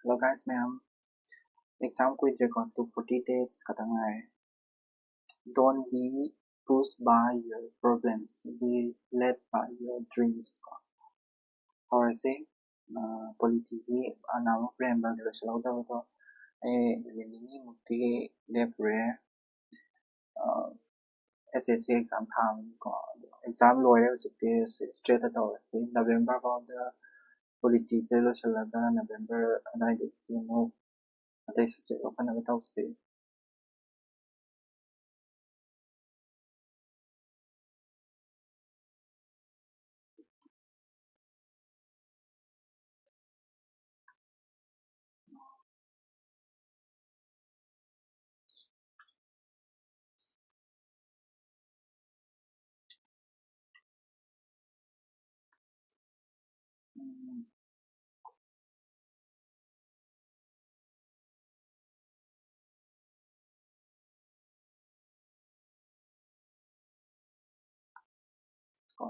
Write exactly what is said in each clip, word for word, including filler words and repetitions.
Hello guys ꯃꯌꯥꯝ, exam ꯀꯨꯏꯗ꯭ꯔꯦꯀꯣ, two forty days ꯈꯛꯇ ꯉꯥꯏꯔꯦ. Don't be pushed by your problems, be led by your dreams ꯀꯣ꯫ ꯍꯧꯔꯁꯦ꯫ Polityꯒꯤ ꯑꯅꯥꯕ preambleꯗꯤ ꯂꯣꯏꯁꯤꯜꯍꯧꯗꯕꯗꯣ ꯑꯩ ꯅꯨꯃꯤꯠ ꯅꯤꯅꯤꯃꯨꯛꯇꯤ ꯂꯦꯞꯄꯨꯔꯦ꯫ SSC exam ꯊꯥꯕꯅꯤꯀꯣ꯫ Exam ꯂꯣꯏꯔꯦ, ꯍꯧꯖꯤꯛꯇꯤ straightꯇ ꯇꯧꯔꯁꯤ꯫ November ꯐꯥꯎꯗ polityꯁꯦ ꯂꯣꯏꯁꯤꯜꯂꯒ November ꯑꯗꯨꯋꯥꯏꯗꯒꯤ ꯑꯃꯨꯛ ꯑꯇꯩ subject ꯂꯧꯈꯠꯅꯕ ꯇꯧꯁꯤ꯫ ꯀꯣ꯫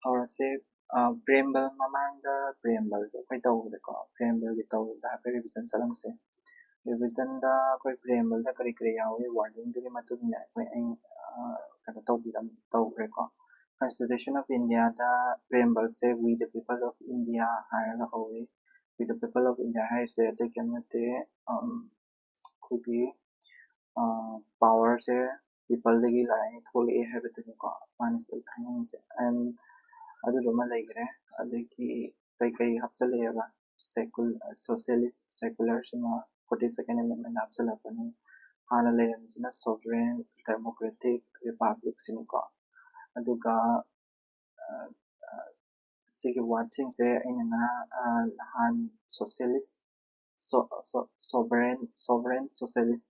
ꯍꯧꯔꯁꯦ꯫ Preamble ꯃꯃꯥꯡꯗ preambleꯗꯣ ꯑꯩꯈꯣꯏ ꯇꯧꯈ꯭ꯔꯦꯀꯣ꯫ Preambleꯒꯤ ꯇꯧꯕꯗ ꯍꯥꯏꯐꯦꯠ revision ꯆꯠꯂꯝꯁꯦ꯫ Revisionꯗ ꯑꯩꯈꯣꯏ preambleꯗ ꯀꯔꯤ ꯀꯔꯤ ꯌꯥꯎꯏ, wordingꯗꯨꯒꯤ ꯃꯇꯨꯡ ꯏꯟꯅ ꯑꯩꯈꯣꯏ ꯑꯩ ꯀꯩꯅꯣ ꯇꯧꯕꯤꯔꯝ ꯇꯧꯈ꯭ꯔꯦꯀꯣ꯫ Constitution of Indiaꯗ preambleꯁꯦ "We the people of India" ꯍꯥꯏꯔꯒ ꯍꯧꯏ꯫ "We the people of India" ꯍꯥꯏꯔꯤꯁꯦ ꯑꯇꯩ ꯀꯔꯤꯝ ꯅꯠꯇꯦ, ꯑꯩꯈꯣꯏꯒꯤ powerꯁꯦ peopleꯗꯒꯤ ꯂꯥꯛꯑꯦ, ꯊꯣꯛꯂꯛꯑꯦ ꯍꯥꯏꯕꯗꯨꯅꯤꯀꯣ ꯃꯥꯅ ꯁꯤꯗ ꯍꯥꯏꯅꯤꯡꯉꯤꯁꯦ꯫ And ꯑꯗꯨꯗꯨꯃ ꯂꯩꯈ꯭ꯔꯦ꯫ ꯑꯗꯒꯤ ꯀꯩꯀꯩ ꯍꯥꯞꯆꯜꯂꯛꯑꯦꯕ? Secul- socialist, secularꯁꯤꯃ forty second amendment ꯍꯥꯞꯆꯜꯂꯛꯄꯅꯤ꯫ ꯍꯥꯟꯅ ꯂꯩꯔꯝꯃꯤꯁꯤꯅ sovereign, democratic, republicꯁꯤꯅꯤꯀꯣ꯫ ꯑꯗꯨꯒ ꯁꯤꯒꯤ wordꯁꯤꯡꯁꯦ ꯑꯩꯅ ꯉꯔꯥꯡ ꯅꯍꯥꯟ socialist, sovereign, sovereign socialist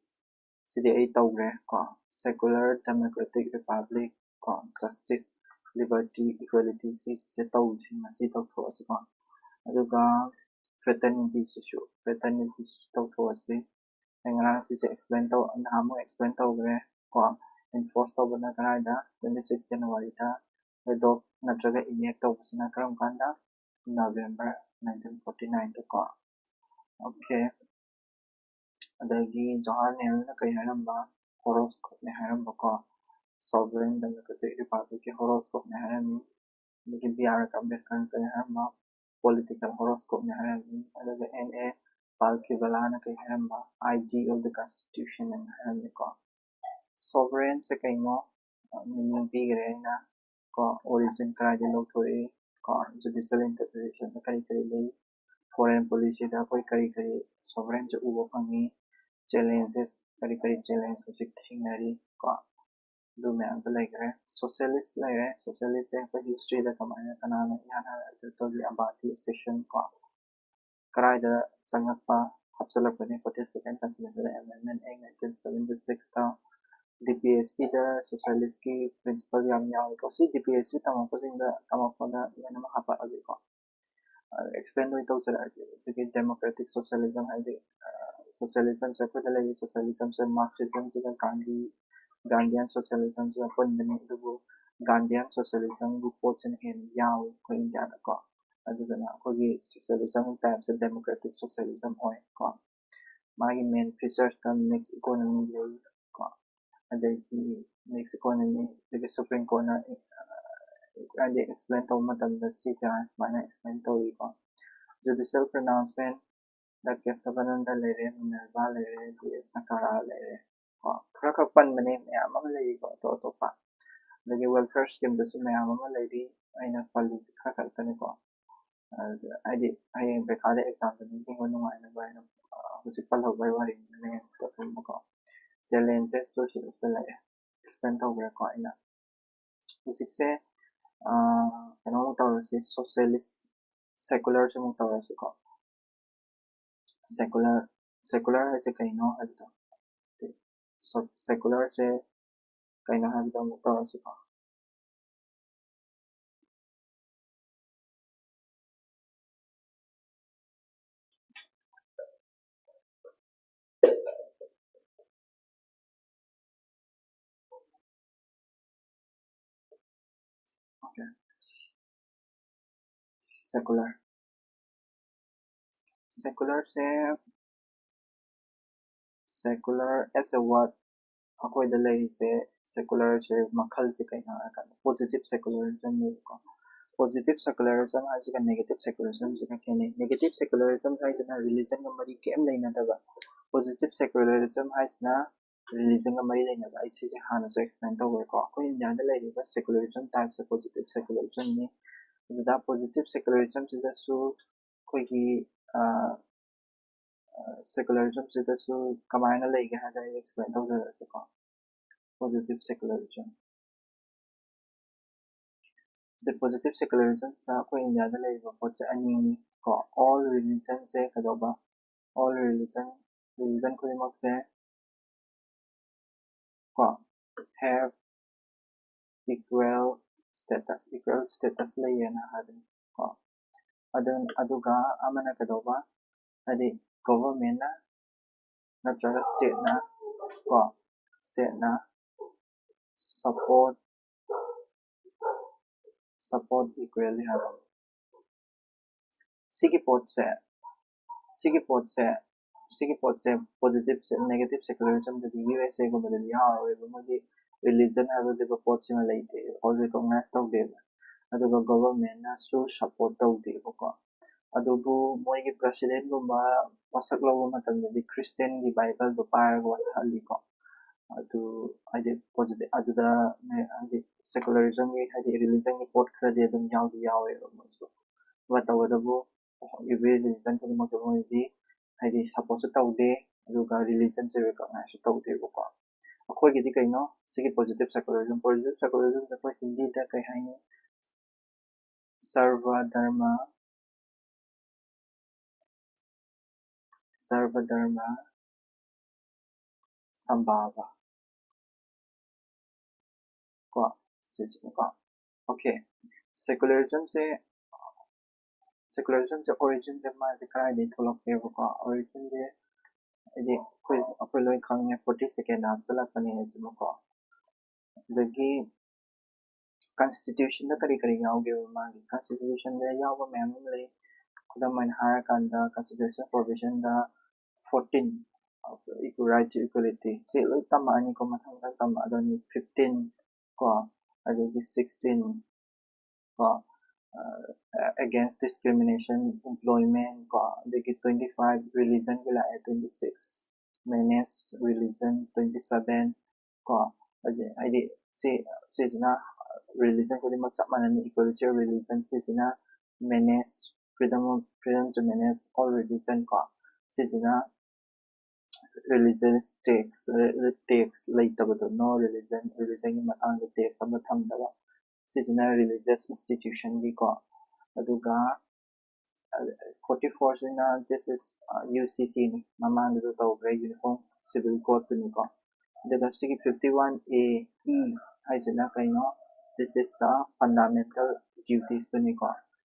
ꯁꯤꯗꯤ ꯑꯩ ꯇꯧꯈ꯭ꯔꯦ ꯀꯣ꯫ Secular, democratic, republic ꯀꯣ, justice, liberty, equality ꯁꯤꯁꯦ ꯇꯧꯗ꯭ꯔꯤ, ꯉꯁꯤ ꯇꯧꯊꯣꯛꯑꯁꯤꯀꯣ꯫ ꯑꯗꯨꯒ fraternityꯁꯤꯁꯨ, fraternityꯁꯤꯁꯨ ꯇꯧꯊꯣꯛꯑꯁꯤ꯫ ꯑꯩ ꯉꯔꯥꯡ ꯁꯤꯁꯦ explain ꯇꯧ ꯅꯍꯥꯟꯃꯨꯛ explain ꯇꯧꯈ꯭ꯔꯦ ꯀꯣ꯫ Enforce ꯇꯧꯕꯅ ꯀꯗꯥꯏꯗ? Twenty six Januaryꯗ꯫ Adopt ꯅꯠꯇ꯭ꯔꯒ enact ꯇꯧꯕꯁꯤꯅ ꯀꯔꯝ ꯀꯥꯟꯗ? November nineteen forty nineꯗꯀꯣ꯫ Okay. ꯑꯗꯒꯤ ꯖꯋꯥꯍꯔ ꯅꯦꯍꯔꯨꯅ ꯀꯩ ꯍꯥꯏꯔꯝꯕ? Horoscope ꯅꯦ ꯍꯥꯏꯔꯝꯕꯀꯣ. Sovereign Democratic Republic ꯀꯤ horoscope ꯅꯦ ꯍꯥꯏꯔꯝꯃꯤ. ꯑꯗꯒꯤ ꯕꯤ ꯑꯥꯔ ꯑꯝꯕꯦꯗꯀꯔꯅ ꯀꯩ ꯍꯥꯏꯔꯝꯕ? Political horoscope ꯅꯦ ꯍꯥꯏꯔꯝꯃꯤ. ꯑꯗꯨꯒ ꯑꯦꯟ ꯑꯦ ꯄꯥꯜꯀꯤꯕꯂꯥꯅ ꯀꯩ ꯍꯥꯏꯔꯝꯕ? Ideal of the Constitution ꯍꯥꯏꯅ ꯍꯥꯏꯔꯝꯃꯤꯀꯣ. Sovereign ꯁꯦ ꯀꯩꯅꯣ? Meaning ꯄꯤꯈ꯭ꯔꯦ ꯑꯩꯅ ꯀꯣ. Origin ꯀꯗꯥꯏꯗ ꯂꯧꯊꯣꯔꯛꯏ ꯀꯣ. Judicial interpretation ꯗ ꯀꯔꯤ ꯀꯔꯤ ꯂꯩ? Foreign policy ꯗ ꯑꯩꯈꯣꯏ ꯀꯔꯤ ꯀꯔꯤ sovereign ꯁꯦ ꯎꯕ ꯐꯪꯉꯤ? Challenges ꯀꯔꯤ ꯀꯔꯤ challenge ꯍꯧꯖꯤꯛ ꯊꯦꯡꯅꯔꯤ ꯀꯣ. ꯑꯗꯨ ꯃꯌꯥꯝꯗꯣ ꯂꯩꯈ꯭ꯔꯦ. Socialist ꯂꯩꯔꯦ. Socialist ꯁꯦ ꯑꯩꯈꯣꯏ history ꯗ ꯀꯃꯥꯏꯅ, ꯀꯅꯥꯅ ꯏꯍꯥꯟ ꯍꯥꯟꯅ ꯑꯗꯨ ꯇꯧꯈꯤ? ꯑꯕꯥꯗꯤ accession ꯀꯣ. ꯀꯗꯥꯏꯗ ꯆꯪꯉꯛꯄ, ꯍꯥꯞꯆꯤꯜꯂꯛꯄꯅꯤ? Fourteen Second Constitutional Amendment Act nineteen seventy six ꯇ. D P S P ꯗ socialist ꯀꯤ principle ꯌꯥꯝ ꯌꯥꯎꯋꯦꯀꯣ. ꯁꯤ D P S P ꯇꯝꯃꯛꯄꯁꯤꯡꯗ, ꯇꯝꯃꯛꯄꯗ ꯂꯣꯏꯅꯃꯛ ꯍꯥꯞꯄꯛꯑꯒꯦꯀꯣ. ꯑ, explain ꯑꯣꯏꯅ ꯇꯧꯖꯔꯛꯑꯒꯦ. ꯑꯗꯨꯒꯤ democratic socialism ꯍꯥꯏꯗꯤ, ꯑ, socialism ꯁꯦ, ꯑꯩꯈꯣꯏꯗ ꯂꯩꯔꯤ socialism ꯁꯦ Marxism ꯁꯤꯒ ꯒꯥꯟꯙꯤ, Gandhian socialism ꯁꯤꯒ ꯑꯄꯨꯟꯕꯅꯤ. ꯑꯗꯨꯕꯨ Gandhian socialism ꯒꯤ ꯄꯣꯠꯁꯤꯅ ꯍꯦꯟꯅ ꯌꯥꯎꯏ ꯑꯩꯈꯣꯏ ꯏꯟꯗꯤꯌꯥꯗꯀꯣ. ꯑꯗꯨꯗꯨꯅ ꯑꯩꯈꯣꯏꯒꯤ socialism type ꯁꯦ democratic socialism ꯑꯣꯏ ꯀꯣ. ꯃꯥꯒꯤ main features ꯇ mixed economy ꯂꯩ ꯀꯣ. ꯑꯗꯩꯗꯤ mixed economy, ꯑꯗꯒꯤ Supreme Court ꯅ, ꯑ, ꯍꯥꯏꯗꯤ explain ꯇꯧꯕ ꯃꯇꯝꯗ ꯁꯤꯁꯦ ꯁꯨꯃꯥꯏꯅ explain ꯇꯧꯏꯀꯣ. Judicial pronouncement ꯗ ꯀꯦꯁꯕꯥꯅꯟꯗ ꯂꯩꯔꯦ, ꯃꯤꯅꯔꯚꯥ ꯂꯩꯔꯦ, ꯗꯤ ꯑꯦꯁ ꯅꯀꯥꯔꯥ ꯂꯩꯔꯦ ꯀꯣ. ꯈꯔ ꯈꯛ ꯄꯟꯕꯅꯦ, ꯃꯌꯥꯝ ꯑꯃ ꯂꯩꯔꯤꯀꯣ ꯑꯇꯣꯞ ꯑꯇꯣꯞꯄ. ꯑꯗꯒꯤ welfare scheme ꯗꯁꯨ ꯃꯌꯥꯝ ꯑꯃ ꯂꯩꯔꯤ, ꯑꯩꯅ ꯄꯜꯂꯤꯁꯦ ꯈꯔ ꯈꯛꯇꯅꯤꯀꯣ. ꯑꯗꯨꯗ ꯍꯥꯏꯗꯤ ꯍꯌꯦꯡ ꯄꯩꯈꯥꯗ exam ꯗ ꯅꯤꯡꯁꯤꯡꯕ ꯅꯨꯡꯉꯥꯏꯅꯕ ꯍꯥꯏꯅ, ꯑ, ꯍꯧꯖꯤꯛ ꯄꯜꯍꯧꯕꯒꯤ ꯋꯥꯔꯤꯅꯤ, mains ꯇ ꯀꯨꯝꯕꯀꯣ. Challenges ꯇꯨ ꯁꯤꯗꯁꯨ ꯂꯩꯔꯦ, explain ꯇꯧꯈ꯭ꯔꯦꯀꯣ ꯑꯩꯅ. ꯍꯧꯖꯤꯛꯁꯦ, ꯑ, ꯀꯩꯅꯣꯃꯨꯛ ꯇꯧꯔꯁꯤ, socialist, secular ꯁꯦ ꯑꯃꯨꯛ ꯇꯧꯔꯁꯤꯀꯣ. Secular, secular ꯍꯥꯏꯁꯦ ꯀꯩꯅꯣ ꯍꯥꯏꯕꯗꯣ, so, secular ꯁꯦ ꯀꯩꯅꯣ ꯍꯥꯏꯕꯗꯣ ꯑꯃꯨꯛ ꯇꯧꯔꯁꯤꯀꯣ. Okay. Secular. Secular say, secular as a word ꯑꯩꯈꯣꯏꯗ ꯂꯩꯔꯤꯁꯦ, secular ꯁꯦ ꯃꯈꯜꯁꯦ ꯀꯩꯅꯣ ꯍꯥꯏꯔꯀꯥꯟꯗ positive secularism ꯅꯦꯕꯀꯣ꯫ Positive secularism ꯍꯥꯏꯁꯤꯒ negative secularism ꯁꯤꯒ ꯈꯦꯠꯅꯩ꯫ Negative secularism ꯍꯥꯏꯁꯤꯅ religion ꯒ ꯃꯔꯤ ꯀꯔꯤꯝ ꯂꯩꯅꯗꯕ, positive secularism ꯍꯥꯏꯁꯤꯅ religion ꯒ ꯃꯔꯤ ꯂꯩꯅꯕ꯫ ꯑꯩ ꯁꯤꯁꯦ ꯍꯥꯟꯅꯁꯨ explain ꯇꯧꯈ꯭ꯔꯦꯀꯣ꯫ ꯑꯩꯈꯣꯏ ꯏꯟꯗꯤꯌꯥꯗ ꯂꯩꯔꯤꯕ secularism type ꯁꯦ positive secularism ꯅꯤ꯫ ꯑꯗꯨꯗ positive secularism ꯁꯤꯗꯁꯨ ꯑꯩꯈꯣꯏꯒꯤ secularism ꯁꯤꯗꯁꯨ ꯀꯃꯥꯏꯅ ꯂꯩꯒꯦ ꯍꯥꯏꯗ ꯑꯩ explain ꯇꯧꯖꯔꯛꯀꯦꯀꯣ꯫ Positive secularism ꯁꯦ, positive secularism ꯁꯤꯗ ꯑꯩꯈꯣꯏ ꯏꯟꯗꯤꯌꯥꯗ ꯂꯩꯔꯤꯕ ꯄꯣꯠꯁꯦ ꯑꯅꯤꯅꯤ ꯀꯣ꯫ All religion ꯁꯦ ꯀꯩꯗꯧꯕ, all religion, religion ꯈꯨꯗꯤꯡꯃꯛꯁꯦ ꯀꯣ have equal status, equal status ꯂꯩꯌꯦꯅ ꯍꯥꯏꯕꯅꯤ ꯀꯣ꯫ ꯑꯗꯨ, ꯑꯗꯨꯒ ꯑꯃꯅ ꯀꯩꯗꯧꯕ, ꯍꯥꯏꯗꯤ government ꯅ ꯅꯠꯇ꯭ꯔꯒ state ꯅ ꯀꯣ, state ꯅ support, support equally ꯍꯥꯏꯕ꯫ ꯁꯤꯒꯤ ꯄꯣꯠꯁꯦ, ꯁꯤꯒꯤ ꯄꯣꯠꯁꯦ, ꯁꯤꯒꯤ ꯄꯣꯠꯁꯦ positive ꯁꯦ, negative secularism ꯗꯗꯤ, U S A ꯒꯨꯝꯕꯗꯗꯤ ꯌꯥꯎꯔꯔꯣꯏꯕ꯫ ꯃꯣꯏꯗꯤ religion ꯍꯥꯏꯕꯁꯤꯕ ꯄꯣꯠꯁꯤꯃ ꯂꯩꯇꯦ, all recognize ꯇꯧꯗꯦꯕ꯫ ꯑꯗꯨꯒ government ꯅꯁꯨ support ꯇꯧꯗꯦꯕꯀꯣ꯫ ꯑꯗꯨꯕꯨ ꯃꯣꯏꯒꯤ president ꯒꯨꯝꯕ ꯋꯥꯁꯛ ꯂꯧꯕ ꯃꯇꯝꯗꯗꯤ Christian ꯒꯤ Bible ꯗꯣ ꯄꯥꯏꯔꯒ ꯋꯥꯁꯛꯍꯜꯂꯤꯀꯣ꯫ ꯑꯗꯨ ꯍꯥꯏꯗꯤ positive, ꯑꯗꯨꯗ ꯍꯥꯏꯗꯤ secularism ꯒꯤ, ꯍꯥꯏꯗꯤ religion ꯒꯤ ꯄꯣꯠ ꯈꯔꯗꯤ ꯑꯗꯨꯝ ꯌꯥꯎꯗꯤ ꯌꯥꯎꯋꯦꯕ ꯃꯣꯏꯁꯨ꯫ But ꯇꯧꯕꯇꯕꯨ every religion ꯈꯨꯗꯤꯡꯃꯛꯁꯦ ꯃꯣꯏꯗꯤ ꯍꯥꯏꯗꯤ support ꯁꯨ ꯇꯧꯗꯦ, ꯑꯗꯨꯒ religion ꯁꯦ recognize ꯁꯨ ꯇꯧꯗꯦꯕꯀꯣ꯫ ꯑꯩꯈꯣꯏꯒꯤꯗꯤ ꯀꯩꯅꯣ ꯁꯤꯒꯤ positive secularism? Positive secularism ꯁꯦ ꯑꯩꯈꯣꯏ ꯍꯤꯟꯗꯤꯗ ꯀꯩ ꯍꯥꯏꯅꯤ? Sarva Dharma, Sarva Dharma Sambhava ꯀꯣ, ꯁꯤꯁꯤꯅꯀꯣ꯫ Okay, secularism ꯁꯦ, secularism ꯁꯦ origin ꯁꯦ ꯃꯥꯁꯦ ꯀꯗꯥꯏꯗꯒꯤ ꯊꯣꯛꯂꯛꯀꯦꯕꯀꯣ? Origin ꯁꯦ ꯍꯥꯏꯗꯤ ꯑꯩꯈꯣꯏ, ꯑꯩꯈꯣꯏ ꯂꯣꯏ ꯈꯪꯉꯦ, forty second ꯍꯥꯞꯆꯤꯜꯂꯛꯄꯅꯦ ꯍꯥꯏꯁꯤꯃꯀꯣ꯫ ꯑꯗꯒꯤ constitution ꯗ ꯀꯔꯤ ꯀꯔꯤ ꯌꯥꯎꯒꯦꯕ? ꯃꯥꯒꯤ constitution ꯗ ꯌꯥꯎꯕ ꯃꯌꯥꯝ ꯑꯃ ꯂꯩ꯫ ꯈꯨꯗꯝ ꯑꯣꯏꯅ ꯍꯥꯏꯔꯀꯥꯟꯗ constitutional provision the fourteen, equal right to equality, ꯁꯤ ꯂꯣꯏ ꯇꯝꯃꯛꯑꯅꯤꯀꯣ, ꯃꯊꯪ ꯃꯊꯪ ꯇꯝꯃꯛꯑꯗꯣꯏꯅꯤ꯫ Fifteen ꯀꯣ, ꯑꯗꯒꯤ sixteen ꯀꯣ, against discrimination, employment ꯀꯣ, ꯑꯗꯒꯤ twenty five religion ꯒꯤ ꯂꯥꯛꯑꯦ, twenty six manage religion, twenty seven ꯀꯣ, ꯍꯥꯏꯗꯤ ꯁꯤ, ꯁꯤꯁꯤꯅ religion ꯈꯨꯗꯤꯡꯃꯛ ꯆꯞ ꯃꯥꯟꯅꯅ equality of religion, ꯁꯤꯁꯤꯅ manage, freedom of, freedom to manage all religion ꯀꯣ, ꯁꯤꯁꯤꯅ religious tax, tax ꯂꯩꯇꯕꯗꯣ, no religion, religion ꯒꯤ ꯃꯇꯥꯡꯗ tax ꯑꯃ ꯊꯝꯗꯕ, ꯁꯤꯁꯤꯅ religious institution ꯒꯤꯀꯣ꯫ ꯑꯗꯨꯒ forty four ꯁꯤꯅ, this is UCC ꯅꯤ, ꯃꯃꯥꯡꯗꯁꯨ ꯇꯧꯈ꯭ꯔꯦ, Uniform Civil Code ꯇꯨꯅꯤꯀꯣ꯫ ꯑꯗꯨꯒ ꯁꯤꯒꯤ fifty one A E ꯍꯥꯏꯁꯤꯅ ꯀꯩꯅꯣ? This is the fundamental duties ꯇꯨꯅꯤꯀꯣ꯫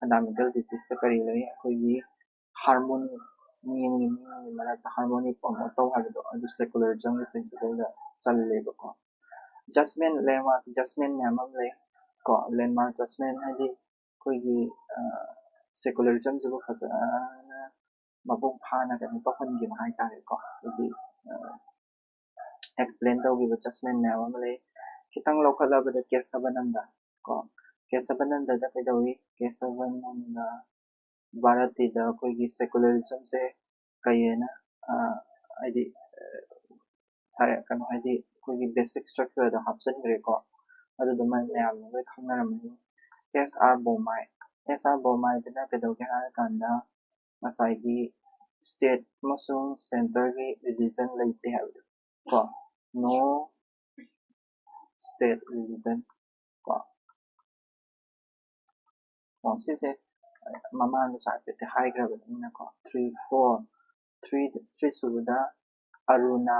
Fundamental duties ꯇ ꯀꯔꯤ ꯂꯩ? ꯑꯩꯈꯣꯏꯒꯤ harmony, ꯃꯤ ꯑꯃꯒꯤ ꯃꯤ ꯑꯃꯒꯤ ꯃꯔꯛꯇ harmony promote ꯇꯧ ꯍꯥꯏꯕꯗꯣ, ꯑꯗꯨ secularism ꯒꯤ principle ꯗ ꯆꯜꯂꯦꯕꯀꯣ꯫ Judgment, landmark judgment ꯃꯌꯥꯝ ꯑꯃ ꯂꯩ ꯀꯣ꯫ Landmark judgment ꯍꯥꯏꯗꯤ ꯑꯩꯈꯣꯏꯒꯤ secularism ꯁꯤꯕꯨ ꯐꯖꯅ ꯃꯄꯨꯡ ꯐꯥꯅ ꯀꯩꯅꯣ ꯇꯧꯍꯟꯈꯤꯕ ꯍꯥꯏꯇꯥꯔꯦꯀꯣ꯫ ꯑꯩꯈꯣꯏꯒꯤ explain ꯇꯧꯈꯤꯕ judgment ꯃꯌꯥꯝ ꯑꯃ ꯂꯩ꯫ ꯈꯤꯇꯪ ꯂꯧꯈꯠꯂꯕꯗ ꯀꯦꯁꯕꯅꯟꯗ ꯀꯣ, ꯀꯦꯁꯕꯅꯟꯗꯗ ꯀꯩꯗꯧꯏ? ꯀꯦꯁꯕꯅꯟꯗ ꯚꯥꯔꯠꯇꯤꯗ ꯑꯩꯈꯣꯏꯒꯤ secularism ꯁꯦ ꯀꯩ ꯍꯥꯏꯅ, ꯍꯥꯏꯗꯤ ꯍꯥꯏꯔꯦ, ꯀꯩꯅꯣ, ꯍꯥꯏꯗꯤ ꯑꯩꯈꯣꯏꯒꯤ basic structure ꯗ ꯍꯥꯞꯆꯤꯟꯈ꯭ꯔꯦꯀꯣ꯫ ꯑꯗꯨꯗꯨꯃ ꯃꯌꯥꯝꯅ ꯂꯣꯏ ꯈꯪꯅꯔꯝꯃꯅꯤ꯫ S R Bommai, S R Bommai ꯗꯅ ꯀꯩꯗꯧꯒꯦ ꯍꯥꯏꯔꯀꯥꯟꯗ ꯉꯁꯥꯏꯒꯤ state ꯑꯃꯁꯨꯡ centre ꯒꯤ religion ꯂꯩꯇꯦ ꯍꯥꯏꯕꯗꯣ ꯀꯣ, no state religion ꯀꯣ꯫ ꯑꯣ, ꯁꯤꯁꯦ ꯃꯃꯥꯡꯗꯁꯨ ꯍꯥꯏꯐꯦꯠꯇꯤ ꯍꯥꯏꯈ꯭ꯔꯕꯅꯤꯅꯀꯣ꯫ Three, four, three, three ꯁꯨꯕꯗ ꯑꯔꯨꯅꯥ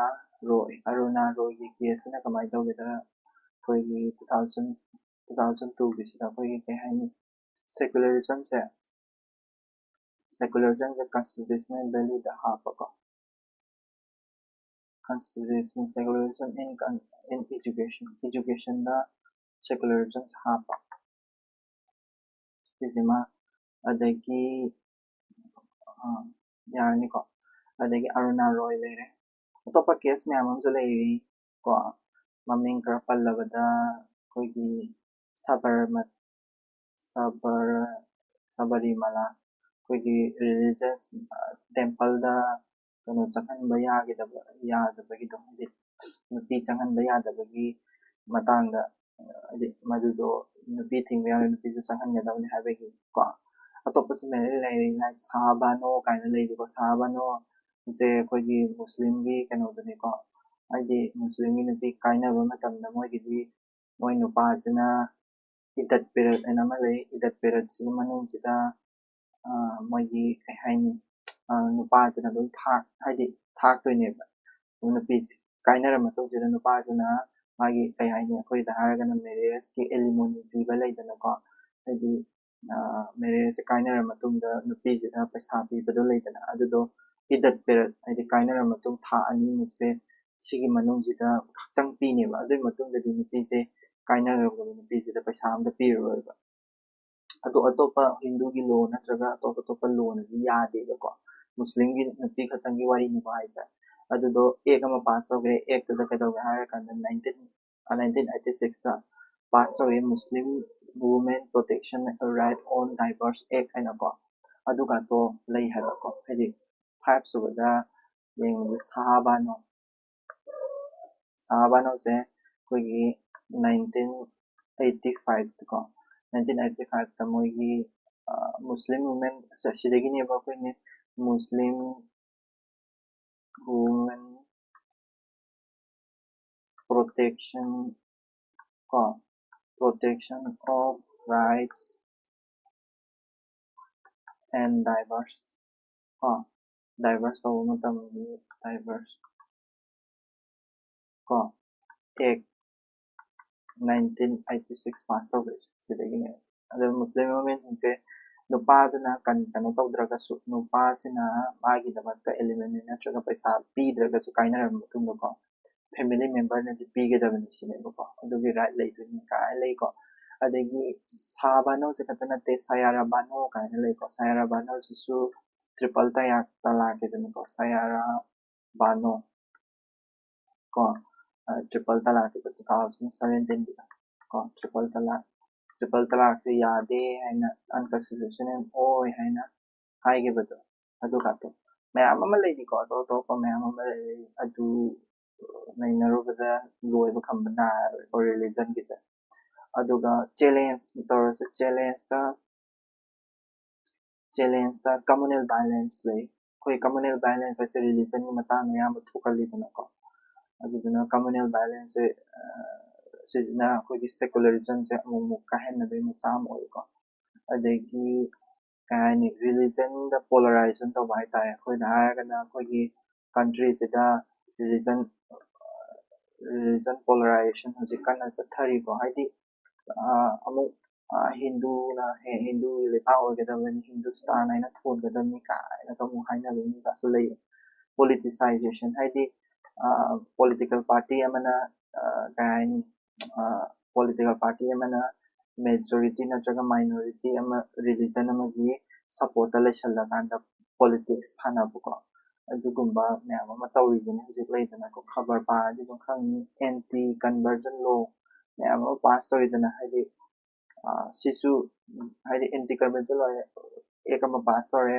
ꯔꯣꯏ꯫ ꯑꯔꯨꯅꯥ ꯔꯣꯏꯒꯤ case ꯁꯤꯅ ꯀꯃꯥꯏꯅ ꯇꯧꯒꯦꯗ, ꯑꯩꯈꯣꯏꯒꯤ two thousand, two thousand two ꯒꯤꯁꯤꯗ ꯑꯩꯈꯣꯏꯒꯤ ꯀꯩ ꯍꯥꯏꯅꯤ, secularism say, secularism say constitutional value the ꯍꯥꯞꯄꯀꯣ꯫ Constitutional secularism in, in education, education the secularism ꯁꯦ ꯍꯥꯞꯄ꯫ ꯁꯤꯁꯤꯃ, ꯑꯗꯒꯤ ꯑꯥ, ꯌꯥꯔꯅꯤꯀꯣ꯫ ꯑꯗꯒꯤ ꯑꯔꯨꯅꯥ ꯔꯣꯏ ꯂꯩꯔꯦ꯫ ꯑꯇꯣꯞꯄ ꯀꯦꯁ ꯃꯌꯥꯝ ꯑꯃꯁꯨ ꯂꯩꯔꯤ ꯀꯣ꯫ ꯃꯃꯤꯡ ꯈꯔ ꯄꯜꯂꯕꯗ ꯑꯩꯈꯣꯏꯒꯤ ꯁꯕꯔꯃ ꯁꯕꯔ ꯁꯕꯔꯤꯃꯂꯥ ꯑꯩꯈꯣꯏꯒꯤ ꯔꯤꯂꯤꯖꯟꯁ ꯇꯦꯝꯄꯜꯗ ꯀꯩꯅꯣ ꯆꯪꯍꯟꯕ ꯌꯥꯈꯤꯗꯕ ꯌꯥꯗꯕꯒꯤꯗꯣ, ꯍꯥꯏꯗꯤ ꯅꯨꯄꯤ ꯆꯪꯍꯟꯕ ꯌꯥꯗꯕꯒꯤ ꯃꯇꯥꯡꯗ, ꯍꯥꯏꯗꯤ ꯃꯗꯨꯗꯣ ꯅꯨꯄꯤ ꯊꯤꯡꯕ ꯌꯥꯔꯣꯏ, ꯅꯨꯄꯤꯁꯨ ꯆꯪꯍꯟꯒꯗꯕꯅꯤ ꯍꯥꯏꯕꯒꯤ ꯀꯣ꯫ ꯑꯇꯣꯞꯄꯁꯨ ꯃꯌꯥꯝ ꯂꯩꯔꯤ, ꯂꯥꯏꯛ ꯁꯥꯍꯥꯕꯥꯅꯣ ꯀꯥꯏꯅ ꯂꯩꯔꯤꯀꯣ꯫ ꯁꯥꯍꯥꯕꯥꯅꯣ ꯁꯦ ꯑꯩꯈꯣꯏꯒꯤ ꯃꯨꯁꯂꯤꯝꯒꯤ ꯀꯩꯅꯣꯗꯨꯅꯤꯀꯣ꯫ ꯍꯥꯏꯗꯤ ꯃꯨꯁꯂꯤꯝꯒꯤ ꯅꯨꯄꯤ ꯀꯥꯏꯅꯕ ꯃꯇꯝꯗ ꯃꯣꯏꯒꯤꯗꯤ ꯃꯣꯏ ꯅꯨꯄꯥꯁꯤꯅ ꯏꯗꯠ ꯄꯦꯔꯠ ꯍꯥꯏꯅ ꯑꯃ ꯂꯩ꯫ ꯏꯗꯠ ꯄꯦꯔꯠꯁꯤꯒꯤ ꯃꯅꯨꯡꯁꯤꯗ ꯃꯣꯏꯒꯤ ꯀꯩ ꯍꯥꯏꯅꯤ, ꯅꯨꯄꯥꯁꯤꯅ ꯂꯣꯏ ꯊꯥꯛ ꯍꯥꯏꯗꯤ ꯊꯥꯛꯇꯣꯏꯅꯦꯕ ꯅꯨꯄꯤꯁꯦ꯫ ꯀꯥꯏꯅꯔ ꯃꯇꯨꯡꯁꯤꯗ ꯅꯨꯄꯥꯁꯤꯅ ꯃꯥꯒꯤ ꯀꯩ ꯍꯥꯏꯅꯤ, ꯑꯩꯈꯣꯏꯗ ꯍꯥꯏꯔꯒꯅ ꯃꯦꯔꯦꯖꯀꯤ ꯑꯦꯂꯤꯃꯣꯅꯤ ꯄꯤꯕ ꯂꯩꯗꯅꯀꯣ꯫ ꯍꯥꯏꯗꯤ ꯃꯦꯔꯦꯖꯁꯦ ꯀꯥꯏꯅꯔ ꯃꯇꯨꯡꯗ ꯅꯨꯄꯤꯁꯤꯗ ꯄꯩꯁꯥ ꯄꯤꯕꯗꯣ ꯂꯩꯗꯅ, ꯑꯗꯨꯗꯣ ꯏꯗꯠ ꯄꯦꯔꯠ ꯍꯥꯏꯗꯤ ꯀꯥꯏꯅꯔ ꯃꯇꯨꯡ ꯊꯥ ꯑꯅꯤꯃꯨꯛꯁꯦ ꯁꯤꯒꯤ ꯃꯅꯨꯡꯁꯤꯗ ꯈꯛꯇꯪ ꯄꯤꯅꯦꯕ꯫ ꯑꯗꯨꯒꯤ ꯃꯇꯨꯡꯗꯗꯤ ꯅꯨꯄꯤꯁꯦ ꯀꯥꯏꯅꯈ꯭ꯔꯕ ꯅꯨꯄꯤꯁꯤꯗ ꯄꯩꯁꯥ ꯑꯝꯇ ꯄꯤꯔꯔꯣꯏꯕ꯫ ꯑꯗꯣ ꯑꯇꯣꯞꯄ ꯍꯤꯟꯗꯨꯒꯤ ꯂꯣ ꯅꯠꯇ꯭ꯔꯒ ꯑꯇꯣꯞ ꯑꯇꯣꯞꯄ ꯂꯣꯅꯗꯤ ꯌꯥꯗꯦꯕꯀꯣ꯫ ꯃꯨꯁꯂꯤꯝꯒꯤ ꯅꯨꯄꯤ ꯈꯛꯇꯪꯒꯤ ꯋꯥꯔꯤꯅꯤꯀꯣ ꯍꯥꯏꯁꯦ꯫ ꯑꯗꯨꯗꯣ ꯑꯦꯛ ꯑꯃ ꯄꯥꯁ ꯇꯧꯈ꯭ꯔꯦ꯫ ꯑꯦꯛꯇꯨꯗ ꯀꯩꯗꯧꯒꯦ ꯍꯥꯏꯔꯀꯥꯟꯗ ꯅꯥꯏꯟꯇꯤꯟ ꯅꯥꯏꯟꯇꯤꯟ ꯑꯩꯠꯇꯤ ꯁꯤꯛꯁꯇ ꯄꯥꯁ ꯇꯧꯋꯤ, ꯃꯨꯁꯂꯤꯝ ꯋꯨꯃꯦꯟ ꯄ꯭ꯔꯣꯇꯦꯛꯁꯟ ꯔꯥꯏꯠ ꯑꯣꯟ ꯗꯥꯏꯚꯣꯔꯁ ꯑꯦꯛ ꯍꯥꯏꯅꯀꯣ꯫ ꯑꯗꯨꯒꯇꯣ ꯂꯩ ꯍꯥꯏꯕꯀꯣ꯫ ꯍꯥꯏꯗꯤ ꯐꯥꯏꯚ ꯁꯨꯕꯗ ꯌꯦꯡꯕꯗ ꯁꯍꯥꯕꯥꯅꯣ, ꯁꯍꯥꯕꯥꯅꯣꯁꯦ ꯑꯩꯈꯣꯏꯒꯤ ꯅꯥꯏꯟꯇꯤꯟ ꯑꯩꯠꯇꯤ ꯐꯥꯏꯚꯇꯀꯣ, ꯅꯥꯏꯟꯇꯤꯟ ꯑꯩꯠꯇꯤ ꯐꯥꯏꯚꯇ ꯃꯣꯏꯒꯤ ꯃꯨꯁꯂꯤꯝ ꯋꯨꯃꯦꯟ, ꯁꯤꯗꯒꯤꯅꯦꯕ ꯑꯩꯈꯣꯏꯅ ꯃꯨꯁꯂꯤꯝ ꯋꯨꯃꯦꯟ ꯄ꯭ꯔꯣꯇꯦꯛꯁꯟ ꯀꯣ, protection of rights and divorce ꯀꯣ, ꯗꯥꯏꯚꯔꯁ ꯇꯧꯕ ꯃꯇꯝꯒꯤ ꯗꯥꯏꯚꯔꯁ ꯀꯣ act nineteen eighty six pass ꯇꯧꯈ꯭ꯔꯤꯁꯦ ꯁꯤꯗꯒꯤꯅꯦ꯫ ꯑꯗꯣ ꯃꯨꯁꯂꯤꯝ ꯋꯨꯃꯦꯟꯁꯤꯡꯁꯦ ꯅꯨꯄꯥꯗꯨꯅ ꯀꯩꯅꯣ ꯇꯧꯗ꯭ꯔꯒꯁꯨ, ꯅꯨꯄꯥꯁꯤꯅ ꯃꯥꯒꯤꯗꯃꯛꯇ ꯑꯦꯂꯤꯃꯣꯅꯤ ꯅꯠꯇ꯭ꯔꯒ ꯄꯩꯁꯥ ꯄꯤꯗ꯭ꯔꯒꯁꯨ ꯀꯥꯏꯅꯔꯕ ꯃꯇꯨꯡꯗꯀꯣ, ꯐꯦꯃꯤꯂꯤ ꯃꯦꯝꯕꯔꯅꯗꯤ ꯄꯤꯒꯗꯕꯅꯤ ꯁꯤꯅꯦꯕꯀꯣ꯫ ꯑꯗꯨꯒꯤ ꯔꯥꯏꯠ ꯂꯩꯗꯣꯏꯅꯤ ꯀꯥꯏꯅ ꯂꯩꯀꯣ꯫ ꯑꯗꯒꯤ ꯁꯥꯕꯥꯅꯣꯁꯦ ꯈꯛꯇ ꯅꯠꯇꯦ, ꯁꯌꯥꯔꯥꯕꯥꯅꯣ ꯀꯥꯏꯅ ꯂꯩꯀꯣ꯫ ꯁꯌꯥꯔꯥꯕꯥꯅꯣꯁꯤꯁꯨ ꯇ꯭ꯔꯤꯄꯜ ꯇꯂꯥꯛ ꯇꯂꯥꯛꯀꯤꯗꯨꯅꯤꯀꯣ, ꯁꯌꯥꯔꯥ ꯕꯥꯅꯣ ꯀꯣ, ꯇ꯭ꯔꯤꯄꯜ ꯇꯂꯥꯛꯀꯤꯗꯣ, ꯇꯨ ꯊꯥꯎꯖꯟ ꯁꯚꯦꯟꯇꯤꯟꯒꯤꯗ ꯀꯣ, ꯇ꯭ꯔꯤꯄꯜ ꯇꯂꯥꯛ ꯇ꯭ꯔꯤꯄꯜ ꯇꯂꯥꯛꯁꯦ ꯌꯥꯗꯦ ꯍꯥꯏꯅ, ꯑꯟꯀꯟꯁꯇꯤꯇ꯭ꯌꯨꯁꯅꯦꯜ ꯑꯣꯏ ꯍꯥꯏꯅ ꯍꯥꯏꯈꯤꯕꯗꯣ, ꯑꯗꯨꯒꯗꯣ ꯃꯌꯥꯝ ꯑꯃ ꯂꯩꯔꯤꯀꯣ, ꯑꯇꯣꯞ ꯑꯇꯣꯞꯄ ꯃꯌꯥꯝ ꯑꯃ ꯂꯩꯔꯤ꯫ ꯑꯗꯨ ꯅꯩꯅꯔꯨꯕꯗ ꯂꯣꯏꯕ ꯈꯝꯕ ꯅꯥꯏꯔꯣꯏꯀꯣ ꯔꯤꯂꯤꯖꯟꯒꯤꯁꯦ꯫ ꯑꯗꯨꯒ ꯆꯦꯂꯦꯟꯖ ꯇꯧꯔꯁꯦ, ꯆꯦꯂꯦꯟꯖꯇ ꯆꯦꯂꯦꯟꯖꯇ ꯀꯝꯃꯨꯅꯦꯜ ꯚꯥꯏꯂꯦꯟꯁ ꯂꯩ꯫ ꯑꯩꯈꯣꯏ ꯀꯝꯃꯨꯅꯦꯜ ꯚꯥꯏꯂꯦꯟꯁ ꯍꯥꯏꯁꯦ ꯔꯤꯂꯤꯖꯟꯒꯤ ꯃꯇꯥꯡꯗ ꯑꯌꯥꯝꯕ ꯊꯣꯛꯍꯜꯂꯤꯗꯅꯀꯣ꯫ ꯑꯗꯨꯗꯨꯅ ꯀꯝꯃꯨꯅꯦꯜ ꯚꯥꯏꯂꯦꯟꯁꯁꯦ ꯁꯤꯁꯤꯅ ꯑꯩꯈꯣꯏꯒꯤ ꯁꯦꯀꯨꯂꯔꯤꯖꯝꯁꯦ ꯑꯃꯨꯛ ꯑꯃꯨꯛ ꯀꯥꯏꯍꯟꯅꯕꯒꯤ ꯃꯆꯥꯛ ꯑꯃ ꯑꯣꯏꯀꯣ꯫ ꯑꯗꯒꯤ ꯀꯩ ꯍꯥꯏꯅꯤ, ꯔꯤꯂꯤꯖꯟꯗ ꯄꯣꯂꯔꯥꯏꯖꯦꯁꯟ ꯇꯧꯕ ꯍꯥꯏꯇꯥꯔꯦ꯫ ꯑꯩꯈꯣꯏꯗ ꯍꯥꯏꯔꯒꯅ ꯑꯩꯈꯣꯏꯒꯤ ꯀꯟꯇ꯭ꯔꯤꯁꯤꯗ ꯔꯤꯂꯤꯖꯟ ꯔꯤꯂꯤꯖꯟ ꯄꯣꯂꯔꯥꯏꯖꯦꯁꯟ ꯍꯧꯖꯤꯛ ꯀꯟꯅ ꯆꯠꯊꯔꯤꯀꯣ꯫ ꯍꯥꯏꯗꯤ ꯑꯃꯨꯛ ꯍꯤꯟꯗꯨꯅ ꯍꯤꯟꯗꯨꯒꯤ ꯂꯩꯕꯥꯛ ꯑꯣꯏꯒꯗꯕꯅꯤ, ꯍꯤꯟꯗꯨꯁꯇꯥꯟ ꯍꯥꯏꯅ ꯊꯣꯟꯒꯗꯕꯅꯤ ꯀꯥꯏꯅꯒ ꯑꯃꯨꯛ ꯍꯥꯏꯅꯕ ꯃꯤꯒꯁꯨ ꯂꯩ꯫ ꯄꯣꯂꯤꯇꯤꯁꯥꯏꯖꯦꯁꯟ ꯍꯥꯏꯗꯤ ꯄꯣꯂꯤꯇꯤꯀꯦꯜ ꯄꯥꯔꯇꯤ ꯑꯃꯅ ꯀꯩ ꯍꯥꯏꯅꯤ, ꯄꯣꯂꯤꯇꯤꯀꯦꯜ ꯄꯥꯔꯇꯤ ꯑꯃꯅ ꯃꯦꯖꯣꯔꯤꯇꯤ ꯅꯠꯇ꯭ꯔꯒ ꯃꯥꯏꯅꯣꯔꯤꯇꯤ ꯑꯃ ꯔꯤꯂꯤꯖꯟ ꯑꯃꯒꯤ ꯁꯞꯄꯣꯔꯠꯇ ꯂꯩꯁꯜꯂꯀꯥꯟꯗ ꯄꯣꯂꯤꯇꯤꯛꯁ ꯁꯥꯟꯅꯕꯀꯣ, ꯑꯗꯨꯒꯨꯝꯕ ꯃꯌꯥꯝ ꯑꯃ ꯇꯧꯔꯤꯁꯤꯅꯦ ꯍꯧꯖꯤꯛ ꯂꯩꯗꯅꯀꯣ꯫ ꯈꯕꯔ ꯄꯥꯔꯗꯤ ꯑꯗꯨꯝ ꯈꯪꯅꯤ, ꯑꯦꯟꯇꯤ ꯀꯟꯚꯔꯖꯟ ꯂꯣ ꯃꯌꯥꯝ ꯑꯃ ꯄꯥꯁ ꯇꯧꯋꯤꯗꯅ꯫ ꯍꯥꯏꯗꯤ ꯁꯤꯁꯨ ꯍꯥꯏꯗꯤ ꯑꯦꯟꯇꯤ ꯀꯟꯚꯔꯖꯟ ꯂꯣ ꯑꯦꯛ ꯑꯃ ꯄꯥꯁ ꯇꯧꯔꯦ,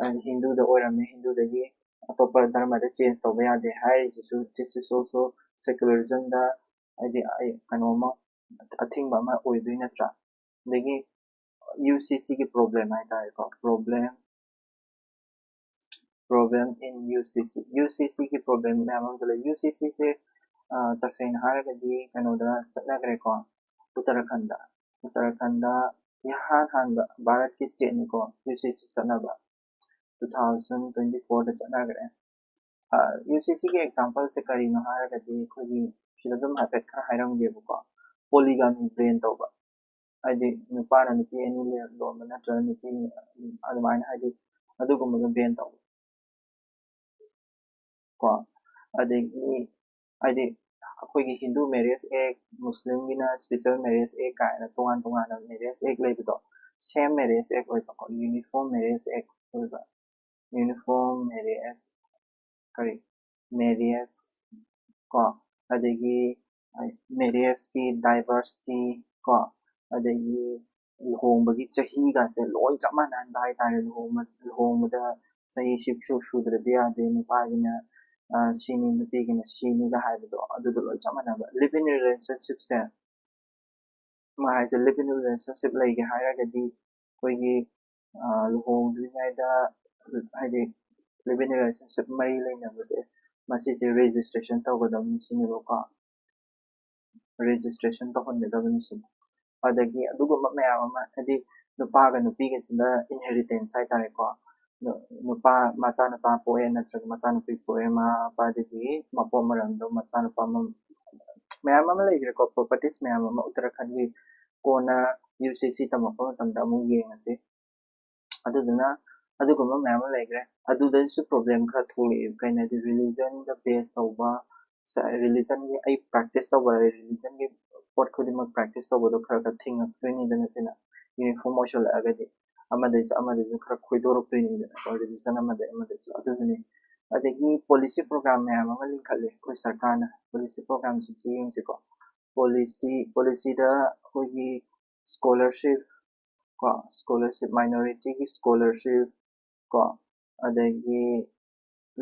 ꯍꯥꯏꯗꯤ ꯍꯤꯟꯗꯨꯗ ꯑꯣꯏꯔꯝꯃꯦ, ꯍꯤꯟꯗꯨꯗꯒꯤ ꯑꯇꯣꯞꯄ ꯙꯔꯃꯗ ꯆꯦꯟꯖ ꯇꯧꯕ ꯌꯥꯗꯦ ꯍꯥꯏꯔꯤꯁꯤꯁꯨ, this is also secularism ꯗ ꯍꯥꯏꯗꯤ ꯀꯩꯅꯣꯝꯃ ꯑꯊꯤꯡꯕ ꯑꯃ ꯑꯣꯏꯗꯣꯏ ꯅꯠꯇ꯭ꯔꯥ? ꯑꯗꯒꯤ ꯌꯨ ꯁꯤ ꯁꯤꯒꯤ ꯄ꯭ꯔꯣꯕ꯭ꯂꯦꯝ ꯍꯥꯏꯇꯥꯔꯦꯀꯣ, ꯄ꯭ꯔꯣꯕ꯭ꯂꯦꯝ ꯄ꯭ꯔꯣꯕ꯭ꯂꯦꯝ ꯏꯟ ꯌꯨ ꯁꯤ ꯁꯤ꯫ ꯌꯨ ꯁꯤ ꯁꯤꯒꯤ ꯄ꯭ꯔꯣꯕ꯭ꯂꯦꯝ ꯃꯌꯥꯝ ꯑꯃ ꯂꯩ꯫ ꯌꯨ ꯁꯤ ꯁꯤꯁꯦ ꯇꯁꯦꯡꯅ ꯍꯥꯏꯔꯒꯗꯤ ꯀꯩꯅꯣꯗ ꯆꯠꯅꯈ꯭ꯔꯦꯀꯣ, ꯎꯠꯇꯔꯥꯈꯟꯗ꯫ ꯎꯠꯇꯔꯥꯈꯟꯗ ꯏꯍꯥꯟ ꯍꯥꯟꯕ ꯚꯥꯔꯠꯀꯤ ꯁ꯭ꯇꯦꯠꯅꯤꯀꯣ ꯌꯨ ꯁꯤ ꯁꯤ ꯆꯠꯅꯕ꯫ ꯇꯨ ꯊꯥꯎꯖꯟ ꯇ꯭ꯋꯦꯟꯇꯤ ꯐꯣꯔꯗ ꯆꯠꯅꯈ꯭ꯔꯦ꯫ ꯌꯨ ꯁꯤ ꯁꯤꯒꯤ ꯑꯦꯛꯖꯥꯝꯄꯜꯁꯦ ꯀꯔꯤꯅꯣ ꯍꯥꯏꯔꯒꯗꯤ ꯑꯩꯈꯣꯏꯒꯤ ꯁꯤꯗ ꯑꯗꯨꯝ ꯍꯥꯏꯐꯦꯠ ꯈꯔ ꯍꯥꯏꯔꯝꯒꯦꯕꯀꯣ꯫ ꯄꯣꯂꯤꯒꯥꯃꯤ ꯕꯦꯟ ꯇꯧꯕ, ꯍꯥꯏꯗꯤ ꯅꯨꯄꯥꯅ ꯅꯨꯄꯤ ꯑꯅꯤ ꯂꯣꯟꯕ ꯅꯠꯇ꯭ꯔꯒ ꯅꯨꯄꯤ ꯑꯗꯨꯃꯥꯏꯅ ꯍꯥꯏꯗꯤ ꯑꯗꯨꯒꯨꯝꯕꯗꯣ ꯕꯦꯟ ꯇꯧꯕ ꯀꯣ꯫ ꯑꯗꯒꯤ ꯍꯥꯏꯗꯤ ꯑꯩꯈꯣꯏꯒꯤ ꯍꯤꯟꯗꯨ ꯃꯦꯔꯦꯖ ꯑꯦꯛ, ꯃꯨꯁꯂꯤꯝꯒꯤꯅ ꯁ꯭ꯄꯦꯁꯦꯜ ꯃꯦꯔꯦꯖ ꯑꯦꯛ ꯀꯥꯏꯅ ꯇꯣꯉꯥꯟ ꯇꯣꯉꯥꯟꯅ ꯃꯦꯔꯦꯖ ꯑꯦꯛ ꯂꯩꯕꯗꯣ, ꯁꯦꯝ ꯃꯦꯔꯦꯖ ꯑꯦꯛ ꯑꯣꯏꯕꯀꯣ, ꯌꯨꯅꯤꯐꯣꯔꯝ ꯃꯦꯔꯦꯖ ꯑꯦꯛ ꯑꯣꯏꯕ꯫ uniform marriage, ꯀꯔꯤ, marriage ꯀꯣ, ꯑꯗꯒꯤ marriageꯀꯤ divorceꯀꯤ ꯀꯣ, ꯑꯗꯒꯤ ꯂꯨꯍꯣꯡꯕꯒꯤ ꯆꯍꯤꯒꯁꯦ ꯂꯣꯏ ꯆꯞ ꯃꯥꯟꯅꯍꯟꯕ ꯍꯥꯏꯇꯥꯔꯦ꯫ ꯂꯨꯍꯣꯡꯕ ꯂꯨꯍꯣꯡꯕꯗ ꯆꯍꯤ ꯁꯤꯛꯁꯨ ꯁꯨꯗ꯭ꯔꯗꯤ ꯌꯥꯗꯦ, ꯅꯨꯄꯥꯒꯤꯅ ꯁꯤꯅꯤ, ꯅꯨꯄꯤꯒꯤꯅ ꯁꯤꯅꯤꯒ ꯍꯥꯏꯕꯗꯣ, ꯑꯗꯨꯗꯣ ꯂꯣꯏ ꯆꯞ ꯃꯥꯟꯅꯕ꯫ Live in relationshipꯁꯦ ꯃꯥ ꯍꯥꯏꯁꯦ, live in relationship ꯂꯩꯒꯦ ꯍꯥꯏꯔꯒꯗꯤ ꯑꯩꯈꯣꯏꯒꯤ ꯂꯨꯍꯣꯡꯗ꯭ꯔꯤꯉꯩꯗ, ꯍꯥꯏꯗꯤ live in relationship ꯃꯔꯤ ꯂꯩꯅꯕꯁꯦ, ꯃꯁꯤꯁꯦ registration ꯇꯧꯒꯗꯕꯅꯤ ꯁꯤꯅꯦꯕꯀꯣ꯫ Registration ꯇꯧꯍꯟꯒꯗꯕꯅꯤ ꯁꯤꯅꯤ꯫ ꯑꯗꯒꯤ ꯑꯗꯨꯒꯨꯝꯕ ꯃꯌꯥꯝ ꯑꯃ, ꯍꯥꯏꯗꯤ ꯅꯨꯄꯥꯒ ꯅꯨꯄꯤꯒꯁꯤꯅ inheritance ꯍꯥꯏꯇꯥꯔꯦꯀꯣ, ꯅꯨꯄꯥ ꯃꯆꯥꯅꯨꯄꯥ ꯄꯣꯛꯑꯦ ꯅꯠꯇ꯭ꯔꯒ ꯃꯆꯥꯅꯨꯄꯤ ꯄꯣꯛꯑꯦ, ꯃꯃꯥ ꯃꯄꯥꯗꯒꯤ ꯃꯄꯣꯛ ꯃꯔꯝꯗꯣ ꯃꯆꯥꯅꯨꯄꯥ ꯃꯌꯥꯝ ꯑꯃ ꯂꯩꯈ꯭ꯔꯦꯀꯣ, properties ꯃꯌꯥꯝ ꯑꯃ ꯎꯠꯇꯔꯥꯈꯟꯒꯤ ꯀꯣꯟꯅ UCC ꯇꯝꯃꯛꯄ ꯃꯇꯝꯗ ꯑꯃꯨꯛ ꯌꯦꯡꯉꯁꯤ꯫ ꯑꯗꯨꯗꯨꯅ ꯑꯗꯨꯒꯨꯝꯕ ꯃꯌꯥꯝ ꯑꯃ ꯂꯩꯈ꯭ꯔꯦ꯫ ꯑꯗꯨꯗꯁꯨ problem ꯈꯔ ꯊꯣꯛꯂꯛꯑꯦꯕ꯫ ꯀꯩꯅꯣ ꯍꯥꯏꯗꯤ religionꯗ base ꯇꯧꯕ, religionꯒꯤ ꯑꯩ practice ꯇꯧꯕ, religionꯒꯤ ꯄꯣꯠ ꯈꯨꯗꯤꯡꯃꯛ practice ꯇꯧꯕꯗꯣ ꯈꯔ ꯈꯔ ꯊꯦꯡꯉꯛꯇꯣꯏꯅꯤꯗꯅ ꯁꯤꯅ, uniform ꯑꯣꯏꯁꯜꯂꯛꯑꯒꯗꯤ ꯑꯃꯗꯩꯁꯨ ꯑꯃꯗꯩꯁꯨ ꯈꯔ ꯈꯣꯏꯗꯣꯔꯛꯇꯣꯏꯅꯤꯗꯅꯀꯣ, religion ꯑꯃꯗꯩ ꯑꯃꯗꯩꯁꯨ꯫ ꯑꯗꯨꯗꯨꯅꯤ꯫ ꯑꯗꯒꯤ policy program ꯃꯌꯥꯝ ꯑꯃ ꯂꯤꯡꯈꯠꯂꯦ ꯑꯩꯈꯣꯏ ꯁꯔꯀꯥꯔꯅ꯫ Policy programꯁꯤꯡꯁꯤ ꯌꯦꯡꯁꯤꯀꯣ꯫ Policy policyꯗ ꯑꯩꯈꯣꯏꯒꯤ scholarship ꯀꯣ, scholarship, minorityꯒꯤ scholarship ꯀꯣ, ꯑꯗꯒꯤ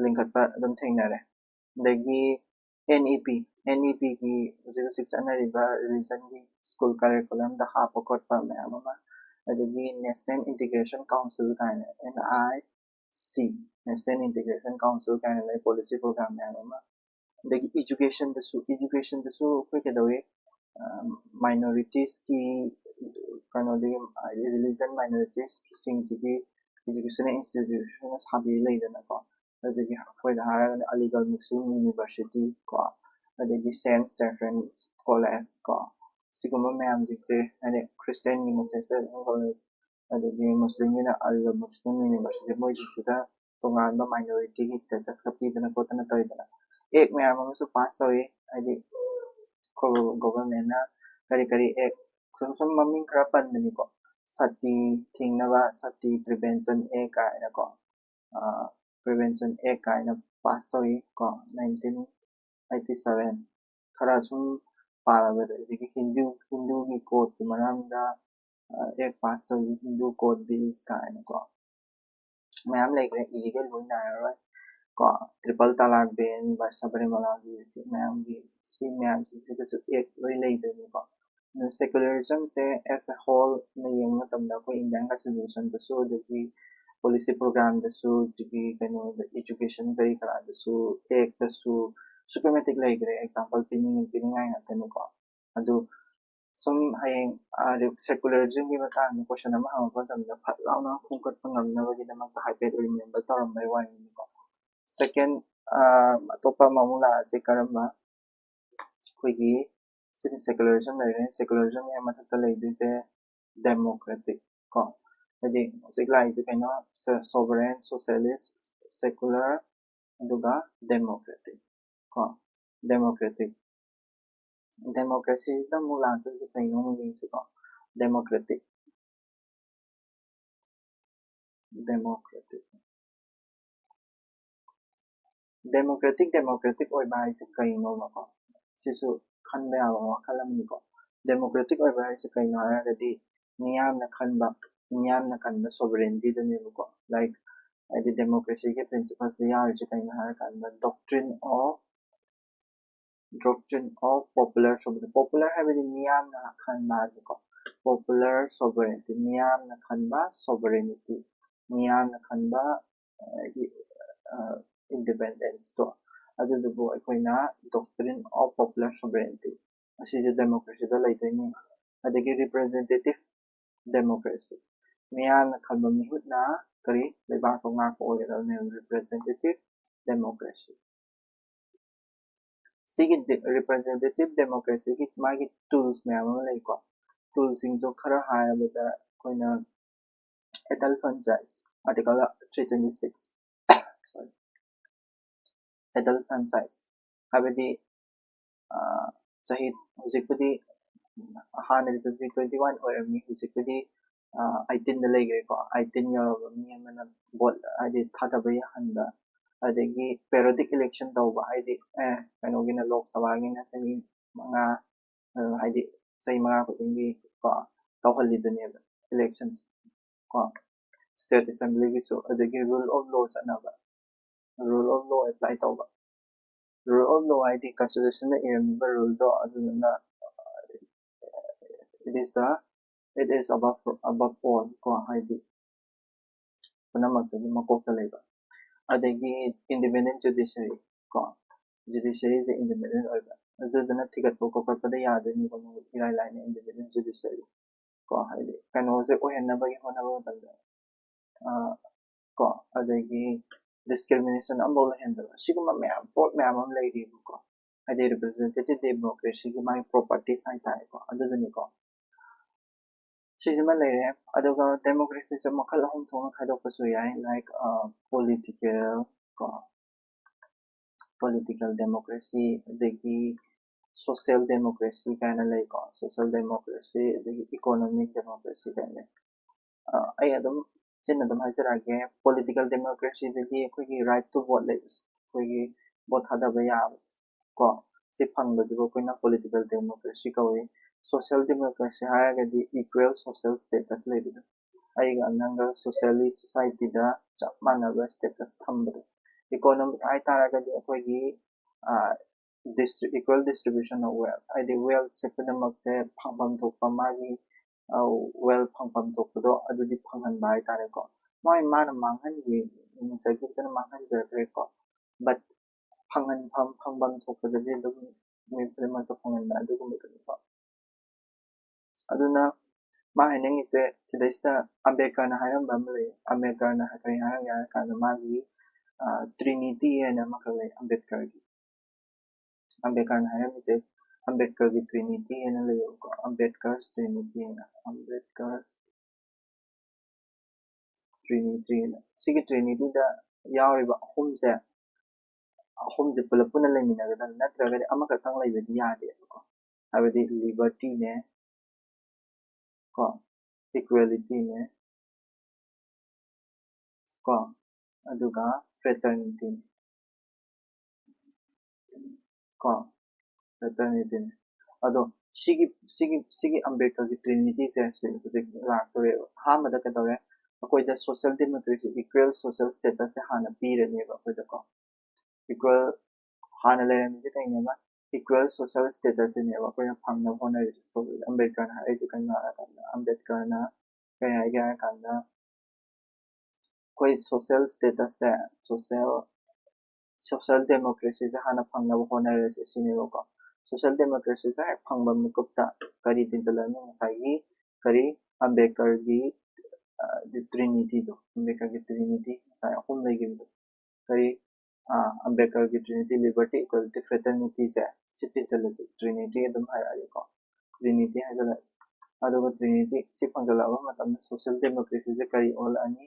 ꯂꯤꯡꯈꯠꯄ ꯑꯗꯨꯝ ꯊꯦꯡꯅꯔꯦ꯫ ꯑꯗꯒꯤ NEP, NEPꯒꯤ ꯍꯧꯖꯤꯛ ꯍꯧꯖꯤꯛ ꯆꯠꯅꯔꯤꯕ religionꯒꯤ school curriculumꯗ ꯍꯥꯞꯄ ꯈꯣꯠꯄ ꯃꯌꯥꯝ ꯑꯃ, ꯑꯗꯒꯤ National Integration Council ꯀꯥꯏꯅ, NIC, National Integration Council ꯀꯥꯏꯅ ꯂꯩ, policy program ꯃꯌꯥꯝ ꯑꯃ꯫ ꯑꯗꯒꯤ educationꯗꯁꯨ, educationꯗꯁꯨ ꯑꯩꯈꯣꯏ ꯀꯩꯗꯧꯋꯤ, minoritiesꯀꯤ ꯀꯩꯅꯣꯗꯒꯤ, ꯍꯥꯏꯗꯤ religion minoritiesꯁꯤꯡꯁꯤꯒꯤ educational institution ꯁꯥꯕꯤ ꯂꯩꯗꯅꯀꯣ꯫ ꯑꯗꯒꯤ ꯑꯩꯈꯣꯏꯗ ꯍꯥꯏꯔꯒꯅ ꯑꯂꯤꯒꯔ ꯃꯨꯁꯂꯤꯝ ꯌꯨꯅꯤꯚꯔꯁꯤꯇꯤ ꯀꯣ, ꯑꯗꯒꯤ Saint Stephen's College ꯀꯣ, ꯁꯤꯒꯨꯝꯕ ꯃꯌꯥꯝꯁꯤꯡꯁꯦ, ꯍꯥꯏꯗꯤ Christianꯒꯤꯅ Saint Stephen's College, ꯑꯗꯒꯤ ꯃꯨꯁꯂꯤꯝꯒꯤꯅ ꯑꯂꯤꯒꯔ ꯃꯨꯁꯂꯤꯝ ꯌꯨꯅꯤꯚꯔꯁꯤꯇꯤ, ꯃꯣꯏꯁꯤꯡꯁꯤꯗ ꯇꯣꯉꯥꯟꯕ minorityꯒꯤ statusꯀ ꯄꯤꯗꯅ ꯈꯣꯠꯇꯅ ꯇꯧꯋꯤꯗꯅ꯫ Act ꯃꯌꯥꯝ ꯑꯃꯁꯨ pass ꯇꯧꯋꯤ, ꯍꯥꯏꯗꯤ governmentꯅ ꯀꯔꯤ ꯀꯔꯤ act, ꯁꯨꯝ ꯁꯨꯝ ꯃꯃꯤꯡ ꯈꯔ ꯄꯟꯕꯅꯤꯀꯣ, ꯁꯇꯤ ꯊꯤꯡꯅꯕ, ꯁꯇꯤ prevention act ꯀꯥꯏꯅꯀꯣ, Prevention Act ꯀꯥꯏꯅ ꯄꯥꯁ ꯇꯧꯏ ꯀꯣ, ꯅꯥꯏꯟꯇꯤꯟ ꯑꯩꯠꯇꯤ ꯁꯚꯦꯟ꯫ ꯈꯔ ꯁꯨꯝ ꯄꯥꯔꯕꯗ ꯑꯗꯒꯤ ꯍꯤꯟꯗꯨ ꯍꯤꯟꯗꯨꯒꯤ ꯀꯣꯗꯀꯤ ꯃꯔꯝꯗ ꯑꯦꯛ ꯄꯥꯁ ꯇꯧꯏ, ꯍꯤꯟꯗꯨ ꯀꯣꯗ ꯕꯤꯜꯁ ꯀꯥꯏꯅꯀꯣ ꯃꯌꯥꯝ ꯂꯩꯈ꯭ꯔꯦ, ꯏꯔꯤꯒꯩ ꯂꯣꯏ ꯅꯥꯏꯔꯔꯣꯏ ꯀꯣ꯫ ꯇ꯭ꯔꯤꯄꯜ ꯇꯂꯥꯛ ꯕꯦꯟ, ꯁꯕꯔꯤꯃꯂꯥꯒꯤ ꯃꯌꯥꯝꯒꯤ, ꯁꯤ ꯃꯌꯥꯝꯁꯤꯡꯁꯤꯗꯁꯨ ꯑꯦꯛ ꯂꯣꯏ ꯂꯩꯗꯣꯏꯅꯤꯀꯣ꯫ ꯑꯗꯨ ꯁꯦꯀꯨꯂꯔꯤꯖꯝꯁꯦ ꯑꯦꯁ ꯑꯦ ꯍꯣꯜꯅ ꯌꯦꯡꯕ ꯃꯇꯝꯗ ꯑꯩꯈꯣꯏ ꯏꯟꯗꯤꯌꯥꯟ ꯀꯟꯁꯇꯤꯇ꯭ꯌꯨꯁꯟꯗꯁꯨ, ꯑꯗꯒꯤ ꯄꯣꯂꯤꯁꯤ ꯄ꯭ꯔꯣꯒ꯭ꯔꯥꯝꯗꯁꯨ, ꯑꯗꯒꯤ ꯀꯩꯅꯣꯗ, ꯏꯖꯨꯀꯦꯁꯟ ꯀꯔꯤ ꯀꯔꯥꯗꯁꯨ, ꯑꯦꯛꯇꯁꯨ ꯑꯁꯨꯛꯀꯤ ꯃꯇꯤꯛ ꯂꯩꯈ꯭ꯔꯦ꯫ ꯑꯦꯛꯖꯥꯝꯄꯜ ꯄꯤꯅꯤꯡ ꯄꯤꯅꯤꯡꯉꯥꯏ ꯉꯥꯛꯇꯅꯤꯀꯣ꯫ ꯑꯗꯨ ꯁꯨꯝ ꯍꯌꯦꯡ ꯁꯦꯀꯨꯂꯔꯤꯖꯝꯒꯤ ꯃꯇꯥꯡꯗ ꯀꯣꯏꯁꯟ ꯑꯃ ꯍꯪꯉꯛꯄ ꯃꯇꯝꯗ ꯐꯠ ꯂꯥꯎꯅ ꯈꯣꯝꯒꯠꯄ ꯉꯝꯅꯕꯒꯤꯗꯃꯛꯇ ꯍꯥꯏꯐꯦꯠ ꯔꯤꯃꯦꯝꯕꯔ ꯇꯧꯔꯝꯕꯩ ꯋꯥꯔꯤꯅꯤꯀꯣ꯫ ꯁꯦꯀꯦꯟ, ꯑꯇꯣꯞꯄ ꯑꯃꯃꯨꯛ ꯂꯥꯛꯑꯁꯤ꯫ ꯀꯔꯝꯕ? ꯑꯩꯈꯣꯏꯒꯤ ꯁꯤꯅ ꯁꯦꯀꯨꯂꯔꯤꯖꯝ ꯂꯩꯔꯦ꯫ ꯁꯦꯀꯨꯂꯔꯤꯖꯝꯒꯤ ꯃꯊꯛꯇ ꯂꯩꯗꯣꯏꯁꯦ ꯗꯦꯃꯣꯀ꯭ꯔꯦꯇꯤꯛ ꯀꯣ꯫ ꯍꯥꯏꯗꯤ ꯍꯧꯖꯤꯛ ꯂꯥꯛꯏꯁꯦ ꯀꯩꯅꯣ? ꯁꯣꯕꯔꯦꯟ, ꯁꯣꯁꯤꯌꯦꯂꯤꯁ, ꯁꯦꯀꯨꯂꯔ, ꯑꯗꯨꯒ ꯗꯦꯃꯣꯀ꯭ꯔꯦꯇꯤꯛ ꯀꯣ꯫ ꯗꯦꯃꯣꯀ꯭ꯔꯦꯇꯤꯛ, ꯗꯦꯃꯣꯀ꯭ꯔꯦꯁꯤꯁꯤꯗ ꯑꯃꯨꯛ ꯂꯥꯛꯇꯣꯏꯁꯦ ꯀꯩꯅꯣ ꯑꯃꯨꯛ ꯌꯦꯡꯁꯤꯀꯣ꯫ ꯗꯦꯃꯣꯀ꯭ꯔꯦꯇꯤꯛ, ꯗꯦꯃꯣꯀ꯭ꯔꯦꯇꯤꯛ, ꯗꯦꯃꯣꯀ꯭ꯔꯦꯇꯤꯛ, ꯗꯦꯃꯣꯀ꯭ꯔꯦꯇꯤꯛ ꯑꯣꯏꯕ ꯍꯥꯏꯁꯦ ꯀꯩꯅꯣꯕꯀꯣ? ꯁꯤꯁꯨ ꯈꯟꯕ ꯌꯥꯕ ꯋꯥꯈꯜ ꯑꯃꯅꯤꯀꯣ꯫ ꯗꯦꯃꯣꯀ꯭ꯔꯦꯇꯤꯛ ꯑꯣꯏꯕ ꯍꯥꯏꯁꯦ ꯀꯩꯅꯣ ꯍꯥꯏꯔꯒꯗꯤ ꯃꯤꯌꯥꯝꯅ ꯈꯟꯕ, ꯃꯤꯌꯥꯝꯅ ꯈꯟꯕ ꯁꯣꯕꯔꯦꯟꯇꯤꯗꯅꯦꯕꯀꯣ꯫ ꯂꯥꯏꯛ, ꯍꯥꯏꯗꯤ ꯗꯦꯃꯣꯀ꯭ꯔꯦꯁꯤꯒꯤ ꯄ꯭ꯔꯤꯟꯁꯤꯄꯜꯁꯤꯗ ꯌꯥꯎꯔꯤꯁꯦ ꯀꯩꯅꯣ ꯍꯥꯏꯔꯀꯥꯟꯗ doctrine of, doctrine of popular sovereignty꯫ Popular ꯍꯥꯏꯕꯗꯤ ꯃꯤꯌꯥꯝꯅ ꯈꯟꯕ ꯍꯥꯏꯕꯀꯣ꯫ ꯄꯣꯄꯨꯂꯔ ꯁꯣꯕꯔꯦꯟꯇꯤ, ꯃꯤꯌꯥꯝꯅ ꯈꯟꯕ ꯁꯣꯕꯔꯦꯅꯤꯇꯤ, ꯃꯤꯌꯥꯝꯅ ꯈꯟꯕ, ꯍꯥꯏꯗꯤ, ꯏꯟꯗꯤꯄꯦꯟꯗꯦꯟꯁꯇꯣ, ꯑꯗꯨꯗꯨꯕꯨ ꯑꯩꯈꯣꯏꯅ doctrine of popular sovereignty, ꯑꯁꯤꯁꯦ ꯗꯦꯃꯣꯀ꯭ꯔꯦꯁꯤꯗ ꯂꯩꯗꯣꯏꯅꯤ꯫ ꯑꯗꯒꯤ representative democracy, ꯃꯤꯌꯥꯝꯅ ꯈꯟꯕ ꯃꯤꯍꯨꯠꯅ ꯀꯔꯤ, ꯂꯩꯕꯥꯛꯇꯣ ꯉꯥꯛꯄ ꯑꯣꯏꯒꯗꯕꯅꯦꯕ, representative democracy꯫ ꯁꯤꯒꯤ representative democracyꯒꯤ ꯃꯥꯒꯤ ꯇꯨꯜꯁ ꯃꯌꯥꯝ ꯑꯃ ꯂꯩꯀꯣ꯫ ꯇꯨꯜꯁꯤꯡꯗꯣ ꯈꯔ ꯍꯥꯏꯔꯕꯗ ꯑꯩꯈꯣꯏꯅ adult franchise, Article three twenty six, sorry, adult franchise ꯍꯥꯏꯕꯗꯤ, ꯑ, ꯆꯍꯤ ꯍꯧꯖꯤꯛꯄꯨꯗꯤ, ꯍꯥꯟꯅꯗꯤ twenty twenty one ꯑꯣꯏꯔꯝꯃꯤ, ꯍꯧꯖꯤꯛꯄꯨꯗꯤ ꯑꯩꯠꯇꯤꯟꯗ ꯂꯩꯈ꯭ꯔꯦꯀꯣ꯫ ꯑꯩꯠꯇꯤꯟ ꯌꯧꯔꯕ ꯃꯤ ꯑꯃꯅ ꯚꯣꯠ ꯍꯥꯏꯗꯤ ꯊꯥꯗꯕ ꯌꯥꯍꯟꯕ, ꯑꯗꯒꯤ periodic election ꯇꯧꯕ, ꯍꯥꯏꯗꯤ ꯑꯦ ꯀꯩꯅꯣꯒꯤꯅ ꯂꯣꯛ ꯁꯚꯥꯒꯤꯅ ꯆꯍꯤ ꯃꯉꯥ, ꯑ, ꯍꯥꯏꯗꯤ ꯆꯍꯤ ꯃꯉꯥ ꯈꯨꯗꯤꯡꯒꯤ ꯀꯣ ꯇꯧꯍꯜꯂꯤꯗꯨꯅꯦꯕ elections ꯀꯣ꯫ State Assemblyꯒꯤꯁꯨ, ꯑꯗꯒꯤ rule of law ꯆꯠꯅꯕ, rule of law apply ꯇꯧꯕ꯫ Rule of law ꯍꯥꯏꯗꯤ constitutionꯗ ꯏꯔꯝꯃꯤꯕ ruleꯗꯣ, ꯑꯗꯨꯗꯨꯅ it is the it is above above all ꯀꯣ, ꯍꯥꯏꯗꯤ ꯄꯨꯝꯅꯃꯛꯇꯒꯤ ꯃꯀꯣꯛꯇ ꯂꯩꯕ꯫ ꯑꯗꯒꯤ independent judiciary ꯀꯣ, judiciaryꯁꯦ independent ꯑꯣꯏꯕ, ꯑꯗꯨꯗꯨꯅ ꯊꯤꯒꯠꯄ ꯈꯣꯀꯠꯄꯗ ꯌꯥꯗꯣꯏꯅꯤꯀꯣ ꯃꯣꯏ ꯏꯔꯥꯏ ꯂꯥꯏꯅ independent judiciary ꯀꯣ꯫ ꯍꯥꯏꯗꯤ ꯀꯩꯅꯣꯁꯦ ꯑꯣꯏꯍꯟꯅꯕꯒꯤ ꯍꯣꯠꯅꯕ ꯃꯇꯝꯗ ꯑ, ꯀꯣ, ꯑꯗꯒꯤ discrimination ꯑꯃꯐꯥꯎ ꯂꯩꯍꯟꯗꯕ, ꯁꯤꯒꯨꯝꯕ ꯃꯌꯥꯝ, ꯄꯣꯠ ꯃꯌꯥꯝ ꯑꯃ ꯂꯩꯔꯤꯕꯀꯣ꯫ ꯍꯥꯏꯗꯤ representative democracyꯒꯤ ꯃꯥꯒꯤ properties ꯍꯥꯏꯇꯥꯔꯦꯀꯣ, ꯑꯗꯨꯗꯨꯅꯤꯀꯣ꯫ ꯁꯤꯁꯤꯃ ꯂꯩꯔꯦ꯫ ꯑꯗꯨꯒ democracyꯁꯦ ꯃꯈꯜ ꯑꯍꯨꯝ ꯊꯣꯛꯅ ꯈꯥꯏꯗꯣꯛꯄꯁꯨ ꯌꯥꯏ, like, ꯑ, political ꯀꯣ, political democracy, ꯑꯗꯒꯤ social democracy ꯀꯥꯏꯅ ꯂꯩꯀꯣ, social democracy, ꯑꯗꯒꯤ economic democracy ꯀꯥꯏꯅ ꯂꯩ꯫ ꯑ, ꯑꯩ ꯑꯗꯨꯝ ꯆꯤꯟꯅ ꯑꯗꯨꯝ ꯍꯥꯏꯖꯔꯛꯑꯒꯦ꯫ Political democracyꯗꯗꯤ ꯑꯩꯈꯣꯏꯒꯤ right to vote ꯂꯩꯕꯁꯦ, ꯑꯩꯈꯣꯏꯒꯤ ꯚꯣꯠ ꯊꯥꯗꯕ ꯌꯥꯕꯁꯦ ꯀꯣ, ꯁꯤ ꯐꯪꯕꯁꯤꯕꯨ ꯑꯩꯈꯣꯏꯅ political democracy ꯀꯧꯏ꯫ Social democracy ꯍꯥꯏꯔꯒꯗꯤ equal social status ꯂꯩꯕꯗꯣ, ꯑꯩꯒ ꯅꯪꯒ socially societyꯗ ꯆꯞ ꯃꯥꯟꯅꯕ status ꯊꯝꯕꯗꯣ꯫ Economic ꯍꯥꯏꯇꯥꯔꯒꯗꯤ ꯑꯩꯈꯣꯏꯒꯤ, ꯑ, distri-, equal distribution of wealth, ꯍꯥꯏꯗꯤ wealthꯁꯦ ꯄꯨꯝꯅꯃꯛꯁꯦ ꯐꯪꯐꯝ ꯊꯣꯛꯄ, ꯃꯥꯒꯤ, ꯑ, wealth ꯐꯪꯐꯝ ꯊꯣꯛꯄꯗꯣ ꯑꯗꯨꯗꯤ ꯐꯪꯍꯟꯕ ꯍꯥꯏꯇꯥꯔꯦꯀꯣ꯫ ꯃꯥꯏ ꯃꯥꯅ ꯃꯥꯡꯍꯟꯒꯦ, ꯎꯝ, ꯆꯠꯈꯤꯕꯗꯨꯅ ꯃꯥꯡꯍꯟꯖꯈ꯭ꯔꯦꯀꯣ, but ꯐꯪꯍꯟꯐꯝ, ꯐꯪꯐꯝ ꯊꯣꯛꯄꯗꯗꯤ ꯑꯗꯨꯝ ꯃꯤ ꯈꯨꯗꯤꯡꯃꯛꯇ ꯐꯪꯍꯟꯕ ꯑꯗꯨꯒꯨꯝꯕꯗꯨꯅꯤꯀꯣ꯫ ꯑꯗꯨꯅ ꯃꯥ ꯍꯥꯏꯅꯤꯡꯉꯤꯁꯦ ꯁꯤꯗꯩꯁꯤꯗ ꯑꯝꯕꯦꯗꯀꯔꯅ ꯍꯥꯏꯔꯝꯕ ꯑꯃ ꯂꯩ꯫ ꯑꯝꯕꯦꯗꯀꯔꯅ ꯀꯔꯤ ꯍꯥꯏꯔꯝꯒꯦ ꯍꯥꯏꯔ ꯀꯥꯟꯗ ꯃꯥꯒꯤ, ꯑ, Trinity ꯍꯥꯏꯅ ꯑꯃꯈꯛ ꯂꯩ ꯑꯝꯕꯦꯗꯀꯔꯒꯤ꯫ ꯑꯝꯕꯦꯗꯀꯔꯅ ꯍꯥꯏꯔꯝꯃꯤꯁꯦ, ꯑꯝꯕꯦꯗꯀꯔꯒꯤ Trinity ꯍꯥꯏꯅ ꯂꯩꯌꯦꯕꯀꯣ, Ambedkar's Trinity ꯍꯥꯏꯅ, Ambedkar's Trinity ꯍꯥꯏꯅ꯫ ꯁꯤꯒꯤ Trinityꯗ ꯌꯥꯎꯔꯤꯕ ꯑꯍꯨꯝꯁꯦ, ꯑꯍꯨꯝꯁꯦ ꯄꯨꯂꯞ ꯄꯨꯟꯅ ꯂꯩꯃꯤꯟꯅꯒꯗꯕꯅꯤ, ꯅꯠꯇ꯭ꯔꯒꯗꯤ ꯑꯃꯈꯛꯇꯪ ꯂꯩꯕꯗꯤ ꯌꯥꯗꯦꯕꯀꯣ꯫ ꯍꯥꯏꯕꯗꯤ libertyꯅꯦ ꯀꯣ, Equality ꯅꯦ, ꯀꯣ, ꯑꯗꯨꯒ Fraternity ꯅꯦ, ꯀꯣ, Fraternity ꯅꯦ꯫ ꯑꯗꯣ ꯁꯤꯒꯤ ꯁꯤꯒꯤ ꯁꯤꯒꯤ ꯑꯝꯕꯦꯗꯀꯔꯒꯤ Trinity ꯁꯦ ꯁꯤ ꯍꯧꯖꯤꯛ ꯂꯥꯛꯇꯣꯔꯦꯕ꯫ ꯑꯍꯥꯟꯕꯗ ꯀꯩꯗꯧꯔꯦ? ꯑꯩꯈꯣꯏꯗ social democracy, equal social status ꯁꯦ ꯍꯥꯟꯅ ꯄꯤꯔꯅꯦꯕ ꯑꯩꯈꯣꯏꯗꯀꯣ꯫ Equal ꯍꯥꯟꯅ ꯂꯩꯔꯝꯃꯤꯁꯦ ꯀꯩꯅꯦꯕ? Equal social status ꯁꯤꯅꯦꯕ ꯑꯩꯈꯣꯏꯅ ꯐꯪꯅꯕ ꯍꯣꯠꯅꯔꯤꯁꯦ꯫ So ꯑꯝꯕꯦꯗꯀꯔꯅ ꯍꯥꯏꯔꯤꯁꯦ ꯀꯩꯅꯣ ꯍꯥꯏꯔꯀꯥꯟꯗ, ꯑꯝꯕꯦꯗꯀꯔꯅ ꯀꯩ ꯍꯥꯏꯒꯦ ꯍꯥꯏꯔꯀꯥꯟꯗ, ꯑꯩꯈꯣꯏ social status ꯁꯦ, social social democracy ꯁꯦ ꯍꯥꯟꯅ ꯐꯪꯅꯕ ꯍꯣꯠꯅꯔꯁꯦ ꯁꯤꯅꯦꯕꯀꯣ꯫ Social democracy ꯁꯦ ꯍꯦꯛ ꯐꯪꯕ ꯃꯤꯀꯨꯞꯇ ꯀꯔꯤ ꯇꯤꯟꯁꯤꯜꯂꯛꯑꯅꯤ? ꯉꯁꯥꯏꯒꯤ ꯀꯔꯤ, ꯑꯝꯕꯦꯗꯀꯔꯒꯤ Trinity ꯗꯣ, ꯑꯝꯕꯦꯗꯀꯔꯒꯤ Trinity ꯉꯁꯥꯏ ꯑꯍꯨꯝ ꯂꯩꯈꯤꯕꯗꯣ, ꯀꯔꯤ, ꯑꯝꯕꯦꯗꯀꯔꯒꯤ Trinity, Liberty, Equality, Fraternity ꯁꯦ ꯁꯤ ꯇꯤꯟꯁꯤꯜꯂꯁꯤ, Trinity ꯑꯗꯨꯝ ꯍꯥꯏꯔꯛꯑꯒꯦꯀꯣ, Trinity ꯍꯥꯏꯖꯤꯜꯂꯁꯤ꯫ ꯑꯗꯨꯒ Trinity ꯁꯤ ꯐꯪꯖꯜꯂꯛꯑꯕ ꯃꯇꯝꯗ social democracy ꯁꯦ ꯀꯔꯤ ꯑꯣꯜꯂꯛꯑꯅꯤ?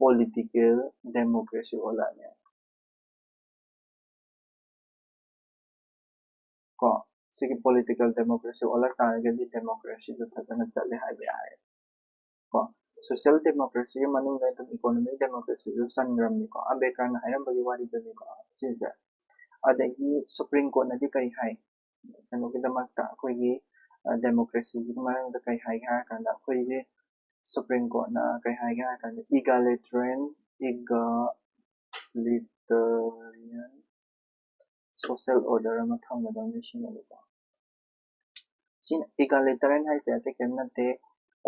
Political democracy ꯑꯣꯜꯂꯛꯑꯅꯤ꯫ ꯀꯣ, ꯁꯤꯒꯤ political democracy ꯑꯣꯜꯂꯛ ꯇꯥꯔꯒꯗꯤ democracy ꯗꯨ ꯐꯖꯅ ꯆꯠꯂꯦ ꯍꯥꯏꯕ ꯌꯥꯔꯦ꯫ ꯀꯣ, social democracy ꯒꯤ ꯃꯅꯨꯡꯗ ꯑꯗꯨꯝ economic democracy ꯁꯨ ꯆꯟꯈ꯭ꯔꯕꯅꯤꯀꯣ꯫ ꯑꯝꯕꯦꯗꯀꯔꯅ ꯍꯥꯏꯔꯝꯕꯒꯤ ꯋꯥꯔꯤꯗꯨꯅꯤꯀꯣ ꯁꯤꯁꯦ꯫ ꯑꯗꯒꯤ Supreme Court ꯅꯗꯤ ꯀꯔꯤ ꯍꯥꯏ? ꯀꯩꯅꯣꯒꯤꯗꯃꯛꯇ ꯑꯩꯈꯣꯏꯒꯤ democracy ꯁꯤꯒꯤ ꯃꯔꯝꯗ ꯀꯔꯤ ꯍꯥꯏꯒꯦ ꯍꯥꯏꯔ ꯀꯥꯟꯗ, ꯑꯩꯈꯣꯏꯒꯤ Supreme Court ꯅ ꯀꯩ ꯍꯥꯏꯒꯦ ꯍꯥꯏꯔ ꯀꯥꯟꯗ, egalitarian, egalitarian social order ꯑꯃ ꯊꯝꯒꯗꯕꯅꯤ ꯁꯤꯅꯦꯕꯀꯣ꯫ ꯁꯤꯅ egalitarian ꯍꯥꯏꯁꯦ ꯑꯇꯩ ꯀꯔꯤꯝ ꯅꯠꯇꯦ,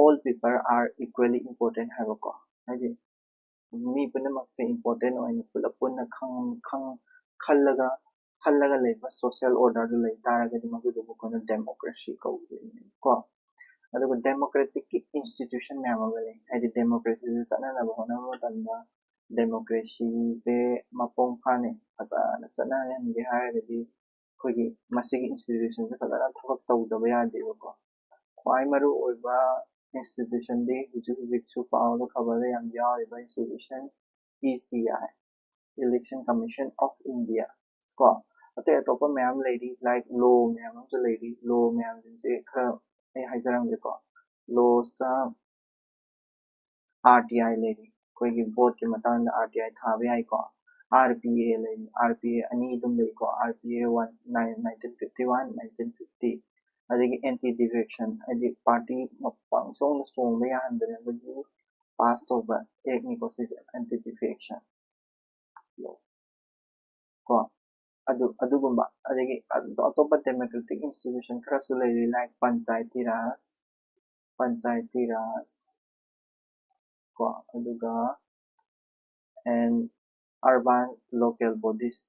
all people are equally important ꯍꯥꯏꯕꯀꯣ꯫ ꯍꯥꯏꯗꯤ ꯃꯤ ꯄꯨꯝꯅꯃꯛꯁꯦ important ꯑꯣꯏꯅ ꯄꯨꯂꯞ ꯄꯨꯟꯅ ꯈꯪ-, ꯈꯪ-, ꯈꯜꯂꯒ, ꯈꯜꯂꯒ ꯂꯩꯕ social order ꯗꯨ ꯂꯩ ꯇꯥꯔꯒꯗꯤ ꯃꯗꯨꯗꯨꯕꯨ ꯑꯩꯈꯣꯏꯅ democracy ꯀꯧꯗꯣꯏꯅꯦ ꯀꯣ꯫ ꯑꯗꯨꯒ democratic ꯀꯤ institution ꯃꯌꯥꯝ ꯑꯃ ꯂꯩ꯫ ꯍꯥꯏꯗꯤ democracy ꯁꯦ ꯆꯠꯅꯅꯕ ꯍꯣꯠꯅꯕ ꯃꯇꯝꯗ democracy ꯁꯦ ꯃꯄꯨꯡ ꯐꯥꯅ ꯐꯖꯅ ꯆꯠꯅꯍꯟꯒꯦ ꯍꯥꯏꯔꯒꯗꯤ ꯑꯩꯈꯣꯏꯒꯤ ꯃꯁꯤꯒꯤ institution ꯁꯦ ꯐꯖꯅ ꯊꯕꯛ ꯇꯧꯗꯕ ꯌꯥꯗꯦꯕꯀꯣ꯫ ꯈ꯭ꯋꯥꯏ ꯃꯔꯨ ꯑꯣꯏꯕ institution ꯗꯤ ꯍꯧꯖꯤꯛ ꯍꯧꯖꯤꯛꯁꯨ ꯄꯥꯎꯗ ꯈꯕꯔꯗ ꯌꯥꯝ ꯌꯥꯎꯔꯤꯕ institution E C I, Election Commission of India ꯀꯣ꯫ ꯑꯇꯩ ꯑꯇꯣꯞꯄ ꯃꯌꯥꯝ ꯂꯩꯔꯤ, like law ꯃꯌꯥꯝ ꯑꯃꯁꯨ ꯂꯩꯔꯤ꯫ Law ꯃꯌꯥꯝꯁꯤꯡꯁꯦ ꯈꯔ ꯑꯩ ꯍꯥꯏꯖꯔꯝꯒꯦꯀꯣ꯫ Laws ꯇ ꯑꯥꯔ ꯇꯤ ꯑꯥꯏ ꯂꯩꯔꯤ, ꯑꯩꯈꯣꯏꯒꯤ ꯚꯣꯠꯀꯤ ꯃꯇꯥꯡꯗ ꯑꯥꯔ ꯇꯤ ꯑꯥꯏ ꯊꯥꯕ ꯌꯥꯏꯀꯣ꯫ ꯑꯥꯔ ꯄꯤ ꯑꯦ ꯂꯩꯔꯤ, ꯑꯥꯔ ꯄꯤ ꯑꯦ ꯑꯅꯤ ꯑꯗꯨꯝ ꯂꯩꯀꯣ, R P A one, nineteen fifty one, nineteen fifty, ꯑꯗꯒꯤ ꯑꯦꯟꯇꯤ ꯗꯤꯐꯦꯛꯁꯟ, ꯍꯥꯏꯗꯤ ꯄꯥꯔꯇꯤ ꯄꯪꯆꯣꯡꯗ ꯆꯣꯡꯕ ꯌꯥꯍꯟꯗꯅꯕꯒꯤ ꯄꯥꯁ ꯇꯧꯕ ꯑꯦꯛꯅꯤꯀꯣ ꯁꯤꯁꯦ, ꯑꯦꯟꯇꯤ ꯗꯤꯐꯦꯛꯁꯟ꯫ ꯀꯣ, ꯑꯗꯨ ꯑꯗꯨꯒꯨꯝꯕ꯫ ꯑꯗꯒꯤ ꯑꯇꯣꯞꯄ ꯗꯦꯃꯣꯀ꯭ꯔꯦꯇꯤꯛ ꯏꯟꯁꯇꯤꯇ꯭ꯌꯨꯁꯟ ꯈꯔꯁꯨ ꯂꯩꯔꯤ, ꯂꯥꯏꯛ ꯄꯟꯆꯥꯌꯇꯤ ꯔꯥꯖ, ꯄꯟꯆꯥꯌꯇꯤ ꯔꯥꯖ ꯀꯣ, ꯑꯗꯨꯒ and urban local bodies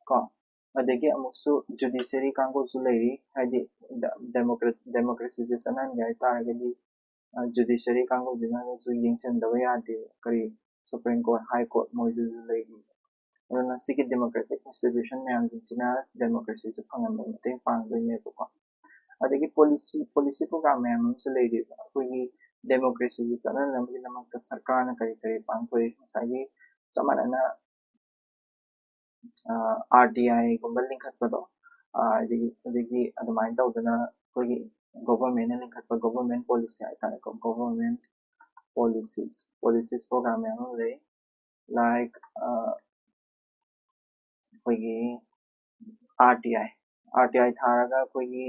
ꯀꯣ꯫ ꯑꯗꯒꯤ ꯑꯃꯨꯛꯁꯨ ꯖꯨꯗꯤꯁꯤꯌꯔꯤ ꯀꯥꯡꯕꯨꯁꯨ ꯂꯩꯔꯤ, ꯍꯥꯏꯗꯤ ꯗꯦꯃꯣꯀ꯭ꯔꯦꯁꯤꯁꯦ ꯆꯠꯅꯍꯟꯒꯦ ꯍꯥꯏꯇꯥꯔꯒꯗꯤ ꯖꯨꯗꯤꯁꯤꯌꯔꯤ ꯀꯥꯡꯕꯨꯁꯤꯅꯁꯨ ꯌꯦꯡꯁꯤꯟꯗꯕ ꯌꯥꯗꯦ꯫ ꯀꯔꯤ, ꯁꯨꯄ꯭ꯔꯤꯝ ꯀꯣꯔꯠ, ꯍꯥꯏ ꯀꯣꯔꯠ ꯃꯣꯏꯁꯨ ꯂꯩꯔꯤ꯫ ꯑꯗꯨꯅ ꯁꯤꯒꯤ ꯗꯦꯃꯣꯀ꯭ꯔꯦꯇꯤꯛ ꯏꯟꯁꯇꯤꯇ꯭ꯌꯨꯁꯟ ꯃꯌꯥꯝꯁꯤꯡꯁꯤꯅ ꯗꯦꯃꯣꯀ꯭ꯔꯦꯁꯤꯁꯦ ꯐꯪꯍꯟꯕ ꯃꯇꯦꯡ ꯄꯥꯡꯗꯣꯏꯅꯦꯕꯀꯣ꯫ ꯑꯗꯒꯤ ꯄꯣꯂꯤꯁꯤ ꯄꯣꯂꯤꯁꯤ ꯄ꯭ꯔꯣꯒ꯭ꯔꯥꯝ ꯃꯌꯥꯝ ꯑꯃꯁꯨ ꯂꯩꯔꯤꯕ, ꯑꯩꯈꯣꯏꯒꯤ ꯗꯦꯃꯣꯀ꯭ꯔꯦꯁꯤꯁꯦ ꯆꯠꯅꯅꯕꯒꯤꯗꯃꯛꯇ ꯁꯔꯀꯥꯔꯅ ꯀꯔꯤ ꯀꯔꯤ ꯄꯥꯡꯊꯣꯛꯏ? ꯉꯁꯥꯏꯒꯤ ꯆꯞ ꯃꯥꯟꯅꯅ ꯑꯥꯔ ꯇꯤ ꯑꯥꯏꯒꯨꯝꯕ ꯂꯤꯡꯈꯠꯄꯗꯣ, ꯑꯗꯒꯤ ꯑꯗꯒꯤ ꯑꯗꯨꯃꯥꯏꯅ ꯇꯧꯗꯅ ꯑꯩꯈꯣꯏꯒꯤ ꯒꯣꯚꯔꯟꯃꯦꯟꯅ ꯂꯤꯡꯈꯠꯄ ꯒꯣꯚꯔꯟꯃꯦꯟ ꯄꯣꯂꯤꯁꯤ ꯍꯥꯏꯇꯥꯔꯦꯀꯣ, ꯒꯣꯚꯔꯟꯃꯦꯟ ꯄꯣꯂꯤꯁꯤꯁ ꯄꯣꯂꯤꯁꯤꯁ ꯄ꯭ꯔꯣꯒ꯭ꯔꯥꯝ ꯃꯌꯥꯝ ꯑꯃ ꯂꯩ꯫ ꯂꯥꯏꯛ ꯑꯩꯈꯣꯏꯒꯤ ꯑꯥꯔ ꯇꯤ ꯑꯥꯏ ꯑꯥꯔ ꯇꯤ ꯑꯥꯏ ꯊꯥꯔꯒ ꯑꯩꯈꯣꯏꯒꯤ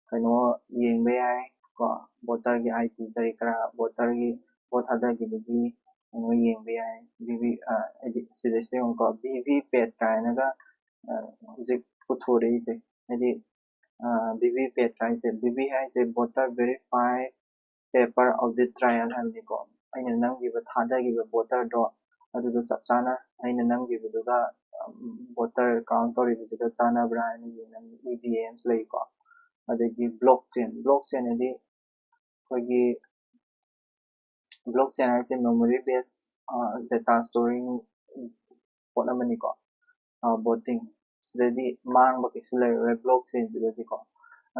ꯀꯩꯅꯣ ꯌꯦꯡꯕ ꯌꯥꯏ ꯀꯣ, ꯚꯣꯇꯔꯒꯤ ꯑꯥꯏ ꯗꯤ ꯀꯔꯤ ꯀꯔꯥ, ꯚꯣꯇꯔꯒꯤ ꯚꯣꯠ ꯊꯥꯗꯈꯤꯕꯒꯤ ꯀꯩꯅꯣ ꯌꯦꯡꯕ ꯌꯥꯏ꯫ ꯚꯤ ꯚꯤ ꯍꯥꯏꯗꯤ ꯁꯤꯗꯩꯁꯤꯗ ꯌꯦꯡꯉꯨꯀꯣ, ꯚꯤ ꯚꯤ ꯄꯦꯠ ꯀꯥꯏꯅꯒ ꯍꯧꯖꯤꯛ ꯄꯨꯊꯣꯔꯛꯏꯁꯦ, ꯍꯥꯏꯗꯤ ꯚꯤ ꯚꯤ ꯄꯦꯠ ꯍꯥꯏꯁꯦ, ꯚꯤ ꯚꯤ ꯍꯥꯏꯁꯦ voter verify paper of the trial ꯍꯥꯏꯕꯅꯤꯀꯣ꯫ ꯑꯩꯅ ꯅꯝꯈꯤꯕ, ꯊꯥꯗꯈꯤꯕ ꯚꯣꯇꯔꯗꯣ ꯑꯗꯨꯗꯣ ꯆꯞ ꯆꯥꯅ ꯑꯩꯅ ꯅꯝꯈꯤꯕꯗꯨꯒ ꯚꯣꯇꯔ ꯀꯥꯎꯟ ꯇꯧꯔꯤꯕꯁꯤꯒ ꯆꯥꯟꯅꯕ꯭ꯔꯥ ꯍꯥꯏꯅ ꯌꯦꯡꯅꯕ ꯏ ꯚꯤ ꯑꯦꯝꯁ ꯂꯩꯀꯣ꯫ ꯑꯗꯒꯤ ꯕ꯭ꯂꯣꯛ ꯆꯦꯟ, ꯕ꯭ꯂꯣꯛ ꯆꯦꯟ ꯍꯥꯏꯗꯤ ꯑꯩꯈꯣꯏꯒꯤ ꯕ꯭ꯂꯣꯛ ꯆꯦꯟ ꯍꯥꯏꯁꯦ ꯃꯦꯃꯣꯔꯤ ꯕꯦꯁ ꯗꯦꯇꯥ ꯁ꯭ꯇꯣꯔꯤꯡ ꯄꯣꯠ ꯑꯃꯅꯤꯀꯣ꯫ ꯚꯣꯇꯤꯡ ꯁꯤꯗꯗꯤ ꯃꯥꯡꯕ ꯀꯩꯁꯨ ꯂꯩꯔꯔꯣꯏ ꯕ꯭ꯂꯣꯛ ꯆꯦꯟꯁꯤꯗꯗꯤꯀꯣ꯫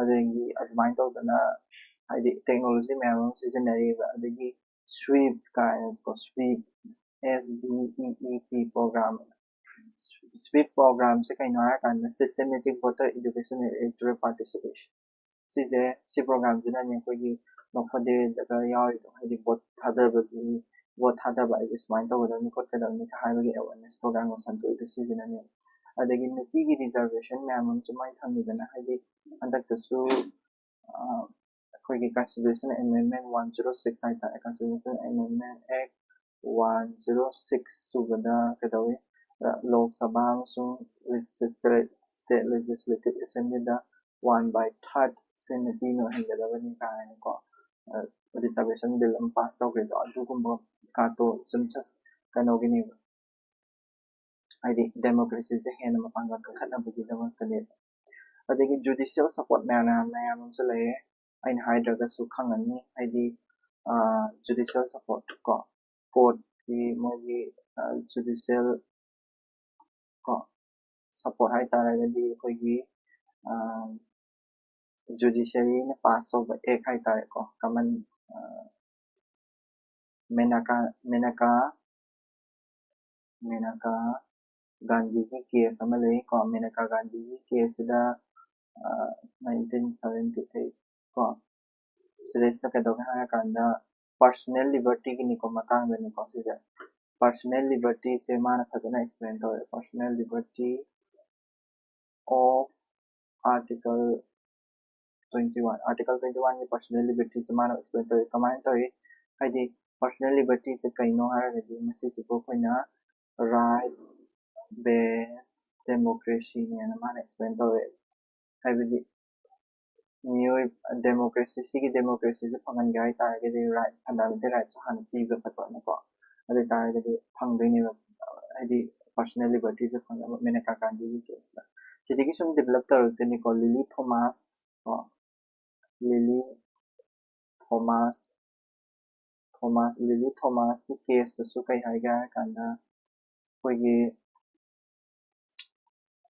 ꯑꯗꯒꯤ ꯑꯗꯨꯃꯥꯏꯅ ꯇꯧꯗꯅ ꯍꯥꯏꯗꯤ ꯇꯦꯛꯅꯣꯂꯣꯖꯤ ꯃꯌꯥꯝ ꯑꯃ ꯁꯤꯖꯤꯟꯅꯔꯤꯕ, ꯑꯗꯒꯤ ꯁ꯭ꯋꯤꯞ ꯀꯥꯏꯅꯀꯣ, SVEEP, S W E E P program, SVEEP ꯄ꯭ꯔꯣꯒ꯭ꯔꯥꯝꯁꯦ ꯀꯩꯅꯣ ꯍꯥꯏꯔꯀꯥꯟꯗ systematic voter education and electoral participation꯫ ꯁꯤꯁꯦ ꯁꯤ ꯄ꯭ꯔꯣꯒ꯭ꯔꯥꯝꯁꯤꯅꯅꯦ ꯑꯩꯈꯣꯏꯒꯤ ꯃꯐꯗꯦꯗꯒ ꯌꯥꯎꯔꯤꯗꯣ, ꯍꯥꯏꯗꯤ ꯚꯣꯠ ꯊꯥꯗꯕꯒꯤ, ꯚꯣꯠ ꯊꯥꯗꯕ ꯍꯥꯏꯗꯤ ꯁꯨꯃꯥꯏꯅ ꯇꯧꯒꯗꯕꯅꯤ ꯈꯣꯠꯀꯗꯕꯅꯤ ꯍꯥꯏꯕꯒꯤ ꯑꯋꯦꯔꯅꯦꯁ ꯄ꯭ꯔꯣꯒ꯭ꯔꯥꯝꯒ ꯁꯟꯗꯣꯛꯏꯗꯣ ꯁꯤꯁꯤꯅꯅꯦ꯫ ꯑꯗꯒꯤ ꯅꯨꯄꯤꯒꯤ ꯔꯤꯖꯔꯕꯦꯁꯟ ꯃꯌꯥꯝ ꯑꯃꯁꯨ ꯃꯥꯏ ꯊꯝꯃꯤꯗꯅ, ꯍꯥꯏꯗꯤ ꯍꯟꯗꯛꯇꯁꯨ ꯑꯩꯈꯣꯏꯒꯤ constitutional amendment one zero six ꯍꯥꯏꯇꯥꯔꯦ, constitutional amendment act one zero six ꯁꯨꯕꯗ ꯀꯩꯗꯧꯏ, ꯂꯣꯛ ꯁꯚꯥ ꯑꯃꯁꯨꯡ state legislative assemblyꯗ one by third ꯁꯦ ꯅꯨꯄꯤꯅ ꯑꯣꯏꯍꯟꯒꯗꯕꯅꯤ ꯀꯥꯏꯅꯀꯣ ꯔꯤꯖꯔꯕꯦꯁꯟ ꯕꯤꯜ ꯑꯃ ꯄꯥꯁ ꯇꯧꯈ꯭ꯔꯦꯗꯣ, ꯑꯗꯨꯒꯨꯝꯕ ꯀꯥꯇꯣ ꯁꯨꯝ ꯆꯁ ꯀꯩꯅꯣꯒꯤꯅꯦꯕ, ꯍꯥꯏꯗꯤ ꯗꯦꯃꯣꯀ꯭ꯔꯦꯁꯤꯁꯦ ꯍꯦꯟꯅ ꯃꯄꯥꯡꯒꯜ ꯀꯟꯈꯠꯅꯕꯒꯤꯗꯃꯛꯇꯅꯦꯕ꯫ ꯑꯗꯒꯤ ꯖꯨꯗꯤꯁꯤꯌꯦꯜ ꯁꯄꯣꯔꯠ ꯃꯌꯥꯝ ꯃꯌꯥꯝ ꯑꯃꯁꯨ ꯂꯩꯔꯦ, ꯑꯩꯅ ꯍꯥꯏꯗ꯭ꯔꯒꯁꯨ ꯈꯪꯉꯅꯤ, ꯍꯥꯏꯗꯤ ꯖꯨꯗꯤꯁꯤꯌꯦꯜ ꯁꯄꯣꯔꯠ ꯀꯣ, ꯀꯣꯔꯠꯀꯤ ꯃꯣꯏꯒꯤ ꯖꯨꯗꯤꯁꯤꯌꯦꯜ ꯀꯣ ꯁꯄꯣꯔꯠ ꯍꯥꯏꯇꯥꯔꯒꯗꯤ ꯑꯩꯈꯣꯏꯒꯤ ꯖꯨꯗꯤꯁꯤꯌꯔꯤꯅ ꯄꯥꯁ ꯇꯧꯕ ꯑꯦꯛ ꯍꯥꯏꯇꯥꯔꯦꯀꯣ, ꯀꯃꯟ ꯃꯦꯅꯀꯥ ꯃꯦꯅꯀꯥ ꯃꯦꯅꯀꯥ ꯒꯥꯟꯙꯤꯒꯤ ꯀꯦꯁ ꯑꯃ ꯂꯩ ꯀꯣ, ꯃꯦꯅꯀꯥ ꯒꯥꯟꯙꯤꯒꯤ ꯀꯦꯁꯁꯤꯗ nineteen seventy eight ꯀꯣ, ꯁꯤꯗꯩꯁꯤꯗ ꯀꯩꯗꯧꯒꯦ ꯍꯥꯏꯔꯀꯥꯟꯗ personal libertyꯒꯤꯅꯤꯀꯣ, ꯃꯇꯥꯡꯗꯅꯤꯀꯣ ꯁꯤꯁꯦ꯫ Personal libertyꯁꯦ ꯃꯥꯅ ꯐꯖꯅ explain ꯇꯧꯔꯦ, personal liberty of article twenty one, article twenty oneꯒꯤ personal libertyꯁꯦ ꯃꯥꯅ explain ꯇꯧꯔꯦ꯫ ꯀꯃꯥꯏꯅ ꯇꯧꯏ? ꯍꯥꯏꯗꯤ personal libertyꯁꯦ ꯀꯩꯅꯣ ꯍꯥꯏꯔꯒꯗꯤ ꯃꯁꯤꯁꯤꯕꯨ ꯑꯩꯈꯣꯏꯅ right based democracyꯅꯦꯅ ꯃꯥꯅ explain ꯇꯧꯔꯦ꯫ ꯍꯥꯏꯕꯗꯤ ꯃꯤꯑꯣꯏ democracy, ꯁꯤꯒꯤ democracyꯁꯦ ꯐꯪꯍꯟꯒꯦ ꯍꯥꯏꯇꯥꯔꯒꯗꯤ right, fundamental rightꯁꯨ ꯍꯥꯟꯅ ꯄꯤꯕ ꯐꯖꯅꯀꯣ, ꯑꯗꯨ ꯑꯣꯏꯇꯥꯔꯒꯗꯤ ꯐꯪꯗꯣꯏꯅꯦꯕ, ꯍꯥꯏꯗꯤ personal libertyꯁꯦ ꯐꯪꯅꯕ ꯃꯦꯅꯀꯥ ꯒꯥꯟꯙꯤꯒꯤ ꯀꯦꯁꯇ꯫ ꯁꯤꯗꯒꯤ ꯁꯨꯝ develop ꯇꯧꯔꯛꯇꯣꯏꯅꯤꯀꯣ, ꯂꯤꯂꯤ ꯊꯣꯃꯥꯁ ꯀꯣ, ꯂꯤꯂꯤ ꯊꯣꯃꯥꯁ ꯊꯣꯃꯥꯁ ꯂꯤꯂꯤ ꯊꯣꯃꯥꯁꯀꯤ ꯀꯦꯁꯇꯁꯨ ꯀꯩ ꯍꯥꯏꯒꯦ ꯍꯥꯏꯔ ꯀꯥꯟꯗ, ꯑꯩꯈꯣꯏꯒꯤ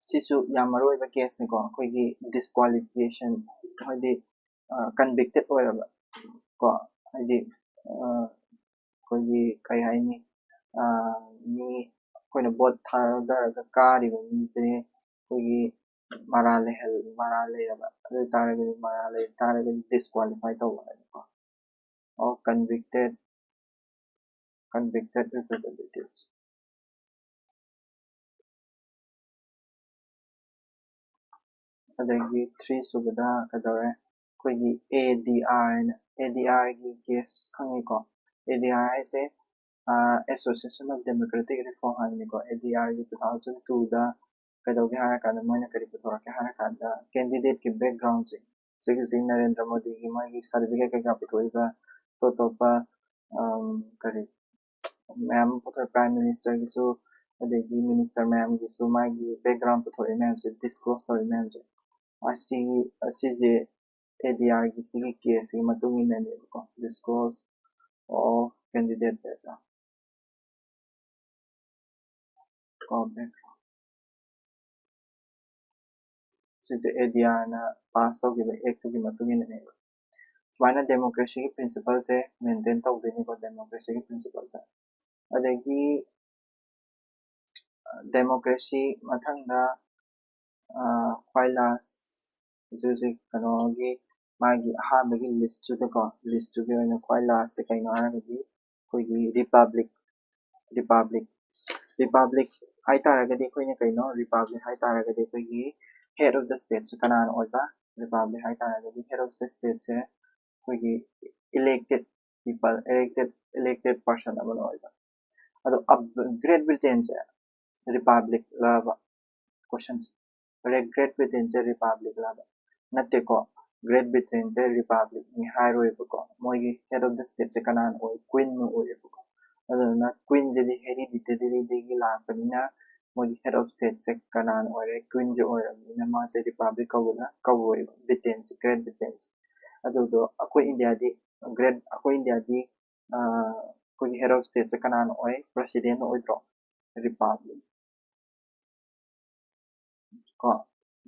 ꯁꯤꯁꯨ ꯌꯥꯝ ꯃꯔꯨ ꯑꯣꯏꯕ ꯀꯦꯁꯅꯤꯀꯣ, ꯑꯩꯈꯣꯏꯒꯤ disqualification, ꯍꯥꯏꯗꯤ convicted ꯑꯣꯏꯔꯕ ꯀꯣ, ꯍꯥꯏꯗꯤ ꯑꯩꯈꯣꯏꯒꯤ ꯀꯩ ꯍꯥꯏꯅꯤ, ꯃꯤ ꯑꯩꯈꯣꯏꯅ ꯚꯣꯠ ꯊꯥꯗꯔꯒ ꯀꯥꯔꯤꯕ ꯃꯤꯁꯦ ꯑꯩꯈꯣꯏꯒꯤ ꯃꯔꯥ ꯂꯩꯍꯜ ꯃꯔꯥ ꯂꯩꯔꯕ ꯑꯗꯨ ꯑꯣꯏꯇꯥꯔꯒꯗꯤ, ꯃꯔꯥ ꯂꯩ ꯇꯥꯔꯒꯗꯤ disqualify ꯇꯧꯕ ꯍꯥꯏꯕꯀꯣ꯫ of convicted convicted representatives. ꯑꯗꯒꯤ ꯊ꯭ꯔꯤ ꯁꯨꯕꯗ ꯀꯩꯗꯧꯔꯦ? ꯑꯩꯈꯣꯏꯒꯤ ꯑꯦ ꯗꯤ ꯑꯥꯔ ꯍꯥꯏꯅ, ꯑꯦ ꯗꯤ ꯑꯥꯔꯒꯤ ꯀꯦꯁ ꯈꯪꯉꯤꯀꯣ? ꯑꯦ ꯗꯤ ꯑꯥꯔ ꯍꯥꯏꯁꯦ Association of Democratic Reform ꯍꯥꯏꯕꯅꯤꯀꯣ꯫ ꯑꯦ ꯗꯤ ꯑꯥꯔꯒꯤ ꯇꯨ ꯊꯥꯎꯖꯟ ꯇꯨꯗ ꯀꯩꯗꯧꯒꯦ ꯍꯥꯏꯔꯀꯥꯟꯗ, ꯃꯣꯏꯅ ꯀꯔꯤ ꯄꯨꯊꯣꯔꯛꯀꯦ ꯍꯥꯏꯔꯀꯥꯟꯗ, ꯀꯦꯟꯗꯤꯗꯦꯠꯀꯤ ꯕꯦꯛꯒ꯭ꯔꯥꯎꯟꯁꯦ, ꯍꯧꯖꯤꯛ ꯍꯧꯖꯤꯛ ꯅꯔꯦꯟꯗ꯭ꯔ ꯃꯣꯗꯤꯒꯤ ꯃꯥꯒꯤ ꯁꯥꯔꯇꯤꯐꯤꯀꯦꯠ ꯀꯩꯀꯥ ꯄꯨꯊꯣꯛꯏꯕ, ꯑꯇꯣꯞ ꯑꯇꯣꯞꯄ ꯀꯔꯤ ꯃꯌꯥꯝ ꯑꯃ ꯄꯨꯊꯣꯛꯑꯦ, ꯄ꯭ꯔꯥꯏꯝ ꯃꯤꯅꯤꯁꯇꯔꯒꯤꯁꯨ, ꯑꯗꯒꯤ ꯃꯤꯅꯤꯁꯇꯔ ꯃꯌꯥꯝꯒꯤꯁꯨ ꯃꯥꯒꯤ ꯕꯦꯛꯒ꯭ꯔꯥꯎꯟ ꯄꯨꯊꯣꯔꯛꯏ ꯃꯌꯥꯝꯁꯦ, ꯗꯤꯁꯀ꯭ꯂꯣꯁ ꯇꯧꯔꯤ ꯃꯌꯥꯝꯁꯦ, ꯑꯁꯤ ꯑꯁꯤꯁꯦ ꯑꯦ ꯗꯤ ꯑꯥꯔꯒꯤ ꯁꯤꯒꯤ ꯀꯦꯁꯁꯤꯒꯤ ꯃꯇꯨꯡ ꯏꯟꯅꯅꯦꯕꯀꯣ, ꯗꯤꯁꯀ꯭ꯂꯣꯁ ꯑꯣꯐ ꯀꯦꯟꯗꯤꯗꯦꯠ ꯕꯦꯛꯒ꯭ꯔꯥꯎꯟ꯫ ꯀꯣ ꯕꯦꯛꯒ꯭ꯔꯥꯎꯟ ꯁꯤꯁꯦ ꯑꯦ ꯗꯤ ꯑꯥꯔꯅ ꯄꯥꯁ ꯇꯧꯈꯤꯕ ꯑꯦꯛꯇꯨꯒꯤ ꯃꯇꯨꯡ ꯏꯟꯅꯅꯦꯕ꯫ ꯁꯨꯃꯥꯏꯅ ꯗꯦꯃꯣꯀ꯭ꯔꯦꯁꯤꯒꯤ ꯄ꯭ꯔꯤꯟꯁꯤꯄꯜꯁꯦ ꯃꯦꯟꯇꯦꯟ ꯇꯧꯗꯣꯏꯅꯤꯀꯣ, ꯗꯦꯃꯣꯀ꯭ꯔꯦꯁꯤꯒꯤ ꯄ꯭ꯔꯤꯟꯁꯤꯄꯜꯁꯦ꯫ ꯑꯗꯒꯤ ꯗꯦꯃꯣꯀ꯭ꯔꯦꯁꯤ ꯃꯊꯪꯗ ꯈ꯭ꯋꯥꯏ ꯂꯥꯁ ꯍꯧꯖꯤꯛ ꯍꯧꯖꯤꯛ ꯀꯩꯅꯣꯒꯤ ꯃꯥꯒꯤ ꯑꯍꯥꯟꯕꯒꯤ ꯂꯤꯁꯇꯨꯗꯀꯣ, ꯂꯤꯁꯇꯨꯒꯤ ꯑꯣꯏꯅ ꯈ꯭ꯋꯥꯏ ꯂꯥꯁꯁꯦ ꯀꯩꯅꯣ ꯍꯥꯏꯔꯒꯗꯤ ꯑꯩꯈꯣꯏꯒꯤ ꯔꯤꯄꯕ꯭ꯂꯤꯛ, ꯔꯤꯄꯕ꯭ꯂꯤꯛ, ꯔꯤꯄꯕ꯭ꯂꯤꯛ ꯍꯥꯏꯇꯥꯔꯒꯗꯤ ꯑꯩꯈꯣꯏꯅ ꯀꯩꯅꯣ, ꯔꯤꯄꯕ꯭ꯂꯤꯛ ꯍꯥꯏꯇꯥꯔꯒꯗꯤ ꯑꯩꯈꯣꯏꯒꯤ head of the stateꯁꯦ ꯀꯅꯥꯅ ꯑꯣꯏꯕ? ꯔꯤꯄꯕ꯭ꯂꯤꯛ ꯍꯥꯏꯇꯥꯔꯒꯗꯤ head of the stateꯁꯦ ꯑꯩꯈꯣꯏꯒꯤ elected people, elected, elected person ꯑꯃꯅ ꯑꯣꯏꯕ꯫ ꯑꯗꯣ ꯒ꯭ꯔꯦꯠ ꯕ꯭ꯔꯤꯇꯦꯟꯁꯦ ꯔꯤꯄꯕ꯭ꯂꯤꯛꯂꯕ? ꯀꯣꯏꯁꯟꯁꯦ, ꯒ꯭ꯔꯦꯠ ꯕ꯭ꯔꯤꯇꯦꯟꯁꯦ ꯔꯤꯄꯕ꯭ꯂꯤꯛꯂꯕ? ꯅꯠꯇꯦꯀꯣ, ꯒ꯭ꯔꯦꯠ ꯕ꯭ꯔꯤꯇꯦꯟꯁꯦ ꯔꯤꯄꯕ꯭ꯂꯤꯛꯅꯤ ꯍꯥꯏꯔꯣꯏꯕꯀꯣ꯫ ꯃꯣꯏꯒꯤ head of the stateꯁꯦ ꯀꯅꯥꯅ ꯑꯣꯏ? ꯀ꯭ꯋꯤꯟꯅ ꯑꯣꯏꯌꯦꯕꯀꯣ꯫ ꯑꯗꯨꯗꯨꯅ ꯀ꯭ꯋꯤꯟꯁꯤꯗꯤ ꯍꯦꯔꯤꯗꯤꯇꯦꯔꯤꯗꯒꯤ ꯂꯥꯛꯄꯅꯤꯅ ꯃꯣꯏꯒꯤ head of stateꯁꯦ ꯀꯅꯥꯅ ꯑꯣꯏꯔꯦ? ꯀ꯭ꯋꯤꯟꯁꯦ ꯑꯣꯏꯔꯕꯅꯤꯅ ꯃꯥꯁꯦ ꯔꯤꯄꯕ꯭ꯂꯤꯛ ꯀꯧꯒꯗ꯭ꯔꯥ? ꯀꯧꯔꯣꯏꯕ, ꯕ꯭ꯔꯤꯇꯦꯟꯁꯦ, ꯒ꯭ꯔꯦꯠ ꯕ꯭ꯔꯤꯇꯦꯟꯁꯦ꯫ ꯑꯗꯨꯗꯣ ꯑꯩꯈꯣꯏ ꯏꯟꯗꯤꯌꯥꯗꯤ, ꯒ꯭ꯔꯦꯠ, ꯑꯩꯈꯣꯏ ꯏꯟꯗꯤꯌꯥꯗꯤ ꯑꯩꯈꯣꯏꯒꯤ head of stateꯁꯦ ꯀꯅꯥꯅ ꯑꯣꯏ? ꯄ꯭ꯔꯁꯤꯗꯦꯟꯅ ꯑꯣꯏꯗ꯭ꯔꯣ? ꯔꯤꯄꯕ꯭ꯂꯤꯛ ꯀꯣ꯫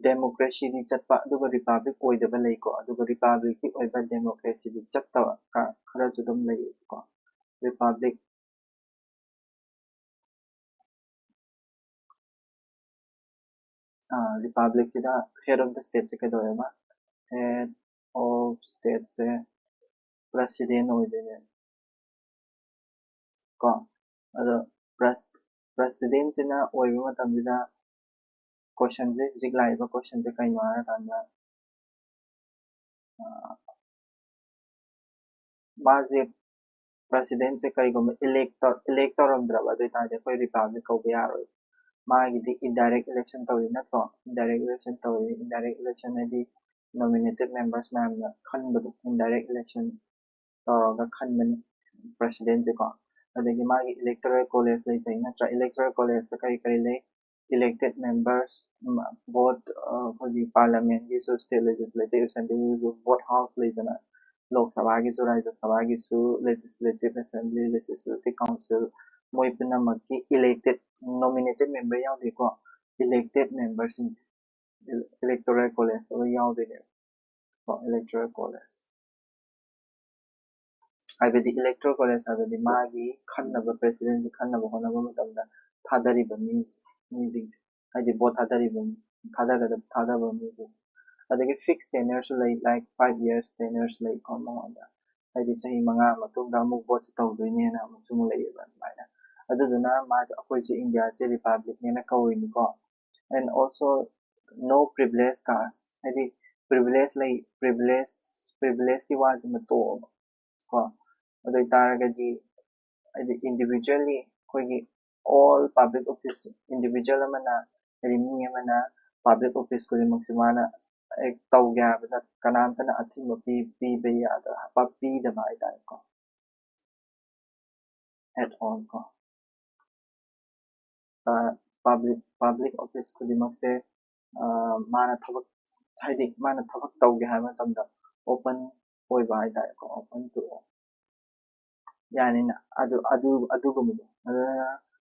ꯗꯦꯃꯣꯀ꯭ꯔꯦꯁꯤꯗꯤ ꯆꯠꯄ ꯑꯗꯨꯒ ꯔꯤꯄꯕ꯭ꯂꯤꯛ ꯑꯣꯏꯗꯕ ꯂꯩꯀꯣ, ꯑꯗꯨꯒ ꯔꯤꯄꯕ꯭ꯂꯤꯛꯇꯤ ꯑꯣꯏꯕ, ꯗꯦꯃꯣꯀ꯭ꯔꯦꯁꯤꯗꯤ ꯆꯠꯇꯕ ꯈꯔꯁꯨ ꯑꯗꯨꯝ ꯂꯩꯌꯦꯕꯀꯣ꯫ ꯔꯤꯄꯕ꯭ꯂꯤꯛ ꯔꯤꯄꯕ꯭ꯂꯤꯛꯁꯤꯗ head of the stateꯁꯦ ꯀꯩꯗꯧꯋꯦꯕ? Head of stateꯁꯦ president ꯑꯣꯏꯗꯣꯏꯅꯦ꯫ ꯀꯣ, ꯑꯗꯣ ꯄ꯭ꯔꯁ ꯄ꯭ꯔꯁꯤꯗꯦꯟꯁꯤꯅ ꯑꯣꯏꯕ ꯃꯇꯝꯁꯤꯗ ꯀꯣꯏꯁꯟꯁꯦ, ꯍꯧꯖꯤꯛ ꯂꯥꯛꯏꯕ ꯀꯣꯏꯁꯟꯁꯦ ꯀꯩꯅꯣ ꯍꯥꯏꯔꯀꯥꯟꯗ, ꯃꯥꯁꯦ, ꯄ꯭ꯔꯁꯤꯗꯦꯟꯁꯦ ꯀꯔꯤꯒꯨꯝꯕ ꯏꯂꯦꯛ ꯏꯂꯦꯛ ꯇꯧꯔꯝꯗ꯭ꯔꯕ ꯑꯗꯨ ꯑꯣꯏꯇꯥꯔꯗꯤ ꯑꯩꯈꯣꯏ ꯔꯤꯄꯕ꯭ꯂꯤꯛ ꯀꯧꯕ ꯌꯥꯔꯣꯏ꯫ ꯃꯥꯒꯤꯗꯤ ꯏꯟꯗꯥꯏꯔꯦꯛ ꯏꯂꯦꯛꯁꯟ ꯇꯧꯔꯤ ꯅꯠꯇ꯭ꯔꯣ? ꯏꯟꯗꯥꯏꯔꯦꯛ ꯏꯂꯦꯛꯁꯟ ꯇꯧꯔꯤ꯫ ꯏꯟꯗꯥꯏꯔꯦꯛ ꯏꯂꯦꯛꯁꯟ ꯍꯥꯏꯗꯤ ꯅꯣꯃꯤꯅꯦꯇꯦꯠ ꯃꯦꯝꯕꯔꯁ ꯃꯌꯥꯝꯅ ꯈꯟꯕꯗꯣ, ꯏꯟꯗꯥꯏꯔꯦꯛ ꯏꯂꯦꯛꯁꯟ ꯇꯧꯔꯒ ꯈꯟꯕꯅꯤ ꯄ꯭ꯔꯁꯤꯗꯦꯟꯁꯦꯀꯣ꯫ ꯑꯗꯒꯤ ꯃꯥꯒꯤ ꯏꯂꯦꯛꯇꯣꯔꯦꯜ ꯀꯣꯂꯦꯖ ꯂꯩꯖꯩ ꯅꯠꯇ꯭ꯔꯥ? ꯏꯂꯦꯛꯇꯣꯔꯦꯜ ꯀꯣꯂꯦꯖꯇ ꯀꯔꯤ ꯀꯔꯤ ꯂꯩ? ꯏꯂꯦꯛꯇꯦꯠ ꯃꯦꯝꯕꯔꯁ, ꯕꯣꯠ, ꯑꯩꯈꯣꯏꯒꯤ ꯄꯥꯔꯂꯤꯌꯥꯃꯦꯟꯒꯤꯁꯨ, ꯁ꯭ꯇꯦꯠ ꯂꯦꯖꯤꯁꯂꯦꯇꯤꯚ ꯑꯦꯁꯦꯝꯕ꯭ꯂꯤꯒꯤꯁꯨ ꯕꯣꯠ ꯍꯥꯎꯁ ꯂꯩꯗꯅ, ꯂꯣꯛ ꯁꯚꯥꯒꯤꯁꯨ, ꯔꯥꯖ꯭ꯌ ꯁꯚꯥꯒꯤꯁꯨ, ꯂꯦꯖꯤꯁꯂꯦꯇꯤꯚ ꯑꯦꯁꯦꯝꯕ꯭ꯂꯤ, ꯂꯦꯖꯤꯁꯂꯦꯇꯤꯚ ꯀꯥꯎꯟꯁꯤꯜ, ꯃꯣꯏ ꯄꯨꯝꯅꯃꯛꯀꯤ ꯏꯂꯦꯛꯇꯦꯠ, ꯅꯣꯃꯤꯅꯦꯇꯦꯠ ꯃꯦꯝꯕꯔ ꯌꯥꯎꯗꯦꯀꯣ, ꯏꯂꯦꯛꯇꯦꯠ ꯃꯦꯝꯕꯔꯁꯤꯡꯁꯦ ꯏꯂꯦꯛꯇꯣꯔꯦꯜ ꯀꯣꯂꯦꯖꯇ ꯂꯣꯏ ꯌꯥꯎꯗꯣꯏꯅꯦꯕ꯫ ꯀꯣ, ꯏꯂꯦꯛꯇꯣꯔꯦꯜ ꯀꯣꯂꯦꯖ ꯍꯥꯏꯕꯗꯤ ꯏꯂꯦꯛꯇꯣꯔꯦꯜ ꯀꯣꯂꯦꯖ ꯍꯥꯏꯕꯗꯤ ꯃꯥꯒꯤ ꯈꯟꯅꯕ, ꯄ꯭ꯔꯁꯤꯗꯦꯟꯁꯤ ꯈꯟꯅꯕ ꯍꯣꯠꯅꯕ ꯃꯇꯝꯗ ꯊꯥꯗꯔꯤꯕ ꯃꯤ, ꯃꯤꯁꯤꯡꯁꯦ, ꯍꯥꯏꯗꯤ ꯚꯣꯠ ꯊꯥꯗꯔꯤꯕ, ꯊꯥꯗꯒꯗꯕ, ꯊꯥꯗꯕ ꯃꯤꯁꯤꯡꯁꯦ꯫ ꯑꯗꯒꯤ ꯐꯤꯛꯁ ꯇꯦꯅꯔꯁꯨ ꯂꯩ, like five years tenures ꯂꯩꯀꯣ ꯃꯉꯣꯟꯗ, ꯍꯥꯏꯗꯤ ꯆꯍꯤ ꯃꯉꯥ ꯃꯇꯨꯡꯗ ꯑꯃꯨꯛ ꯚꯣꯠꯁꯦ ꯇꯧꯗꯣꯏꯅꯦꯅ ꯑꯃꯨꯛꯁꯨ ꯑꯃꯨꯛ ꯂꯩꯌꯦꯕ ꯑꯗꯨꯃꯥꯏꯅ꯫ ꯑꯗꯨꯗꯨꯅ ꯃꯥꯁꯦ, ꯑꯩꯈꯣꯏꯁꯦ ꯏꯟꯗꯤꯌꯥꯁꯦ ꯔꯤꯄꯕ꯭ꯂꯤꯛꯅꯦꯅ ꯀꯧꯔꯤꯅꯤꯀꯣ꯫ And also no privilege caste, ꯍꯥꯏꯗꯤ ꯄ꯭ꯔꯤꯚꯤꯂꯦꯖ ꯂꯩ, ꯄ꯭ꯔꯤꯚꯤꯂꯦꯖ, ꯄ꯭ꯔꯤꯚꯤꯂꯦꯖꯀꯤ ꯋꯥꯁꯤꯃ ꯇꯣꯛꯑꯕ ꯀꯣ꯫ ꯑꯗꯨ ꯑꯣꯏꯇꯥꯔꯒꯗꯤ ꯍꯥꯏꯗꯤ individually ꯑꯩꯈꯣꯏꯒꯤ all public office, individual ꯑꯃꯅ, ꯍꯥꯏꯗꯤ ꯃꯤ ꯑꯃꯅ ꯄꯕ꯭ꯂꯤꯛ ꯑꯣꯐꯤꯁ ꯈꯨꯗꯤꯡꯃꯛꯁꯦ ꯃꯥꯅ ꯍꯦꯛ ꯇꯧꯒꯦ ꯍꯥꯏꯕꯗ ꯀꯅꯥꯝꯇꯅ ꯑꯊꯤꯡꯕ ꯄꯤ-, ꯄꯤꯕ ꯌꯥꯗꯕ, ꯄꯤꯗꯕ ꯍꯥꯏꯇꯥꯔꯦꯀꯣ꯫ At all ꯀꯣ꯫ ꯄꯕ꯭ꯂꯤꯛ, ꯄꯕ꯭ꯂꯤꯛ ꯑꯣꯐꯤꯁ ꯈꯨꯗꯤꯡꯃꯛꯁꯦ, ꯑ, ꯃꯥꯅ ꯊꯕꯛ, ꯍꯥꯏꯗꯤ ꯃꯥꯅ ꯊꯕꯛ ꯇꯧꯒꯦ ꯍꯥꯏꯕ ꯃꯇꯝꯗ open ꯑꯣꯏꯕ ꯍꯥꯏꯇꯥꯔꯦꯀꯣ, open to all꯫ ꯌꯥꯅꯤꯅ ꯑꯗꯨ, ꯑꯗꯨ, ꯑꯗꯨꯒꯨꯝꯕꯗꯣ꯫ ꯑꯗꯨꯅ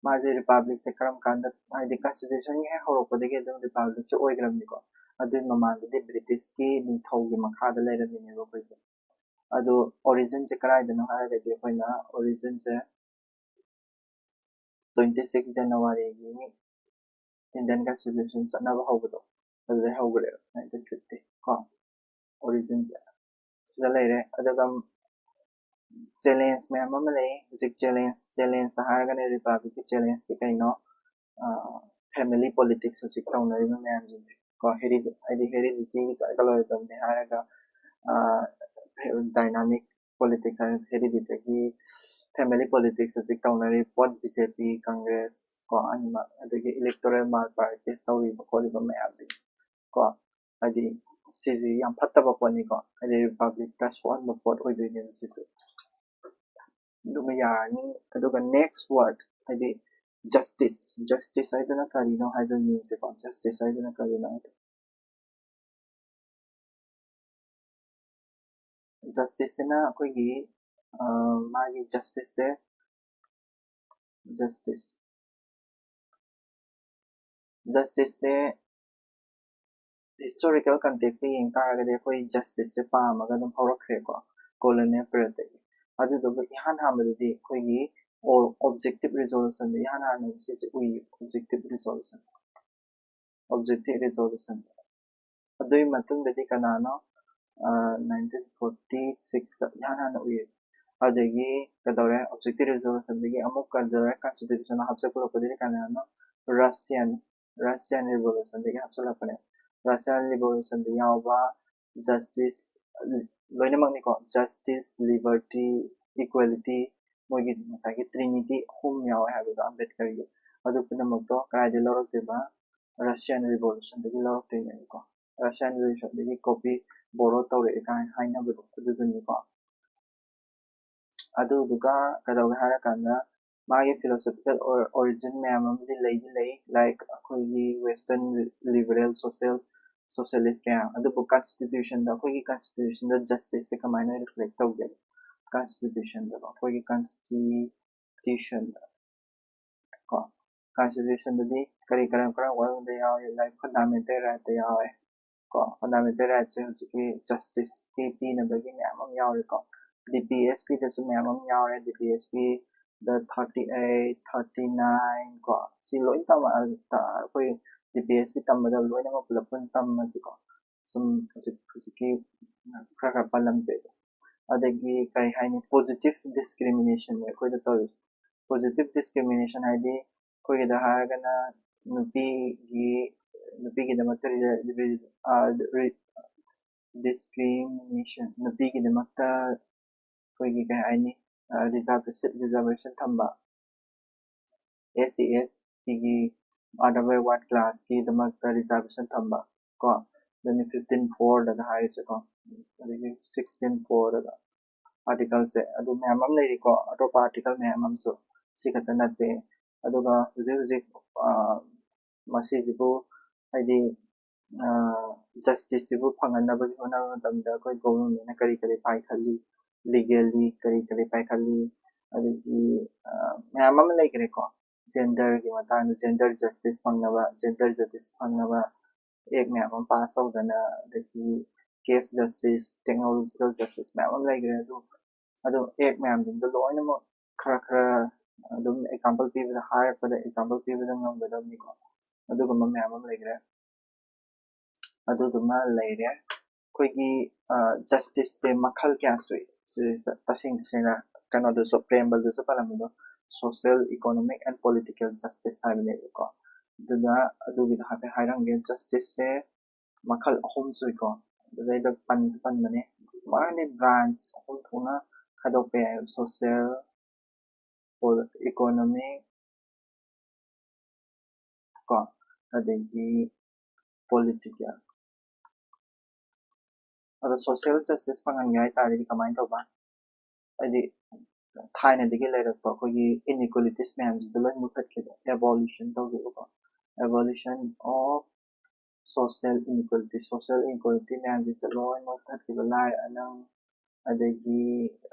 ꯃꯥꯁꯦ ꯔꯤꯄꯕ꯭ꯂꯤꯛꯁꯦ ꯀꯔꯝ ꯀꯥꯟꯗ, ꯍꯥꯏꯗꯤ ꯀꯟꯁꯇꯤꯇ꯭ꯌꯨꯁꯟꯒꯤ ꯍꯦꯛ ꯍꯧꯔꯛꯄꯗꯒꯤ ꯑꯗꯨꯝ ꯔꯤꯄꯕ꯭ꯂꯤꯛꯁꯦ ꯑꯣꯏꯈ꯭ꯔꯕꯅꯤꯀꯣ꯫ ꯑꯗꯨꯒꯤ ꯃꯃꯥꯡꯗꯗꯤ ꯕ꯭ꯔꯤꯇꯤꯁꯀꯤ ꯅꯤꯡꯊꯧꯒꯤ ꯃꯈꯥꯗ ꯂꯩꯔꯝꯃꯤꯅꯦꯕ ꯑꯩꯈꯣꯏꯁꯦ꯫ ꯑꯗꯣ ꯑꯣꯔꯤꯖꯤꯟꯁꯦ ꯀꯗꯥꯏꯗꯅꯣ ꯍꯥꯏꯔꯒꯗꯤ ꯑꯩꯈꯣꯏꯅ ꯑꯣꯔꯤꯖꯤꯟꯁꯦ twenty six January ꯒꯤ Indian Constitution ꯆꯠꯅꯕ ꯍꯧꯕꯗꯣ, ꯑꯗꯨꯗꯩ ꯍꯧꯈ꯭ꯔꯦꯕ nineteen fifty ꯀꯣ, ꯑꯣꯔꯤꯖꯤꯟꯁꯦ ꯁꯤꯗ ꯂꯩꯔꯦ꯫ ꯑꯗꯨꯒ ꯆꯦꯂꯦꯟꯖ ꯃꯌꯥꯝ ꯑꯃ ꯂꯩ꯫ ꯍꯧꯖꯤꯛ ꯆꯦꯂꯦꯟꯖ ꯆꯦꯂꯦꯟꯖꯇ ꯍꯥꯏꯔꯒꯅ ꯔꯤꯄꯕ꯭ꯂꯤꯛꯀꯤ ꯆꯦꯂꯦꯟꯖꯇꯤ ꯀꯩꯅꯣ? ꯐꯦꯃꯤꯂꯤ ꯄꯣꯂꯤꯇꯤꯛꯁ ꯍꯧꯖꯤꯛ ꯇꯧꯅꯔꯤꯕ ꯃꯌꯥꯝꯁꯤꯡꯁꯦ ꯀꯣ, ꯍꯦꯔꯤꯗꯤ ꯍꯥꯏꯗꯤ ꯍꯦꯔꯤꯗꯤꯇꯤꯒꯤ ꯁꯥꯏꯀꯜ ꯑꯣꯏꯔꯗꯕꯅꯦ ꯍꯥꯏꯔꯒ ꯗꯥꯏꯅꯥꯃꯤꯛ ꯄꯣꯂꯤꯇꯤꯛꯁ ꯍꯥꯏꯕ ꯍꯦꯔꯤꯗꯤꯇꯤꯒꯤ ꯐꯦꯃꯤꯂꯤ ꯄꯣꯂꯤꯇꯤꯛꯁ ꯍꯧꯖꯤꯛ ꯇꯧꯅꯔꯤ꯫ ꯕꯣꯠ ꯕꯤ ꯖꯦ ꯄꯤ, ꯀꯪꯒ꯭ꯔꯦꯁ ꯀꯣ, ꯑꯅꯤꯃꯛ, ꯑꯗꯒꯤ ꯏꯂꯦꯛꯇꯣꯔꯦꯜ ꯃꯥꯜ ꯄ꯭ꯔꯦꯛꯇꯤꯁ ꯇꯧꯔꯤꯕ ꯈꯣꯠꯂꯤꯕ ꯃꯌꯥꯝꯁꯦ ꯀꯣ, ꯍꯥꯏꯗꯤ ꯁꯤꯁꯤ ꯌꯥꯝ ꯐꯠꯇꯕ ꯄꯣꯠꯅꯤꯀꯣ, ꯍꯥꯏꯗꯤ ꯔꯤꯄꯕ꯭ꯂꯤꯛꯇ ꯁꯣꯛꯍꯟꯕ ꯄꯣꯠ ꯑꯣꯏꯗꯣꯏꯅꯦꯕ ꯁꯤꯁꯨ꯫ ꯑꯗꯨꯃ ꯌꯥꯔꯅꯤ꯫ ꯑꯗꯨꯒ ꯅꯦꯛꯁ ꯋꯥꯔꯗ ꯍꯥꯏꯗꯤ ꯖꯁꯇꯤꯁ꯫ ꯖꯁꯇꯤꯁ ꯍꯥꯏꯗꯨꯅ ꯀꯔꯤꯅꯣ ꯍꯥꯏꯕꯗꯨ ꯌꯦꯡꯁꯦꯀꯣ꯫ ꯖꯁꯇꯤꯁ ꯍꯥꯏꯗꯨꯅ ꯀꯔꯤꯅꯣ ꯍꯥꯏꯗꯣ꯫ ꯖꯁꯇꯤꯁꯁꯤꯅ ꯑꯩꯈꯣꯏꯒꯤ ꯃꯥꯒꯤ ꯖꯁꯇꯤꯁꯁꯦ ꯖꯁꯇꯤꯁ ꯖꯁꯇꯤꯁꯁꯦ ꯍꯤꯁꯇꯣꯔꯤꯀꯦꯜ ꯀꯟꯇꯦꯛꯁꯁꯦ ꯌꯦꯡ ꯇꯥꯔꯒꯗꯤ ꯑꯩꯈꯣꯏ ꯖꯁꯇꯤꯁꯁꯦ ꯄꯥꯝꯃꯒ ꯑꯗꯨꯝ ꯍꯧꯔꯛꯈ꯭ꯔꯦꯀꯣ, ꯀꯣꯂꯣꯅꯤꯌꯦꯜ ꯄꯤꯔꯤꯌꯗꯇꯒꯤ꯫ ꯑꯗꯨꯗꯨꯒ ꯏꯍꯥꯟ ꯍꯥꯟꯕꯗꯗꯤ ꯑꯩꯈꯣꯏꯒꯤ ꯑꯣꯕꯖꯦꯛꯇꯤꯞ ꯔꯤꯖꯣꯂꯨꯁꯟꯗ ꯏꯍꯥꯟ ꯍꯥꯟꯅ ꯁꯤꯁꯦ ꯎꯏ꯫ ꯑꯣꯕꯖꯦꯛꯇꯤꯞ ꯔꯤꯖꯣꯂꯨꯁꯟ ꯑꯣꯕꯖꯦꯛꯇꯤꯞ ꯔꯤꯖꯣꯂꯨꯁꯟ ꯑꯗꯨꯒꯤ ꯃꯇꯨꯡꯗꯗꯤ ꯀꯅꯥꯅꯣ? ꯅꯥꯏꯟꯇꯤꯟ ꯐꯣꯔꯇꯤ ꯁꯤꯛꯁꯇ ꯏꯍꯥꯟ ꯍꯥꯟꯅ ꯎꯏ꯫ ꯑꯗꯒꯤ ꯀꯩꯗꯧꯔꯦ? ꯑꯣꯕꯖꯦꯛꯇꯤꯞ ꯔꯤꯖꯣꯂꯨꯁꯟꯗꯒꯤ ꯑꯃꯨꯛ ꯀꯩꯗꯧꯔꯦ? ꯀꯟꯁꯇꯤꯇ꯭ꯌꯨꯁꯟ ꯍꯥꯞꯆꯤꯜꯂꯛꯄꯗꯗꯤ ꯀꯅꯥꯅꯣ? ꯔꯁꯤꯌꯥꯟ ꯔꯁꯤꯌꯥꯟ ꯔꯤꯚꯣꯂꯨꯁꯟꯗꯒꯤ ꯍꯥꯞꯆꯤꯜꯂꯛꯄꯅꯦ꯫ ꯔꯁꯤꯌꯥꯟ ꯔꯤꯚꯣꯂꯨꯁꯟꯗ ꯌꯥꯎꯕ ꯖꯁꯇꯤꯁ ꯂꯣꯏꯅꯃꯛꯅꯤꯀꯣ, ꯖꯁꯇꯤꯁ, ꯂꯤꯕꯔꯇꯤ, ꯏꯀ꯭ꯋꯦꯂꯤꯇꯤ, ꯃꯣꯏꯒꯤ ꯉꯁꯥꯏꯒꯤ ꯇ꯭ꯔꯤꯅꯤꯇꯤ ꯑꯍꯨꯝ ꯌꯥꯎꯋꯦ ꯍꯥꯏꯕꯗꯣ ꯑꯝꯕꯦꯗꯀꯔꯒꯤ, ꯑꯗꯨ ꯄꯨꯝꯅꯃꯛꯇꯣ ꯀꯗꯥꯏꯗꯒꯤ ꯂꯧꯔꯛꯇꯣꯏꯕ? ꯔꯁꯤꯌꯥꯟ ꯔꯤꯚꯣꯂꯨꯁꯟꯗꯒꯤ ꯂꯧꯔꯛꯇꯣꯏꯅꯦꯕꯀꯣ꯫ ꯔꯁꯤꯌꯥꯟ ꯔꯤꯚꯣꯂꯨꯁꯟꯗꯒꯤ ꯀꯣꯄꯤ ꯕꯣꯔꯣ ꯇꯧꯔꯛꯑꯦ ꯀꯥꯏꯅ ꯍꯥꯏꯅꯕꯗꯣ ꯑꯗꯨꯗꯨꯅꯤꯀꯣ꯫ ꯑꯗꯨꯗꯨꯒ ꯀꯩꯗꯧꯒꯦ ꯍꯥꯏꯔꯀꯥꯟꯗ ꯃꯥꯒꯤ ꯐꯤꯂꯣꯁꯣꯐꯤꯀꯦꯜ ꯑꯣꯔꯤꯖꯤꯟ ꯃꯌꯥꯝ ꯑꯃꯗꯤ ꯂꯩꯗꯤ ꯂꯩ, ꯂꯥꯏꯛ ꯑꯩꯈꯣꯏꯒꯤ ꯋꯦꯁꯇꯔꯟ ꯂꯤꯕꯔꯦꯜ ꯁꯣꯁꯦꯜ ꯁꯣꯁꯤꯌꯦꯂꯤꯁ ꯀꯌꯥ꯫ ꯑꯗꯨꯕꯨ ꯀꯟꯁꯇꯤꯇ꯭ꯌꯨꯁꯟꯗ, ꯑꯩꯈꯣꯏꯒꯤ ꯀꯟꯁꯇꯤꯇ꯭ꯌꯨꯁꯟꯗ ꯖꯁꯇꯤꯁꯁꯦ ꯀꯃꯥꯏꯅ ꯔꯤꯐ꯭ꯂꯦꯛ ꯇꯧꯒꯦ? ꯀꯟꯁꯇꯤꯇ꯭ꯌꯨꯁꯟꯗꯀꯣ, ꯑꯩꯈꯣꯏꯒꯤ ꯀꯟꯁꯇꯤꯇ꯭ꯌꯨꯁꯟꯗ ꯀꯣ, ꯀꯟꯁꯇꯤꯇ꯭ꯌꯨꯁꯟꯗꯗꯤ ꯀꯔꯤ ꯀꯔꯝ ꯀꯔꯝꯕ ꯋꯥꯔꯣꯜꯗ ꯌꯥꯎꯔꯤ? ꯂꯥꯏꯛ ꯐꯟꯗꯥꯃꯦꯟꯇꯦꯜ ꯔꯥꯏꯠꯇ ꯌꯥꯎꯔꯦ ꯀꯣ꯫ ꯐꯟꯗꯥꯃꯦꯟꯇꯦꯜ ꯔꯥꯏꯠꯁꯦ ꯍꯧꯖꯤꯛꯀꯤ ꯖꯁꯇꯤꯁꯀꯤ ꯄꯤꯅꯕꯒꯤ ꯃꯌꯥꯝ ꯑꯃ ꯌꯥꯎꯔꯦꯀꯣ꯫ ꯗꯤ ꯄꯤ ꯑꯦꯁ ꯄꯤꯗꯁꯨ ꯃꯌꯥꯝ ꯑꯃ ꯌꯥꯎꯔꯦ꯫ ꯗꯤ ꯄꯤ ꯑꯦꯁ ꯄꯤꯗ ꯊꯥꯔꯇꯤ ꯑꯩꯠ, ꯊꯥꯔꯇꯤ ꯅꯥꯏꯟ ꯀꯣ, ꯁꯤ ꯂꯣꯏ ꯇꯝꯃ ꯑꯩꯈꯣꯏ ꯗꯤ ꯄꯤ ꯑꯦꯁ ꯄꯤ ꯇꯝꯕꯗ ꯂꯣꯏꯅꯃꯛ ꯄꯨꯂꯞ ꯄꯨꯟꯅ ꯇꯝꯃꯁꯤꯀꯣ꯫ ꯁꯨꯝ ꯍꯧꯖꯤꯛ ꯍꯧꯖꯤꯛꯀꯤ ꯈꯔ ꯈꯔ ꯄꯜꯂꯝꯖꯩ꯫ ꯑꯗꯒꯤ ꯀꯔꯤ ꯍꯥꯏꯅꯤ, positive discrimination ꯅꯦ ꯑꯩꯈꯣꯏꯗ ꯇꯧꯔꯤꯁꯦ꯫ Positive discrimination ꯍꯥꯏꯗꯤ ꯑꯩꯈꯣꯏꯒꯤꯗ ꯍꯥꯏꯔꯒꯅ ꯅꯨꯄꯤꯒꯤ ꯅꯨꯄꯤꯒꯤꯗꯃꯛꯇ discrimination, ꯅꯨꯄꯤꯒꯤꯗꯃꯛꯇ ꯑꯩꯈꯣꯏꯒꯤ ꯀꯩ ꯍꯥꯏꯅꯤ, ꯔꯤꯖꯥꯔꯚꯦꯁꯟ ꯔꯤꯖꯥꯔꯚꯦꯁꯟ ꯊꯝꯕ, ꯑꯦꯁ ꯁꯤ ꯑꯦꯁ ꯇꯤꯒꯤ ꯑꯥꯔ ꯗꯕꯜꯌꯨ ꯋꯥꯟ ꯀ꯭ꯂꯥꯁꯀꯤꯗꯃꯛꯇ ꯔꯤꯖꯥꯔꯚꯦꯁꯟ ꯊꯝꯕ ꯀꯣ, ꯑꯗꯨꯅꯤ ꯐꯤꯐꯇꯤꯟ ꯐꯣꯔꯗꯒ ꯍꯥꯏꯔꯤꯁꯦꯀꯣ꯫ ꯑꯗꯒꯤ ꯁꯤꯛꯁꯇꯤꯟ ꯐꯣꯔꯗꯒ ꯑꯥꯔꯇꯤꯀꯜꯁꯦ ꯑꯗꯨ ꯃꯌꯥꯝ ꯑꯃ ꯂꯩꯔꯤꯀꯣ, ꯑꯇꯣꯞꯄ ꯑꯥꯔꯇꯤꯀꯜ ꯃꯌꯥꯝ ꯑꯃꯁꯨ꯫ ꯁꯤ ꯈꯛꯇ ꯅꯠꯇꯦ꯫ ꯑꯗꯨꯒ ꯍꯧꯖꯤꯛ ꯍꯧꯖꯤꯛ ꯃꯁꯤꯁꯤꯕꯨ ꯍꯥꯏꯗꯤ ꯖꯁꯇꯤꯁꯁꯤꯕꯨ ꯐꯪꯍꯟꯅꯕꯒꯤ ꯍꯣꯠꯅꯕ ꯃꯇꯝꯗ ꯑꯩꯈꯣꯏ ꯒꯣꯚꯔꯟꯃꯦꯟꯅ ꯀꯔꯤ ꯀꯔꯤ ꯄꯥꯏꯈꯠꯂꯤ, ꯂꯤꯒꯦꯜꯂꯤ ꯀꯔꯤ ꯀꯔꯤ ꯄꯥꯏꯈꯠꯂꯤ, ꯑꯗꯒꯤ ꯃꯌꯥꯝ ꯑꯃ ꯂꯩꯈ꯭ꯔꯦꯀꯣ꯫ ꯖꯦꯟꯗꯔꯒꯤ ꯃꯇꯥꯡꯗ, ꯖꯦꯟꯗꯔ ꯖꯁꯇꯤꯁ ꯐꯪꯅꯕ, ꯖꯦꯟꯗꯔ ꯖꯁꯇꯤꯁ ꯐꯪꯅꯕ ꯑꯦꯛ ꯃꯌꯥꯝ ꯑꯃ ꯄꯥꯁ ꯇꯧꯗꯅ, ꯑꯗꯒꯤ ꯀꯦꯁ ꯖꯁꯇꯤꯁ, ꯇꯦꯛꯅꯣꯂꯣꯖꯤꯀꯦꯜ ꯖꯁꯇꯤꯁ ꯃꯌꯥꯝ ꯑꯃ ꯂꯩꯈ꯭ꯔꯦ꯫ ꯑꯗꯨ ꯑꯗꯨ ꯑꯦꯛ ꯃꯌꯥꯝꯁꯤꯡꯗꯣ ꯂꯣꯏꯅꯃꯛ ꯈꯔ ꯈꯔ ꯑꯗꯨꯝ ꯑꯦꯛꯖꯥꯝꯄꯜ ꯄꯤꯕꯗ, ꯍꯥꯏꯔꯛꯄꯗ ꯑꯦꯛꯖꯥꯝꯄꯜ ꯄꯤꯕꯗ ꯉꯝꯒꯗꯕꯅꯤꯀꯣ꯫ ꯑꯗꯨꯒꯨꯝꯕ ꯃꯌꯥꯝ ꯑꯃ ꯂꯩꯈ꯭ꯔꯦ꯫ ꯑꯗꯨꯗꯨꯃ ꯂꯩꯔꯦ꯫ ꯑꯩꯈꯣꯏꯒꯤ ꯖꯁꯇꯤꯁꯁꯦ ꯃꯈꯜ ꯀꯌꯥ ꯁꯨꯏ꯫ ꯁꯤꯗꯩꯁꯤꯗ ꯇꯁꯦꯡ ꯇꯁꯦꯡꯅ ꯀꯩꯅꯣꯗꯁꯨ, ꯄ꯭ꯔꯦꯝꯕꯜꯗꯁꯨ ꯄꯜꯂꯝꯕꯗꯣ, social, economic and political justice ꯍꯥꯏꯕꯅꯦꯕꯀꯣ꯫ ꯑꯗꯨꯅ ꯑꯗꯨꯒꯤꯗꯣ ꯍꯥꯏꯐꯦꯠ ꯍꯥꯏꯔꯝꯒꯦ꯫ ꯖꯁꯇꯤꯁꯁꯦ ꯃꯈꯜ ꯑꯍꯨꯝ ꯁꯨꯏꯀꯣ꯫ ꯑꯗꯨꯗꯩꯗ ꯄꯟꯁꯨ ꯄꯟꯕꯅꯦ꯫ ꯃꯥꯒꯤ ꯕ꯭ꯔꯥꯟꯁ ꯑꯍꯨꯝ ꯊꯣꯛꯅ ꯈꯥꯏꯗꯣꯛꯄ ꯌꯥꯏ: ꯁꯣꯁꯤꯌꯦꯜ, ꯏꯀꯣꯅꯣꯃꯤꯛ ꯀꯣ, ꯑꯗꯒꯤ ꯄꯣꯂꯤꯇꯤꯀꯦꯜ꯫ ꯑꯗꯣ ꯁꯣꯁꯤꯌꯦꯜ ꯖꯁꯇꯤꯁ ꯐꯪꯍꯟꯒꯦ ꯍꯥꯏ ꯇꯥꯔꯒꯗꯤ ꯀꯃꯥꯏꯅ ꯇꯧꯕ? ꯍꯥꯏꯗꯤ ꯊꯥꯏꯅꯗꯒꯤ ꯂꯩꯔꯛꯄ ꯑꯩꯈꯣꯏꯒꯤ ꯏꯟꯏꯀ꯭ꯋꯦꯂꯤꯇꯤꯁ ꯃꯌꯥꯝꯁꯤꯁꯨ ꯂꯣꯏ ꯃꯨꯊꯠꯈꯤꯕ, ꯑꯦꯕꯣꯂꯤꯁꯟ ꯇꯧꯈꯤꯕꯀꯣ꯫ Abolition of social inequality, social inequality ꯃꯌꯥꯝꯁꯤꯁꯨ ꯂꯣꯏ ꯃꯨꯊꯠꯈꯤꯕ, ꯂꯥꯏꯔ ꯑꯅꯪ, ꯑꯗꯒꯤ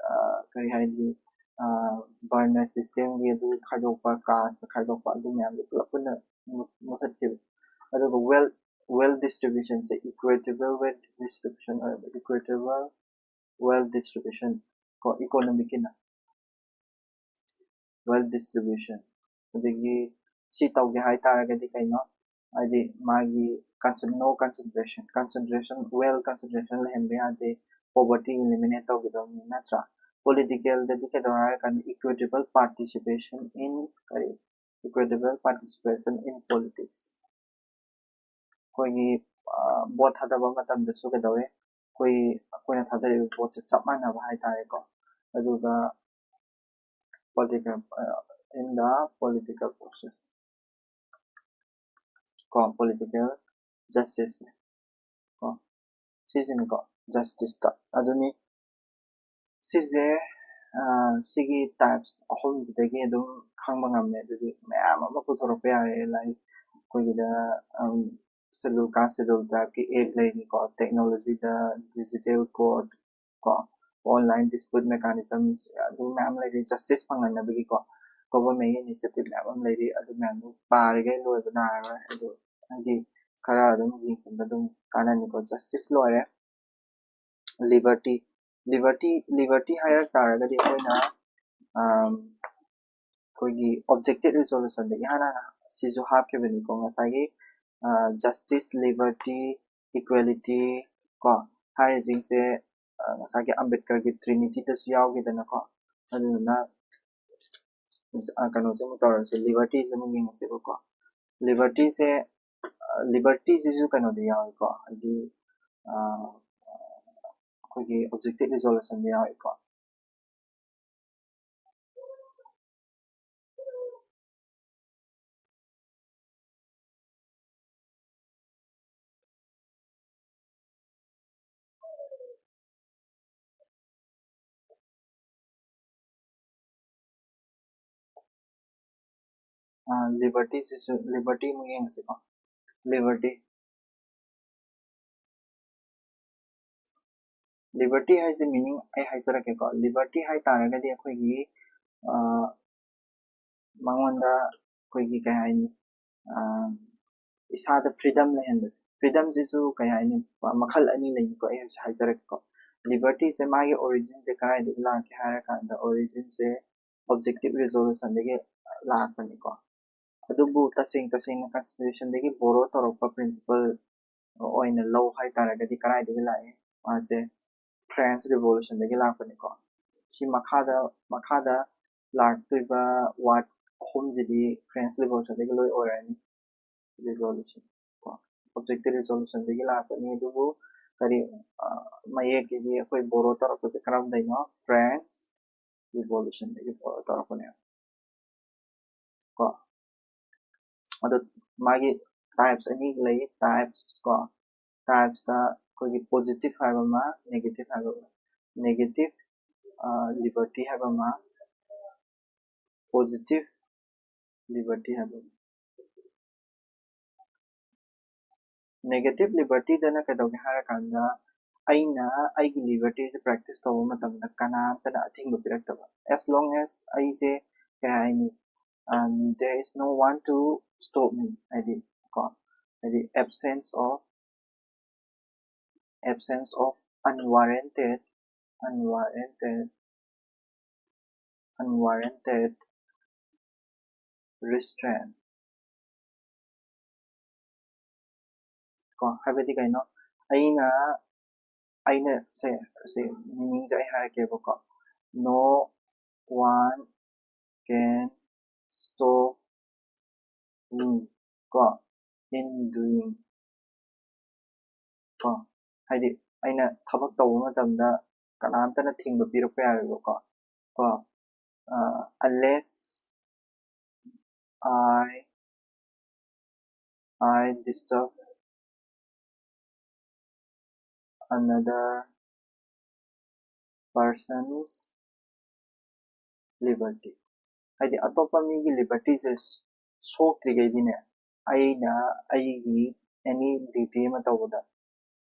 ꯀꯔꯤ ꯍꯥꯏꯗꯤ, ꯕꯔꯅ ꯁꯤꯁꯇꯦꯝꯒꯤ ꯑꯗꯨ ꯈꯥꯏꯗꯣꯛꯄ, ꯀꯥꯁ ꯈꯥꯏꯗꯣꯛꯄ, ꯑꯗꯨ ꯃꯌꯥꯝꯗꯣ ꯄꯨꯂꯞ ꯄꯨꯟꯅ ꯃꯨ- ꯃꯨꯊꯠꯈꯤꯕ꯫ ꯑꯗꯨꯒ ꯋꯦꯜ ꯋꯦꯜ ꯗꯤꯁꯇ꯭ꯔꯤꯕ꯭ꯌꯨꯁꯟꯁꯦ ꯏꯀ꯭ꯋꯦꯇꯦꯕꯜ ꯋꯦꯜ ꯗꯤꯁꯇ꯭ꯔꯤꯕ꯭ꯌꯨꯁꯟ ꯑꯣꯏꯕ, ꯏꯀ꯭ꯋꯦꯇꯦꯕꯜ ꯋꯦꯜ ꯗꯤꯁꯇ꯭ꯔꯤꯕ꯭ꯌꯨꯁꯟ ꯀꯣ, ꯏꯀꯣꯅꯣꯃꯤꯛꯀꯤꯅ ꯋꯦꯜ ꯗꯤꯁꯇ꯭ꯔꯤꯕ꯭ꯌꯨꯁꯟ꯫ ꯑꯗꯒꯤ ꯁꯤ ꯇꯧꯒꯦ ꯍꯥꯏ ꯇꯥꯔꯒꯗꯤ ꯀꯩꯅꯣ, ꯍꯥꯏꯗꯤ ꯃꯥꯒꯤ ꯀꯟꯁꯟ ꯅꯣ ꯀꯟꯁꯟꯇ꯭ꯔꯦꯁꯟ ꯀꯟꯁꯟꯇ꯭ꯔꯦꯁꯟ ꯋꯦꯜ ꯀꯟꯁꯟꯇ꯭ꯔꯦꯁꯟ ꯂꯩꯍꯟꯕ ꯌꯥꯗꯦ꯫ poverty eliminate ꯇꯧꯒꯗꯧꯅꯤ, ꯅꯠꯇ꯭ꯔꯥ? Political ꯗꯗꯤ ꯀꯩꯗꯧꯔꯦ ꯍꯥꯏꯔ ꯀꯥꯟꯗ equitable participation in ꯀꯔꯤ equitable participation in politics. ꯑꯩꯈꯣꯏꯒꯤ ꯚꯣꯠ ꯊꯥꯗꯕ ꯃꯇꯝꯗꯁꯨ ꯀꯩꯗꯧꯋꯦ, ꯑꯩꯈꯣꯏ ꯑꯩꯈꯣꯏꯅ ꯊꯥꯗꯔꯤꯕ ꯚꯣꯠꯁꯦ ꯆꯞ ꯃꯥꯟꯅꯕ ꯍꯥꯏꯇꯥꯔꯦꯀꯣ꯫ ꯑꯗꯨꯒ political in the political process ꯀꯣ, political justice ꯀꯣ, ꯁꯤꯁꯤꯅꯤꯀꯣ justice ꯇ꯫ ꯑꯗꯨꯅꯤ ꯁꯤꯁꯦ ꯁꯤꯒꯤ types ꯑꯍꯨꯝꯁꯤꯗꯒꯤ ꯑꯗꯨꯝ ꯈꯪꯕ ꯉꯝꯃꯦ꯫ ꯑꯗꯨꯗꯤ ꯃꯌꯥꯝ ꯑꯃ ꯄꯨꯊꯣꯔꯛꯄ ꯌꯥꯔꯦ, like ꯑꯩꯈꯣꯏꯒꯤꯗ schedule caste schedule tribe ꯀꯤ act ꯂꯩꯔꯤꯀꯣ, technology ꯗ digital court ꯀꯣ, online dispute mechanism, ꯑꯗꯨ ꯃꯌꯥꯝ ꯂꯩꯔꯤ꯫ Justice ꯐꯪꯍꯟꯅꯕꯒꯤꯀꯣ government ꯒꯤ initiative ꯃꯌꯥꯝ ꯑꯃ ꯂꯩꯔꯤ꯫ ꯑꯗꯨ ꯃꯌꯥꯝꯗꯨ ꯄꯥꯔꯤꯈꯩ ꯂꯣꯏꯕ ꯅꯥꯏꯔꯔꯣꯏ꯫ ꯑꯗꯨ ꯍꯥꯏꯗꯤ ꯈꯔ ꯑꯗꯨꯝ ꯌꯦꯡꯁꯤꯟꯕ ꯑꯗꯨꯝ ꯀꯥꯟꯅꯅꯤꯀꯣ꯫ Justice ꯂꯣꯏꯔꯦ꯫ Liberty, liberty, liberty ꯍꯥꯏꯔꯛ ꯇꯥꯔꯒꯗꯤ ꯑꯩꯈꯣꯏꯅ ꯑꯩꯈꯣꯏꯒꯤ objective resolution ꯗ ꯏꯍꯥꯟ ꯍꯥꯟꯅ ꯁꯤꯁꯨ ꯍꯥꯞꯈꯤꯕꯅꯤꯀꯣ꯫ ꯉꯁꯥꯏꯒꯤ justice, liberty, equality ꯀꯣ ꯍꯥꯏꯔꯤꯁꯤꯡꯁꯦ ꯉꯁꯥꯏꯒꯤ ꯑꯝꯕꯦꯗꯀꯔꯒꯤ trinity ꯗꯁꯨ ꯌꯥꯎꯈꯤꯗꯅꯀꯣ꯫ ꯑꯗꯨꯗꯨꯅ ꯀꯩꯅꯣꯁꯦ ꯑꯃꯨꯛ ꯇꯧꯔꯁꯦ, liberty ꯁꯦ ꯑꯃꯨꯛ ꯌꯦꯡꯉꯁꯦꯕꯀꯣ꯫ Liberty ꯁꯦ, liberty ꯁꯤꯁꯨ ꯀꯩꯅꯣꯗ ꯌꯥꯎꯏꯀꯣ, ꯍꯥꯏꯗꯤ ꯑꯩꯈꯣꯏꯒꯤ objective resolution ꯗ ꯌꯥꯎꯏꯀꯣ꯫ Liberty ꯁꯤꯁꯨ, liberty ꯑꯃꯨꯛ ꯌꯦꯡꯉꯁꯤꯀꯣ꯫ Liberty, liberty ꯍꯥꯏꯁꯦ meaning ꯑꯩ ꯍꯥꯏꯖꯔꯛꯀꯦꯀꯣ꯫ Liberty ꯍꯥꯏ ꯇꯥꯔꯒꯗꯤ ꯑꯩꯈꯣꯏꯒꯤ ꯃꯉꯣꯟꯗ ꯑꯩꯈꯣꯏꯒꯤ ꯀꯩ ꯍꯥꯏꯅꯤ, ꯏꯁꯥꯗ freedom ꯂꯩꯍꯟꯕꯁꯦ꯫ Freedom ꯁꯤꯁꯨ ꯀꯩ ꯍꯥꯏꯅꯤ, ꯃꯈꯜ ꯑꯅꯤ ꯂꯩꯅꯤꯀꯣ, ꯑꯩ ꯍꯧꯖꯤꯛ ꯍꯥꯏꯖꯔꯛꯀꯦꯀꯣ꯫ Liberty ꯁꯦ ꯃꯥꯒꯤ origin ꯁꯦ ꯀꯗꯥꯏꯗꯒꯤ ꯂꯥꯛꯀꯦ ꯍꯥꯏꯔ ꯀꯥꯟꯗ, origin ꯁꯦ objective resolution ꯗꯒꯤ ꯂꯥꯛꯄꯅꯤꯀꯣ꯫ ꯑꯗꯨꯕꯨ ꯇꯁꯦꯡ ꯇꯁꯦꯡꯅ constitution ꯗꯒꯤ borrow ꯇꯧꯔꯛꯄ principle ꯑꯣꯏꯅ ꯂꯧ ꯍꯥꯏ ꯇꯥꯔꯒꯗꯤ ꯀꯗꯥꯏꯗꯒꯤ ꯂꯥꯛꯏ? ꯃꯥꯁꯦ French Revolutionꯗꯒꯤ ꯂꯥꯛꯄꯅꯤꯀꯣ꯫ ꯁꯤ ꯃꯈꯥꯗ ꯃꯈꯥꯗ ꯂꯥꯛꯇꯣꯏꯕ word ꯑꯍꯨꯝꯁꯤꯗꯤ French Revolutionꯗꯒꯤ ꯂꯣꯏ ꯑꯣꯏꯔꯅꯤ꯫ Resolution ꯀꯣ, objective resolutionꯗꯒꯤ ꯂꯥꯛꯄꯅꯤ꯫ ꯑꯗꯨꯕꯨ ꯀꯔꯤ, ꯃꯌꯦꯛꯀꯤꯗꯤ ꯑꯩꯈꯣꯏ borrow ꯇꯧꯔꯛꯄꯁꯦ ꯀꯔꯝꯗꯩꯅꯣ? French Revolutionꯗꯒꯤ borrow ꯇꯧꯔꯛꯄꯅꯦꯕ ꯀꯣ꯫ ꯑꯗꯣ ꯃꯥꯒꯤ types ꯑꯅꯤ ꯂꯩ꯫ Types ꯀꯣ, typesꯇ ꯑꯩꯈꯣꯏꯒꯤ positive ꯍꯥꯏꯕ ꯑꯃ, negative ꯍꯥꯏꯕ ꯑꯃ꯫ Negative liberty ꯍꯥꯏꯕ ꯑꯃ, positive liberty ꯍꯥꯏꯕ ꯑꯃ꯫ Negative libertyꯗꯅ ꯀꯩꯗꯧꯒꯦ ꯍꯥꯏꯔꯀꯥꯟꯗ, ꯑꯩꯅ ꯑꯩꯒꯤ libertyꯁꯦ practice ꯇꯧꯕ ꯃꯇꯝꯗ ꯀꯅꯥꯝꯇꯅ ꯑꯊꯤꯡꯕ ꯄꯤꯔꯛꯇꯕ꯫ As long as ꯑꯩꯁꯦ ꯀꯩ ꯍꯥꯏꯅꯤ, there is no one to stop me, ꯍꯥꯏꯗꯤ ꯀꯣ, ꯍꯥꯏꯗꯤ absence of absence of unwarranted unwarranted unwarranted restraint ꯀꯣ꯫ ꯍꯥꯏꯕꯗꯤ ꯀꯩꯅꯣ? ꯑꯩꯅ ꯑꯩꯅ ꯁꯦ ꯁꯦ meaningꯁꯦ ꯑꯩ ꯍꯥꯏꯔꯛꯀꯦꯕꯀꯣ꯫ No one can stop me ꯀꯣ, in doing ꯀꯣ꯫ ꯍꯥꯏꯗꯤ ꯑꯩꯅ ꯊꯕꯛ ꯇꯧꯕ ꯃꯇꯝꯗ ꯀꯅꯥꯝꯇꯅ ꯊꯤꯡꯕ ꯄꯤꯔꯛꯄ ꯌꯥꯔꯣꯏꯕꯀꯣ ꯀꯣ꯫ Unless I I disturb another person's liberty. ꯍꯥꯏꯗꯤ ꯑꯇꯣꯞꯄ ꯃꯤꯒꯤ libertyꯁꯦ ꯁꯣꯛꯇ꯭ꯔꯤꯈꯩꯗꯤꯅꯦ, ꯑꯩꯅ ꯑꯩꯒꯤ any duty ꯑꯃ ꯇꯧꯕꯗ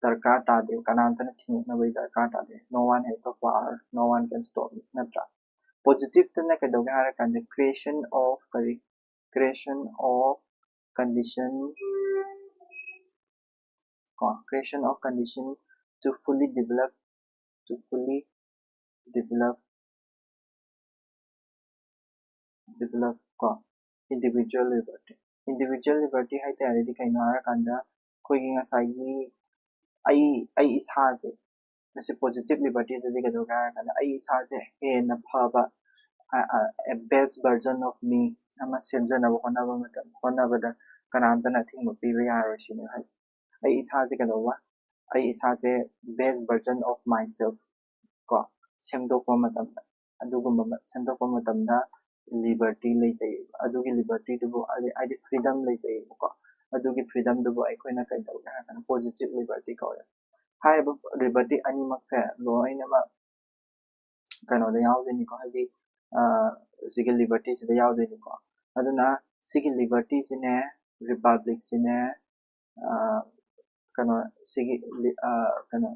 ꯗꯔꯀꯥꯔ ꯇꯥꯗꯦ, ꯀꯅꯥꯝꯇꯅ ꯊꯤꯡꯉꯛꯅꯕꯒꯤ ꯗꯔꯀꯥꯔ ꯇꯥꯗꯦ꯫ No one has the power, no one can stop me, ꯅꯠꯇ꯭ꯔꯥ? Positiveꯇꯅ ꯀꯩꯗꯧꯒꯦ ꯍꯥꯏꯔꯀꯥꯟꯗ creation of ꯀꯔꯤ creation of condition ꯀꯣ, creation of condition to fully develop to fully develop develop ꯀꯣ, individual liberty꯫ Individual liberty ꯍꯥꯏ ꯇꯥꯔꯗꯤ ꯀꯩꯅꯣ ꯍꯥꯏꯔꯀꯥꯟꯗ ꯑꯩꯈꯣꯏꯒꯤ ꯉꯁꯥꯏꯒꯤ ꯑꯩ ꯑꯩ ꯏꯁꯥꯁꯦ ꯃꯁꯤ positive libertyꯗꯗꯤ ꯀꯩꯗꯧꯒꯦ ꯍꯥꯏꯔꯀꯥꯟꯗ ꯑꯩ ꯏꯁꯥꯁꯦ ꯍꯦꯟꯅ ꯐꯕ, a best version of me ꯑꯃ ꯁꯦꯝꯖꯅꯕ ꯍꯣꯠꯅꯕ ꯃꯇꯝ ꯍꯣꯠꯅꯕꯗ ꯀꯅꯥꯝꯇꯅ ꯑꯊꯤꯡꯕ ꯄꯤꯕ ꯌꯥꯔꯣꯏ ꯁꯤꯅꯦ ꯍꯥꯏꯁꯦ꯫ ꯑꯩ ꯏꯁꯥꯁꯦ ꯀꯩꯗꯧꯕ, ꯑꯩ ꯏꯁꯥꯁꯦ best version of myself ꯀꯣ ꯁꯦꯝꯗꯣꯛꯄ ꯃꯇꯝꯗ, ꯑꯗꯨꯒꯨꯝꯕ ꯁꯦꯝꯗꯣꯛꯄ ꯃꯇꯝꯗ liberty ꯂꯩꯖꯩꯌꯦꯕ꯫ ꯑꯗꯨꯒꯤ libertyꯗꯨꯕꯨ ꯍꯥꯏꯗꯤ freedom ꯂꯩꯖꯩꯌꯦꯕꯀꯣ꯫ ꯑꯗꯨꯒꯤ freedomꯗꯨꯕꯨ ꯑꯩꯈꯣꯏꯅ ꯀꯩ ꯇꯧꯒꯦ ꯍꯥꯏꯔꯀꯥꯟꯗ positive liberty ꯀꯧꯋꯦ꯫ ꯍꯥꯏꯔꯤꯕ liberty ꯑꯅꯤꯃꯛꯁꯦ ꯂꯣꯏꯅꯃꯛ ꯀꯩꯅꯣꯗ ꯌꯥꯎꯗꯣꯏꯅꯤꯀꯣ, ꯍꯥꯏꯗꯤ ꯁꯤꯒꯤ libertyꯁꯤꯗ ꯌꯥꯎꯗꯣꯏꯅꯤꯀꯣ꯫ ꯑꯗꯨꯅ ꯁꯤꯒꯤ libertyꯁꯤꯅꯦ, republicꯁꯤꯅꯦ, ꯀꯩꯅꯣ ꯁꯤꯒꯤ ꯀꯩꯅꯣ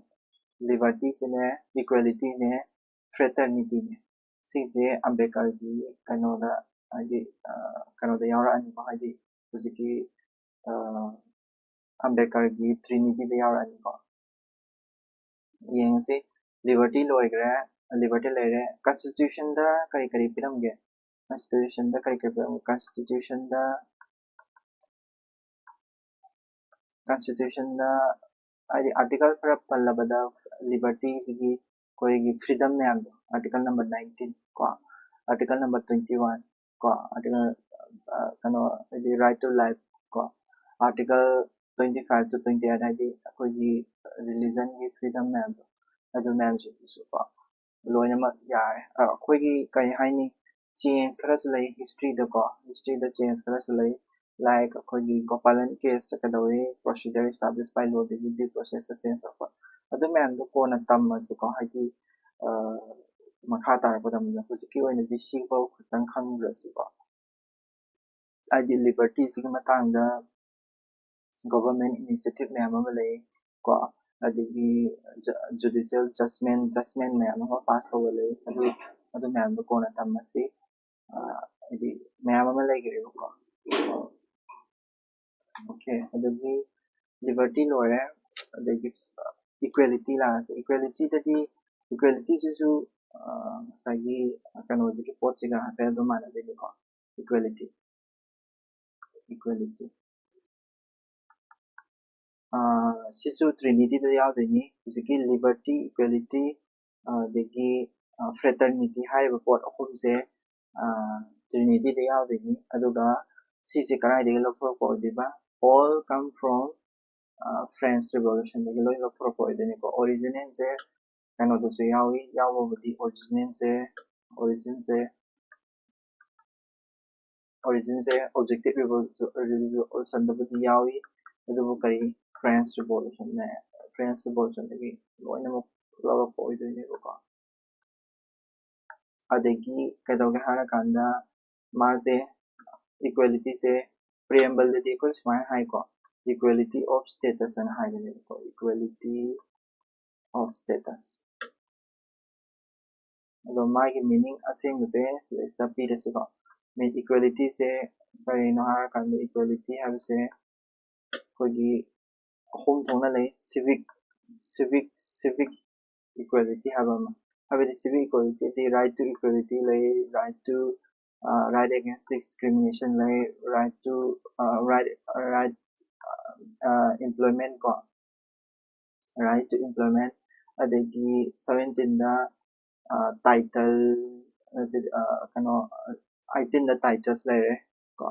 libertyꯁꯤꯅꯦ, equalityꯅꯦ, fraternityꯅꯦ꯫ ꯁꯤꯁꯦ ꯑꯝꯕꯦꯗꯀꯔꯒꯤ ꯀꯩꯅꯣꯗ ꯍꯥꯏꯗꯤ ꯀꯩꯅꯣꯗ ꯌꯥꯎꯔꯛꯑꯅꯤꯀꯣ, ꯍꯥꯏꯗꯤ ꯍꯧꯖꯤꯛꯀꯤ ꯑꯝꯕꯦꯗꯀꯔꯒꯤ Trinityꯗ ꯌꯥꯎꯔꯛꯑꯅꯤꯀꯣ꯫ ꯌꯦꯡꯉꯁꯤ, liberty ꯂꯣꯏꯈ꯭ꯔꯦ, liberty ꯂꯩꯔꯦ꯫ Constitutionꯗ ꯀꯔꯤ ꯀꯔꯤ ꯄꯤꯔꯝꯒꯦ? Constitutionꯗ ꯀꯔꯤ ꯀꯔꯤ ꯄꯤꯔꯝꯒꯦ? Constitutionꯗ Constitutionꯗ ꯍꯥꯏꯗꯤ article ꯈꯔ ꯄꯜꯂꯕꯗ libertyꯁꯤꯒꯤ ꯑꯩꯈꯣꯏꯒꯤ freedom ꯃꯌꯥꯝꯗꯣ, article number nineteen ꯀꯣ, article number twenty one ꯀꯣ, article ꯀꯩꯅꯣ ꯍꯥꯏꯗꯤ right to life ꯀꯣ, article twenty five to twenty eight ꯍꯥꯏꯗꯤ ꯑꯩꯈꯣꯏꯒꯤ religionꯒꯤ freedom ꯃꯌꯥꯝꯗꯣ, ꯑꯗꯨ ꯃꯌꯥꯝꯁꯤꯡꯗꯨꯁꯨ ꯀꯣ ꯂꯣꯏꯅꯃꯛ ꯌꯥꯔꯦ꯫ ꯑꯩꯈꯣꯏꯒꯤ ꯀꯩ ꯍꯥꯏꯅꯤ, change ꯈꯔꯁꯨ ꯂꯩ historyꯗꯀꯣ, historyꯗ change ꯈꯔꯁꯨ ꯂꯩ꯫ Like ꯑꯩꯈꯣꯏꯒꯤ Gopalan caseꯇ ꯀꯩꯗꯧꯋꯤ, procedure established by lawꯗꯒꯤ due processꯇ change ꯇꯧꯔꯛꯄ, ꯑꯗꯨ ꯃꯌꯥꯝꯗꯣ ꯀꯣꯟꯅ ꯇꯝꯃꯁꯤꯀꯣ, ꯍꯥꯏꯗꯤ ꯃꯈꯥ ꯇꯥꯔꯛꯄꯗ꯫ ꯍꯧꯖꯤꯛꯀꯤ ꯑꯣꯏꯅꯗꯤ ꯁꯤꯐꯥꯎ ꯈꯛꯇꯪ ꯈꯪꯈ꯭ꯔꯁꯤꯀꯣ꯫ ꯍꯥꯏꯗꯤ libertyꯁꯤꯒꯤ ꯃꯇꯥꯡꯗ government initiative ꯃꯌꯥꯝ ꯑꯃ ꯂꯩ ꯀꯣ, ꯑꯗꯒꯤ judicial judgment judgment ꯃꯌꯥꯝ ꯑꯃ pass ꯇꯧꯕ ꯂꯩ꯫ ꯑꯗꯨ ꯑꯗꯨ ꯃꯌꯥꯝꯗꯣ ꯀꯣꯟꯅ ꯇꯝꯃꯁꯤ꯫ ꯍꯥꯏꯗꯤ ꯃꯌꯥꯝ ꯑꯃ ꯂꯩꯈ꯭ꯔꯦꯕꯀꯣ꯫ Okay, ꯑꯗꯒꯤ liberty ꯂꯣꯏꯔꯦ, ꯑꯗꯒꯤ equality ꯂꯥꯛꯑꯁꯦ꯫ Equalityꯗꯗꯤ equalityꯁꯤꯁꯨ ꯉꯁꯥꯏꯒꯤ ꯀꯩꯅꯣꯁꯤꯒꯤ ꯄꯣꯠꯁꯤꯒ ꯍꯥꯏꯐꯦꯠ ꯑꯗꯨꯝ ꯃꯥꯟꯅꯗꯣꯏꯅꯤꯀꯣ꯫ Equality, equality꯫ ꯁꯤꯁꯨ ꯇ꯭ꯔꯤꯅꯤꯇꯤꯗ ꯌꯥꯎꯗꯣꯏꯅꯤ꯫ ꯍꯧꯖꯤꯛꯀꯤ ꯂꯤꯕꯔꯇꯤ, ꯏꯀ꯭ꯋꯦꯂꯤꯇꯤ, ꯑꯗꯒꯤ ꯐ꯭ꯔꯦꯇꯔꯅꯤꯇꯤ ꯍꯥꯏꯔꯤꯕ ꯄꯣꯠ ꯑꯍꯨꯝꯁꯦ ꯇ꯭ꯔꯤꯅꯤꯇꯤꯗ ꯌꯥꯎꯗꯣꯏꯅꯤ꯫ ꯑꯗꯨꯒ ꯁꯤꯁꯦ ꯀꯗꯥꯏꯗꯒꯤ ꯂꯧꯊꯣꯔꯛꯄ ꯑꯣꯏꯗꯣꯏꯕ? All come from French Revolutionꯗꯒꯤ ꯂꯣꯏ ꯂꯧꯊꯣꯔꯛꯄ ꯑꯣꯏꯗꯣꯏꯅꯤꯀꯣ꯫ ꯑꯣꯔꯤꯖꯤꯅꯦꯜꯁꯦ ꯀꯩꯅꯣꯗꯁꯨ ꯌꯥꯎꯏ꯫ ꯌꯥꯎꯕꯕꯨꯗꯤ ꯑꯣꯔꯤꯖꯤꯅꯦꯜꯁꯦ ꯑꯣꯔꯤꯖꯤꯟꯁꯦ ꯑꯣꯔꯤꯖꯤꯟꯁꯦ ꯑꯣꯕꯖꯦꯛꯇꯤꯚ ꯔꯤꯚꯣꯂꯨꯁꯟꯗꯕꯨꯗꯤ ꯌꯥꯎꯏ, ꯑꯗꯨꯕꯨ ꯀꯔꯤ, ꯐ꯭ꯔꯦꯟꯁ ꯔꯤꯚꯣꯂꯨꯁꯟꯅꯦ꯫ ꯐ꯭ꯔꯦꯟꯁ ꯔꯤꯚꯣꯂꯨꯁꯟꯗꯒꯤ ꯂꯣꯏꯅꯃꯛ ꯂꯧꯔꯛꯄ ꯑꯣꯏꯗꯣꯏꯅꯦꯕꯀꯣ꯫ ꯑꯗꯒꯤ ꯀꯩꯗꯧꯒꯦ ꯍꯥꯏꯔꯀꯥꯟꯗ ꯃꯥꯁꯦ ꯏꯀ꯭ꯋꯦꯂꯤꯇꯤꯁꯦ ꯄ꯭ꯔꯤꯑꯦꯝꯕꯜꯗꯗꯤ ꯑꯩꯈꯣꯏ ꯁꯨꯃꯥꯏꯅ ꯍꯥꯏꯀꯣ, equality of status ꯍꯥꯏꯅ ꯍꯥꯏꯕꯅꯦꯕꯀꯣ, equality of status꯫ ꯑꯗꯣ ꯃꯥꯒꯤ ꯃꯤꯅꯤꯡ ꯑꯁꯦꯡꯕꯁꯦ ꯁꯤꯗꯩꯁꯤꯗ ꯄꯤꯔꯁꯤꯀꯣ꯫ ꯃꯤ ꯏꯀ꯭ꯋꯦꯂꯤꯇꯤꯁꯦ ꯀꯔꯤꯅꯣ ꯍꯥꯏꯔꯀꯥꯟꯗ ꯏꯀ꯭ꯋꯦꯂꯤꯇꯤ ꯍꯥꯏꯕꯁꯦ ꯑꯩꯈꯣꯏꯒꯤ ꯑꯍꯨꯝ ꯊꯣꯛꯅ ꯂꯩ꯫ ꯁꯤꯚꯤꯛ ꯁꯤꯚꯤꯛ ꯁꯤꯚꯤꯛ ꯏꯀ꯭ꯋꯦꯂꯤꯇꯤ ꯍꯥꯏꯕ ꯑꯃ, ꯍꯥꯏꯕꯗꯤ ꯁꯤꯚꯤꯛ ꯏꯀ꯭ꯋꯦꯂꯤꯇꯤꯗꯤ right to equality ꯂꯩ, right to right against discrimination ꯂꯩ, right to right right employment ꯀꯣ, right to employment꯫ ꯑꯗꯒꯤ ꯁꯚꯦꯟꯇꯤꯟꯗ ꯇꯥꯏꯇꯜ, ꯀꯩꯅꯣ, ꯑꯩꯇꯤꯟꯗ ꯇꯥꯏꯇꯜꯁ ꯂꯩꯔꯦ ꯀꯣ꯫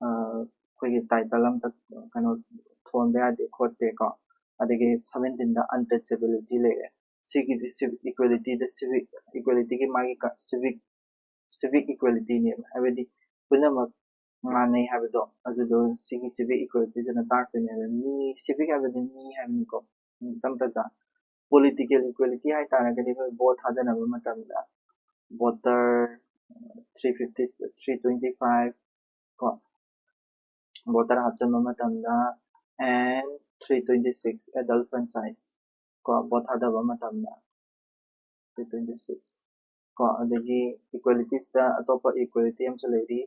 ꯑꯩꯈꯣꯏꯒꯤ ꯇꯥꯏꯇꯜ ꯑꯝꯇ ꯀꯩꯅꯣ ꯊꯣꯟꯕ ꯌꯥꯗꯦ ꯈꯣꯠꯇꯦ ꯀꯣ꯫ ꯑꯗꯒꯤ ꯁꯚꯦꯟꯇꯤꯟꯗ ꯑꯟꯇꯆꯦꯕꯤꯂꯤꯇꯤ ꯂꯩꯔꯦ꯫ ꯁꯤꯒꯤꯁꯤ ꯏꯀ꯭ꯋꯦꯂꯤꯇꯤꯗ ꯁꯤꯚꯤꯛ ꯏꯀ꯭ꯋꯦꯂꯤꯇꯤꯒꯤ ꯃꯥꯒꯤ ꯁꯤꯚꯤꯛ ꯁꯤꯚꯤꯛ ꯏꯀ꯭ꯋꯦꯂꯤꯇꯤꯅꯦꯕ, ꯍꯥꯏꯕꯗꯤ ꯄꯨꯝꯅꯃꯛ ꯃꯥꯟꯅꯩ ꯍꯥꯏꯕꯗꯣ, ꯑꯗꯨꯗꯣ ꯁꯤꯒꯤ ꯁꯤꯚꯤꯛ ꯏꯀ꯭ꯋꯦꯂꯤꯇꯤꯁꯤꯅ ꯇꯥꯛꯇꯣꯏꯅꯦꯕ꯫ ꯃꯤ, ꯁꯤꯚꯤꯛ ꯍꯥꯏꯕꯗꯤ ꯃꯤ ꯍꯥꯏꯕꯅꯤꯀꯣ, ꯃꯤꯁꯝ ꯄ꯭ꯔꯖꯥ꯫ ꯄꯣꯂꯤꯇꯤꯀꯦꯜ ꯏꯀ꯭ꯋꯦꯂꯤꯇꯤ ꯍꯥꯏ ꯇꯥꯔꯒꯗꯤ ꯑꯩꯈꯣꯏ ꯚꯣꯠ ꯊꯥꯗꯅꯕ ꯃꯇꯝꯗ voter three fifty, three twenty five ꯀꯣ, ꯚꯣꯇꯔ ꯍꯥꯞꯆꯤꯟꯕ ꯃꯇꯝꯗ and three twenty six adult franchise ꯀꯣ, ꯚꯣꯠ ꯊꯥꯗꯕ ꯃꯇꯝꯗ ꯊ꯭ꯔꯤ ꯇ꯭ꯋꯦꯟꯇꯤ ꯁꯤꯛꯁ ꯀꯣ꯫ ꯑꯗꯒꯤ ꯏꯀ꯭ꯋꯦꯂꯤꯇꯤꯁꯤꯗ ꯑꯇꯣꯞꯄ ꯏꯀ꯭ꯋꯦꯂꯤꯇꯤ ꯑꯃꯁꯨ ꯂꯩꯔꯤ,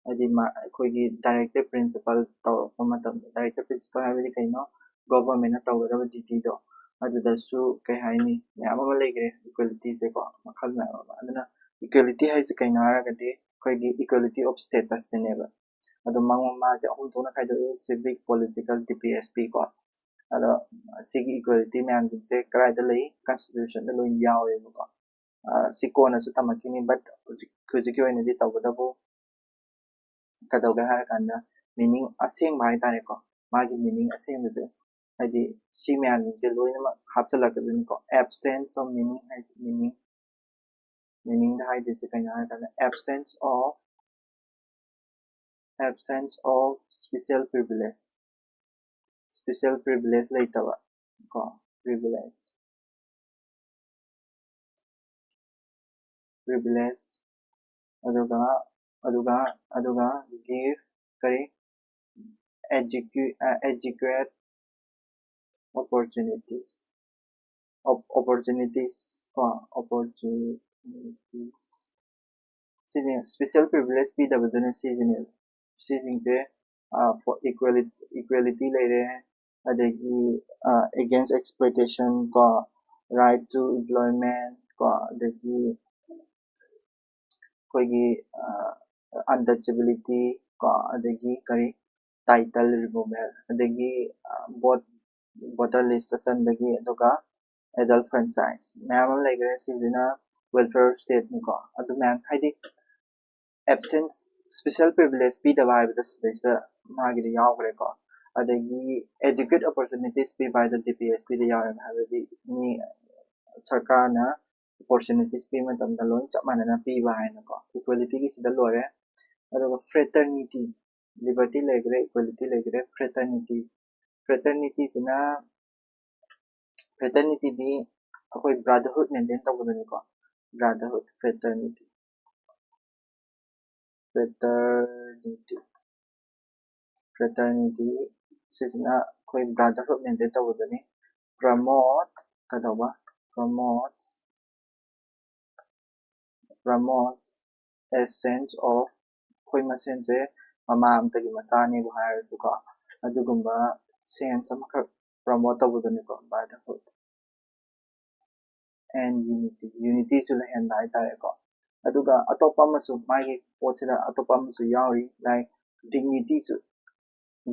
ꯍꯥꯏꯗꯤ ꯑꯩꯈꯣꯏꯒꯤ ꯗꯥꯏꯔꯦꯛꯇꯤꯚ ꯄ꯭ꯔꯤꯟꯁꯤꯄꯜ ꯇꯧꯔꯛꯄ ꯃꯇꯝꯗ꯫ ꯗꯥꯏꯔꯦꯛꯇꯤꯚ ꯄ꯭ꯔꯤꯟꯁꯤꯄꯜ ꯍꯥꯏꯕꯗꯤ ꯀꯩꯅꯣ? ꯒꯣꯚꯔꯟꯃꯦꯟꯅ ꯇꯧꯒꯗꯕ ꯗ꯭ꯌꯨꯇꯤꯗꯣ, ꯑꯗꯨꯗꯁꯨ ꯀꯩ ꯍꯥꯏꯅꯤ, ꯃꯌꯥꯝ ꯑꯃ ꯂꯩꯈ꯭ꯔꯦ ꯏꯀ꯭ꯋꯦꯂꯤꯇꯤꯁꯦꯀꯣ, ꯃꯈꯜ ꯃꯌꯥꯝ ꯑꯃ꯫ ꯑꯗꯨꯅ ꯏꯀ꯭ꯋꯦꯂꯤꯇꯤ ꯍꯥꯏꯁꯦ ꯀꯩꯅꯣ ꯍꯥꯏꯔꯒꯗꯤ ꯑꯩꯈꯣꯏꯒꯤ equality of status ꯁꯤꯅꯦꯕ꯫ ꯑꯗꯣ ꯃꯉꯣꯟ ꯃꯥꯁꯦ ꯑꯍꯨꯝ ꯊꯣꯛꯅ ꯈꯥꯏꯗꯣꯛꯏ: civic, political, T P S P ꯀꯣ꯫ ꯑꯗꯣ ꯁꯤꯒꯤ ꯏꯀ꯭ꯋꯦꯂꯤꯇꯤ ꯃꯌꯥꯝꯁꯤꯡꯁꯦ ꯀꯗꯥꯏꯗ ꯂꯩ? ꯀꯟꯁꯇꯤꯇ꯭ꯌꯨꯁꯟꯗ ꯂꯣꯏ ꯌꯥꯎꯋꯦꯕꯀꯣ꯫ ꯁꯤ ꯀꯣꯟꯅꯁꯨ ꯇꯝꯃꯛꯈꯤꯅꯤ, but ꯍꯧꯖꯤꯛ ꯍꯧꯖꯤꯛꯀꯤ ꯑꯣꯏꯅꯗꯤ ꯇꯧꯕꯇꯕꯨ ꯀꯩꯗꯧꯒꯦ ꯍꯥꯏꯔꯀꯥꯟꯗ ꯃꯤꯅꯤꯡ ꯑꯁꯦꯡꯕ ꯍꯥꯏꯇꯥꯔꯦꯀꯣ, ꯃꯥꯒꯤ ꯃꯤꯅꯤꯡ ꯑꯁꯦꯡꯕꯁꯦ ꯍꯥꯏꯗꯤ ꯁꯤ ꯃꯌꯥꯝꯁꯤꯡꯁꯦ ꯂꯣꯏꯅꯃꯛ ꯍꯥꯞꯆꯤꯜꯂꯛꯀꯗꯣꯏꯅꯤꯀꯣ꯫ Absence of meaning ꯍꯥꯏꯗꯤ ꯃꯤꯅꯤꯡ ꯃꯤꯅꯤꯡꯗ ꯍꯥꯏꯗꯣꯏꯁꯦ ꯀꯩꯅꯣ ꯍꯥꯏꯔꯀꯥꯟꯗ absence of absence of special privilege, special privilege ꯂꯩꯇꯕ ꯀꯣ, privilege privilege ꯑꯗꯨꯒ ꯑꯗꯨꯒ ꯑꯗꯨꯒ give ꯀꯔꯤ adequate adequate opportunities opportunities ꯀꯣ opportunities ꯁꯤꯅꯦ special privilege ꯄꯤꯗꯕꯗꯨꯅ ꯁꯤꯁꯤꯅꯦ꯫ ꯁꯤꯁꯤꯡꯁꯦ for equality equality ꯂꯩꯔꯦ, ꯑꯗꯒꯤ against exploitation ꯀꯣ, right to employment ꯀꯣ, ꯑꯗꯒꯤ ꯑꯩꯈꯣꯏꯒꯤ untouchability ꯀꯣ, ꯑꯗꯒꯤ ꯀꯔꯤ title removal, ꯑꯗꯒꯤ vote voter list ꯆꯟꯕꯒꯤ, ꯑꯗꯨꯒ adult franchise ꯃꯌꯥꯝ ꯑꯃ ꯂꯩꯈ꯭ꯔꯦ꯫ ꯁꯤꯁꯤꯅ welfare stateꯅꯤꯀꯣ꯫ ꯑꯗꯨ ꯃꯌꯥꯝ ꯍꯥꯏꯗꯤ absence special privilege ꯄꯤꯗꯕ ꯍꯥꯏꯕꯗꯣ ꯁꯤꯗꯩꯁꯤꯗ ꯃꯥꯒꯤꯗꯤ ꯌꯥꯎꯈ꯭ꯔꯦꯀꯣ꯫ ꯑꯗꯒꯤ adequate opportunities ꯄꯤꯕ ꯍꯥꯏꯗꯣ DPSPꯗ ꯌꯥꯎꯔꯦ, ꯍꯥꯏꯕꯗꯤ ꯃꯤ ꯁꯔꯀꯥꯔꯅ opportunities ꯄꯤꯕ ꯃꯇꯝꯗ ꯂꯣꯏ ꯆꯞ ꯃꯥꯟꯅꯅ ꯄꯤꯕ ꯍꯥꯏꯅꯀꯣ꯫ Equalityꯒꯤꯁꯤꯗ ꯂꯣꯏꯔꯦ꯫ ꯑꯗꯨꯒ fraternity, liberty ꯂꯩꯈ꯭ꯔꯦ, equality ꯂꯩꯈ꯭ꯔꯦ, fraternity fraternityꯁꯤꯅ fraternityꯗꯤ ꯑꯩꯈꯣꯏ brotherhood maintain ꯇꯧꯕꯗꯨꯅꯤꯀꯣ꯫ Brotherhood fraternity fraternity fraternity ꯁꯤꯁꯤꯅ ꯑꯩꯈꯣꯏ brotherhood maintain ꯇꯧꯕꯗꯨꯅꯤ꯫ Promote ꯀꯩꯗꯧꯕ promotes promotes a sense of ꯑꯩꯈꯣꯏ ꯃꯁꯦꯟꯁꯦ ꯃꯃꯥ ꯑꯝꯇꯒꯤ ꯃꯆꯥꯅꯦꯕꯨ ꯍꯥꯏꯔꯁꯨꯀꯣ, ꯑꯗꯨꯒꯨꯝꯕ sense ꯑꯃꯈꯛ promote ꯇꯧꯕꯗꯨꯅꯤꯀꯣ brotherhood and unity꯫ Unityꯁꯨ ꯂꯩꯍꯟꯕ ꯍꯥꯏꯇꯥꯔꯦꯀꯣ꯫ ꯑꯗꯨꯒ ꯑꯇꯣꯞꯄ ꯑꯃꯁꯨ ꯃꯥꯒꯤ ꯄꯣꯠꯁꯤꯗ ꯑꯇꯣꯞꯄ ꯑꯃꯁꯨ ꯌꯥꯎꯔꯤ, like dignityꯁꯨ꯫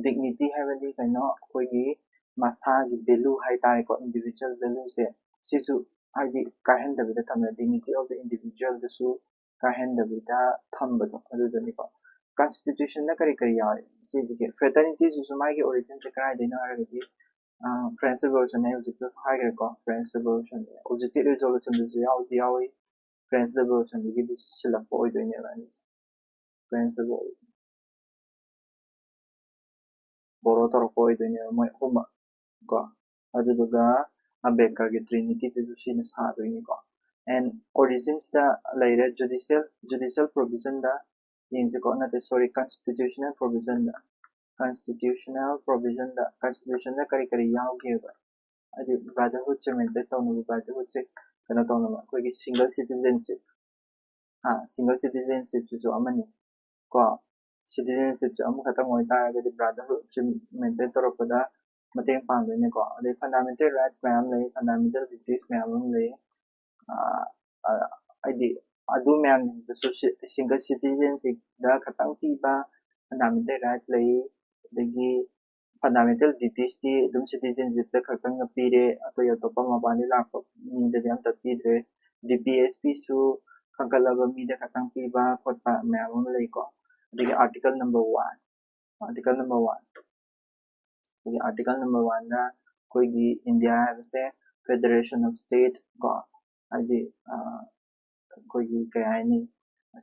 Dignity ꯍꯥꯏꯕꯗꯤ ꯀꯩꯅꯣ, ꯑꯩꯈꯣꯏꯒꯤ ꯃꯁꯥꯒꯤ value ꯍꯥꯏꯇꯥꯔꯦꯀꯣ, individual value ꯁꯦ, ꯁꯤꯁꯨ ꯍꯥꯏꯗꯤ ꯀꯥꯏꯍꯟꯗꯕꯤꯗ ꯊꯝꯕ, dignity of the individual ꯗꯨꯁꯨ ꯀꯥꯏꯍꯟꯗꯕꯤꯗ ꯊꯝꯕꯗꯣ ꯑꯗꯨꯗꯨꯅꯤꯀꯣ꯫ Constitution ꯗ ꯀꯔꯤ ꯀꯔꯤ ꯌꯥꯎꯏ? ꯁꯤꯁꯤꯒꯤ fraternity ꯁꯤꯁꯨ ꯃꯥꯒꯤ origin ꯁꯦ ꯀꯗꯥꯏꯗꯩꯅꯣ ꯍꯥꯏꯔꯒꯗꯤ, ꯑ, French Revolution ꯑꯩ ꯍꯧꯖꯤꯛꯇꯁꯨ ꯍꯥꯏꯈ꯭ꯔꯦꯀꯣ, French Revolution, Objective Resolution ꯗꯁꯨ ꯌꯥꯎꯗꯤ ꯌꯥꯎꯏ, French Revolution ꯗꯒꯤꯗꯤ ꯁꯤꯜꯂꯛꯄ ꯑꯣꯏꯗꯣꯏꯅꯦꯕ ꯑꯅꯤꯁꯦ꯫ French Revolution borrow ꯇꯧꯔꯛꯄ ꯑꯣꯏꯗꯣꯏꯅꯦꯕ ꯃꯣꯏ ꯑꯍꯨꯝꯃꯛ ꯀꯣ꯫ ꯑꯗꯨꯗꯨꯒ Ambedkar ꯒꯤ Trinity ꯗꯨꯁꯨ ꯁꯤꯅ ꯁꯥꯗꯣꯏꯅꯤꯀꯣ꯫ And origin ꯁꯤꯗ ꯂꯩꯔꯦ, judicial, judicial provision ꯗ ꯌꯦꯡꯁꯤꯀꯣ, ꯅꯠꯇꯦ, sorry, constitutional provision ꯗ, constitutional provision ꯗ, constitution ꯗ ꯀꯔꯤ ꯀꯔꯤ ꯌꯥꯎꯒꯦꯕ? ꯍꯥꯏꯗꯤ brotherhood ꯁꯦ maintain ꯇꯧꯅꯕ, brotherhood ꯁꯦ ꯀꯩꯅꯣ ꯇꯧꯅꯕ, ꯑꯩꯈꯣꯏꯒꯤ single citizenship, ꯍꯥ, single citizenship ꯁꯤꯁꯨ ꯑꯃꯅꯤ ꯀꯣ꯫ Citizenship ꯁꯦ ꯑꯃꯈꯛꯇꯪ ꯑꯣꯏꯇꯥꯔꯒꯗꯤ brotherhood ꯁꯦ maintain ꯇꯧꯔꯛꯄꯗ ꯃꯇꯦꯡ ꯄꯥꯡꯗꯣꯏꯅꯤꯀꯣ꯫ ꯑꯗꯩ fundamental rights ꯃꯌꯥꯝ ꯂꯩ, fundamental duties ꯃꯌꯥꯝ ꯑꯃ ꯂꯩ꯫ ꯑ, ꯑ, ꯍꯥꯏꯗꯤ ꯑꯗꯨ ꯃꯌꯥꯝꯗꯨꯁꯨ single citizenship ꯗ ꯈꯛꯇꯪ ꯄꯤꯕ fundamental rights ꯂꯩ꯫ ꯑꯗꯒꯤ fundamental duties ꯇꯤ ꯑꯗꯨꯝ citizenship ꯇ ꯈꯛꯇꯪ ꯄꯤꯔꯦ, ꯑꯇꯩ ꯑꯇꯣꯞꯄ ꯃꯄꯥꯟꯗꯒꯤ ꯂꯥꯛꯄ ꯃꯤꯗꯗꯤ ꯑꯝꯇ ꯄꯤꯗ꯭ꯔꯦ꯫ D P S P ꯁꯨ ꯈꯟꯒꯠꯂꯕ ꯃꯤꯗ ꯈꯛꯇꯪ ꯄꯤꯕ ꯈꯣꯠꯄ ꯃꯌꯥꯝ ꯑꯃ ꯂꯩꯀꯣ꯫ ꯑꯗꯒꯤ article number one, article number one, ꯑꯩꯈꯣꯏꯒꯤ article number one ꯗ ꯑꯩꯈꯣꯏꯒꯤ India ꯍꯥꯏꯕꯁꯦ federation of state ꯀꯣ, ꯍꯥꯏꯗꯤ, ꯑ, ꯑꯩꯈꯣꯏꯒꯤ ꯀꯩ ꯍꯥꯏꯅꯤ,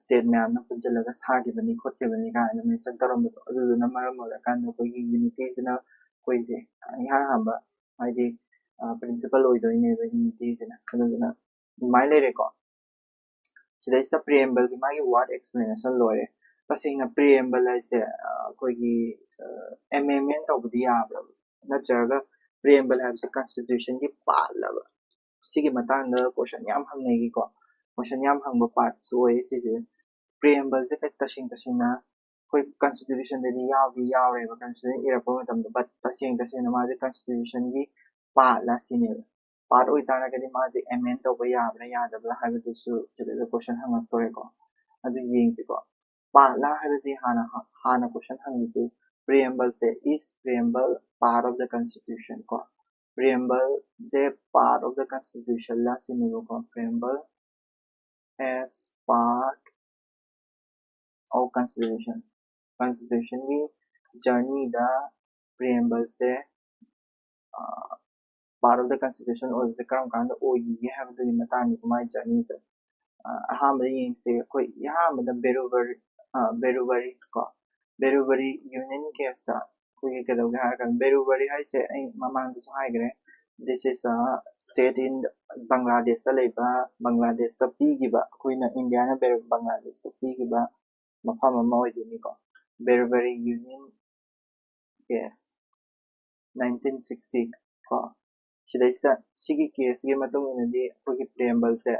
state ꯃꯌꯥꯝꯅ ꯄꯨꯟꯁꯤꯜꯂꯒ ꯁꯥꯈꯤꯕꯅꯤ ꯈꯣꯠꯈꯤꯕꯅꯤ ꯀꯥꯏꯅ mention ꯇꯧꯔꯝꯕꯗꯣ, ꯑꯗꯨꯗꯨꯅ ꯃꯔꯝ ꯑꯣꯏꯔꯀꯥꯟꯗ ꯑꯩꯈꯣꯏꯒꯤ unity ꯁꯤꯅ ꯑꯩꯈꯣꯏꯁꯦ ꯏꯍꯥꯟ ꯍꯥꯟꯕ ꯍꯥꯏꯗꯤ, ꯑ, principle ꯑꯣꯏꯗꯣꯏꯅꯦꯕ unity ꯁꯤꯅ꯫ ꯑꯗꯨꯗꯨꯅ ꯑꯗꯨꯃꯥꯏꯅ ꯂꯩꯔꯦꯀꯣ꯫ ꯁꯤꯗꯩꯁꯤꯗ preamble ꯒꯤ ꯃꯥꯒꯤ word explanation ꯂꯣꯏꯔꯦ꯫ ꯇꯁꯦꯡꯅ preamble ꯍꯥꯏꯁꯦ, ꯑ, ꯑꯩꯈꯣꯏꯒꯤ, ꯑ, amendment ꯇꯧꯕꯗꯤ ꯌꯥꯕ꯭ꯔꯕ? ꯅꯠꯇ꯭ꯔꯒ preamble ꯍꯥꯏꯕꯁꯦ constitution ꯒꯤ part ꯂꯕ? ꯁꯤꯒꯤ ꯃꯇꯥꯡꯗ question ꯌꯥꯝ ꯍꯪꯅꯩꯀꯣ꯫ Question ꯌꯥꯝ ꯍꯪꯕ part ꯁꯨ ꯑꯣꯏꯌꯦ ꯁꯤꯁꯦ꯫ Preamble ꯁꯦ ꯀ-, ꯇꯁꯦꯡ ꯇꯁꯦꯡꯅ ꯑꯩꯈꯣꯏ constitution ꯗꯗꯤ ꯌꯥꯎꯗꯤ ꯌꯥꯎꯔꯦꯕ, constitution ꯏꯔꯛꯄ ꯃꯇꯝꯗ, but ꯇꯁꯦꯡ ꯇꯁꯦꯡꯅ ꯃꯥꯁꯦ constitution ꯒꯤ part ꯂ ꯁꯤꯅꯦꯕ꯫ Part ꯑꯣꯏꯇꯥꯔꯒꯗꯤ ꯃꯥꯁꯦ amend ꯇꯧꯕ ꯌꯥꯕ꯭ꯔꯥ ꯌꯥꯗꯕ꯭ꯔꯥ ꯍꯥꯏꯕꯗꯨꯁꯨ ꯁꯤꯗꯩꯗ question ꯍꯪꯉꯛꯇꯣꯔꯦꯀꯣ꯫ ꯑꯗꯨ ꯌꯦꯡꯁꯤꯀꯣ꯫ Part ꯂ ꯍꯥꯏꯕꯁꯤ ꯍꯥꯟꯅ, ꯍꯥꯟꯅ question ꯍꯪꯉꯤꯁꯤ Preamble say, is preamble part of the constitution ꯀꯣ? Preamble say part of the constitution ꯂ ꯁꯤꯅꯦꯕꯀꯣ? Preamble as part of constitution, constitution ꯒꯤ journey the preamble say part of the constitution ꯑꯣꯏꯕꯁꯦ ꯀꯔꯝ ꯀꯥꯟꯗ ꯑꯣꯏꯈꯤꯒꯦ ꯍꯥꯏꯕꯗꯨꯒꯤ ꯃꯇꯥꯡꯗ ꯃꯥꯒꯤ journey ꯁꯦ ꯑꯍꯥꯟꯕꯗ ꯌꯦꯡꯁꯦ꯫ ꯑꯩꯈꯣꯏ ꯑꯍꯥꯟꯕꯗ Brewery, Brewery ꯀꯣ, Brewery Union case ꯇ ꯑꯩꯈꯣꯏꯒꯤ ꯀꯩꯗꯧꯒꯦ ꯍꯥꯏꯔꯀꯥꯟꯗ, Brewery ꯍꯥꯏꯁꯦ ꯑꯩ ꯃꯃꯥꯡꯗꯁꯨ ꯍꯥꯏꯈ꯭ꯔꯦ, this is a state in ꯕꯪꯒ꯭ꯂꯥꯗꯦꯁꯇ ꯂꯩꯕ, ꯕꯪꯒ꯭ꯂꯥꯗꯦꯁꯇ ꯄꯤꯈꯤꯕ, ꯑꯩꯈꯣꯏꯅ ꯏꯟꯗꯤꯌꯥꯅ ꯕꯪꯒ꯭ꯂꯥꯗꯦꯁꯇ ꯄꯤꯈꯤꯕ ꯃꯐꯝ ꯑꯃ ꯑꯣꯏꯗꯣꯏꯅꯤꯀꯣ꯫ Brewery Union case, nineteen sixty ꯀꯣ꯫ ꯁꯤꯗꯩꯁꯤꯗ ꯁꯤꯒꯤ case ꯀꯤ ꯃꯇꯨꯡ ꯏꯟꯅꯗꯤ ꯑꯩꯈꯣꯏꯒꯤ preamble ꯁꯦ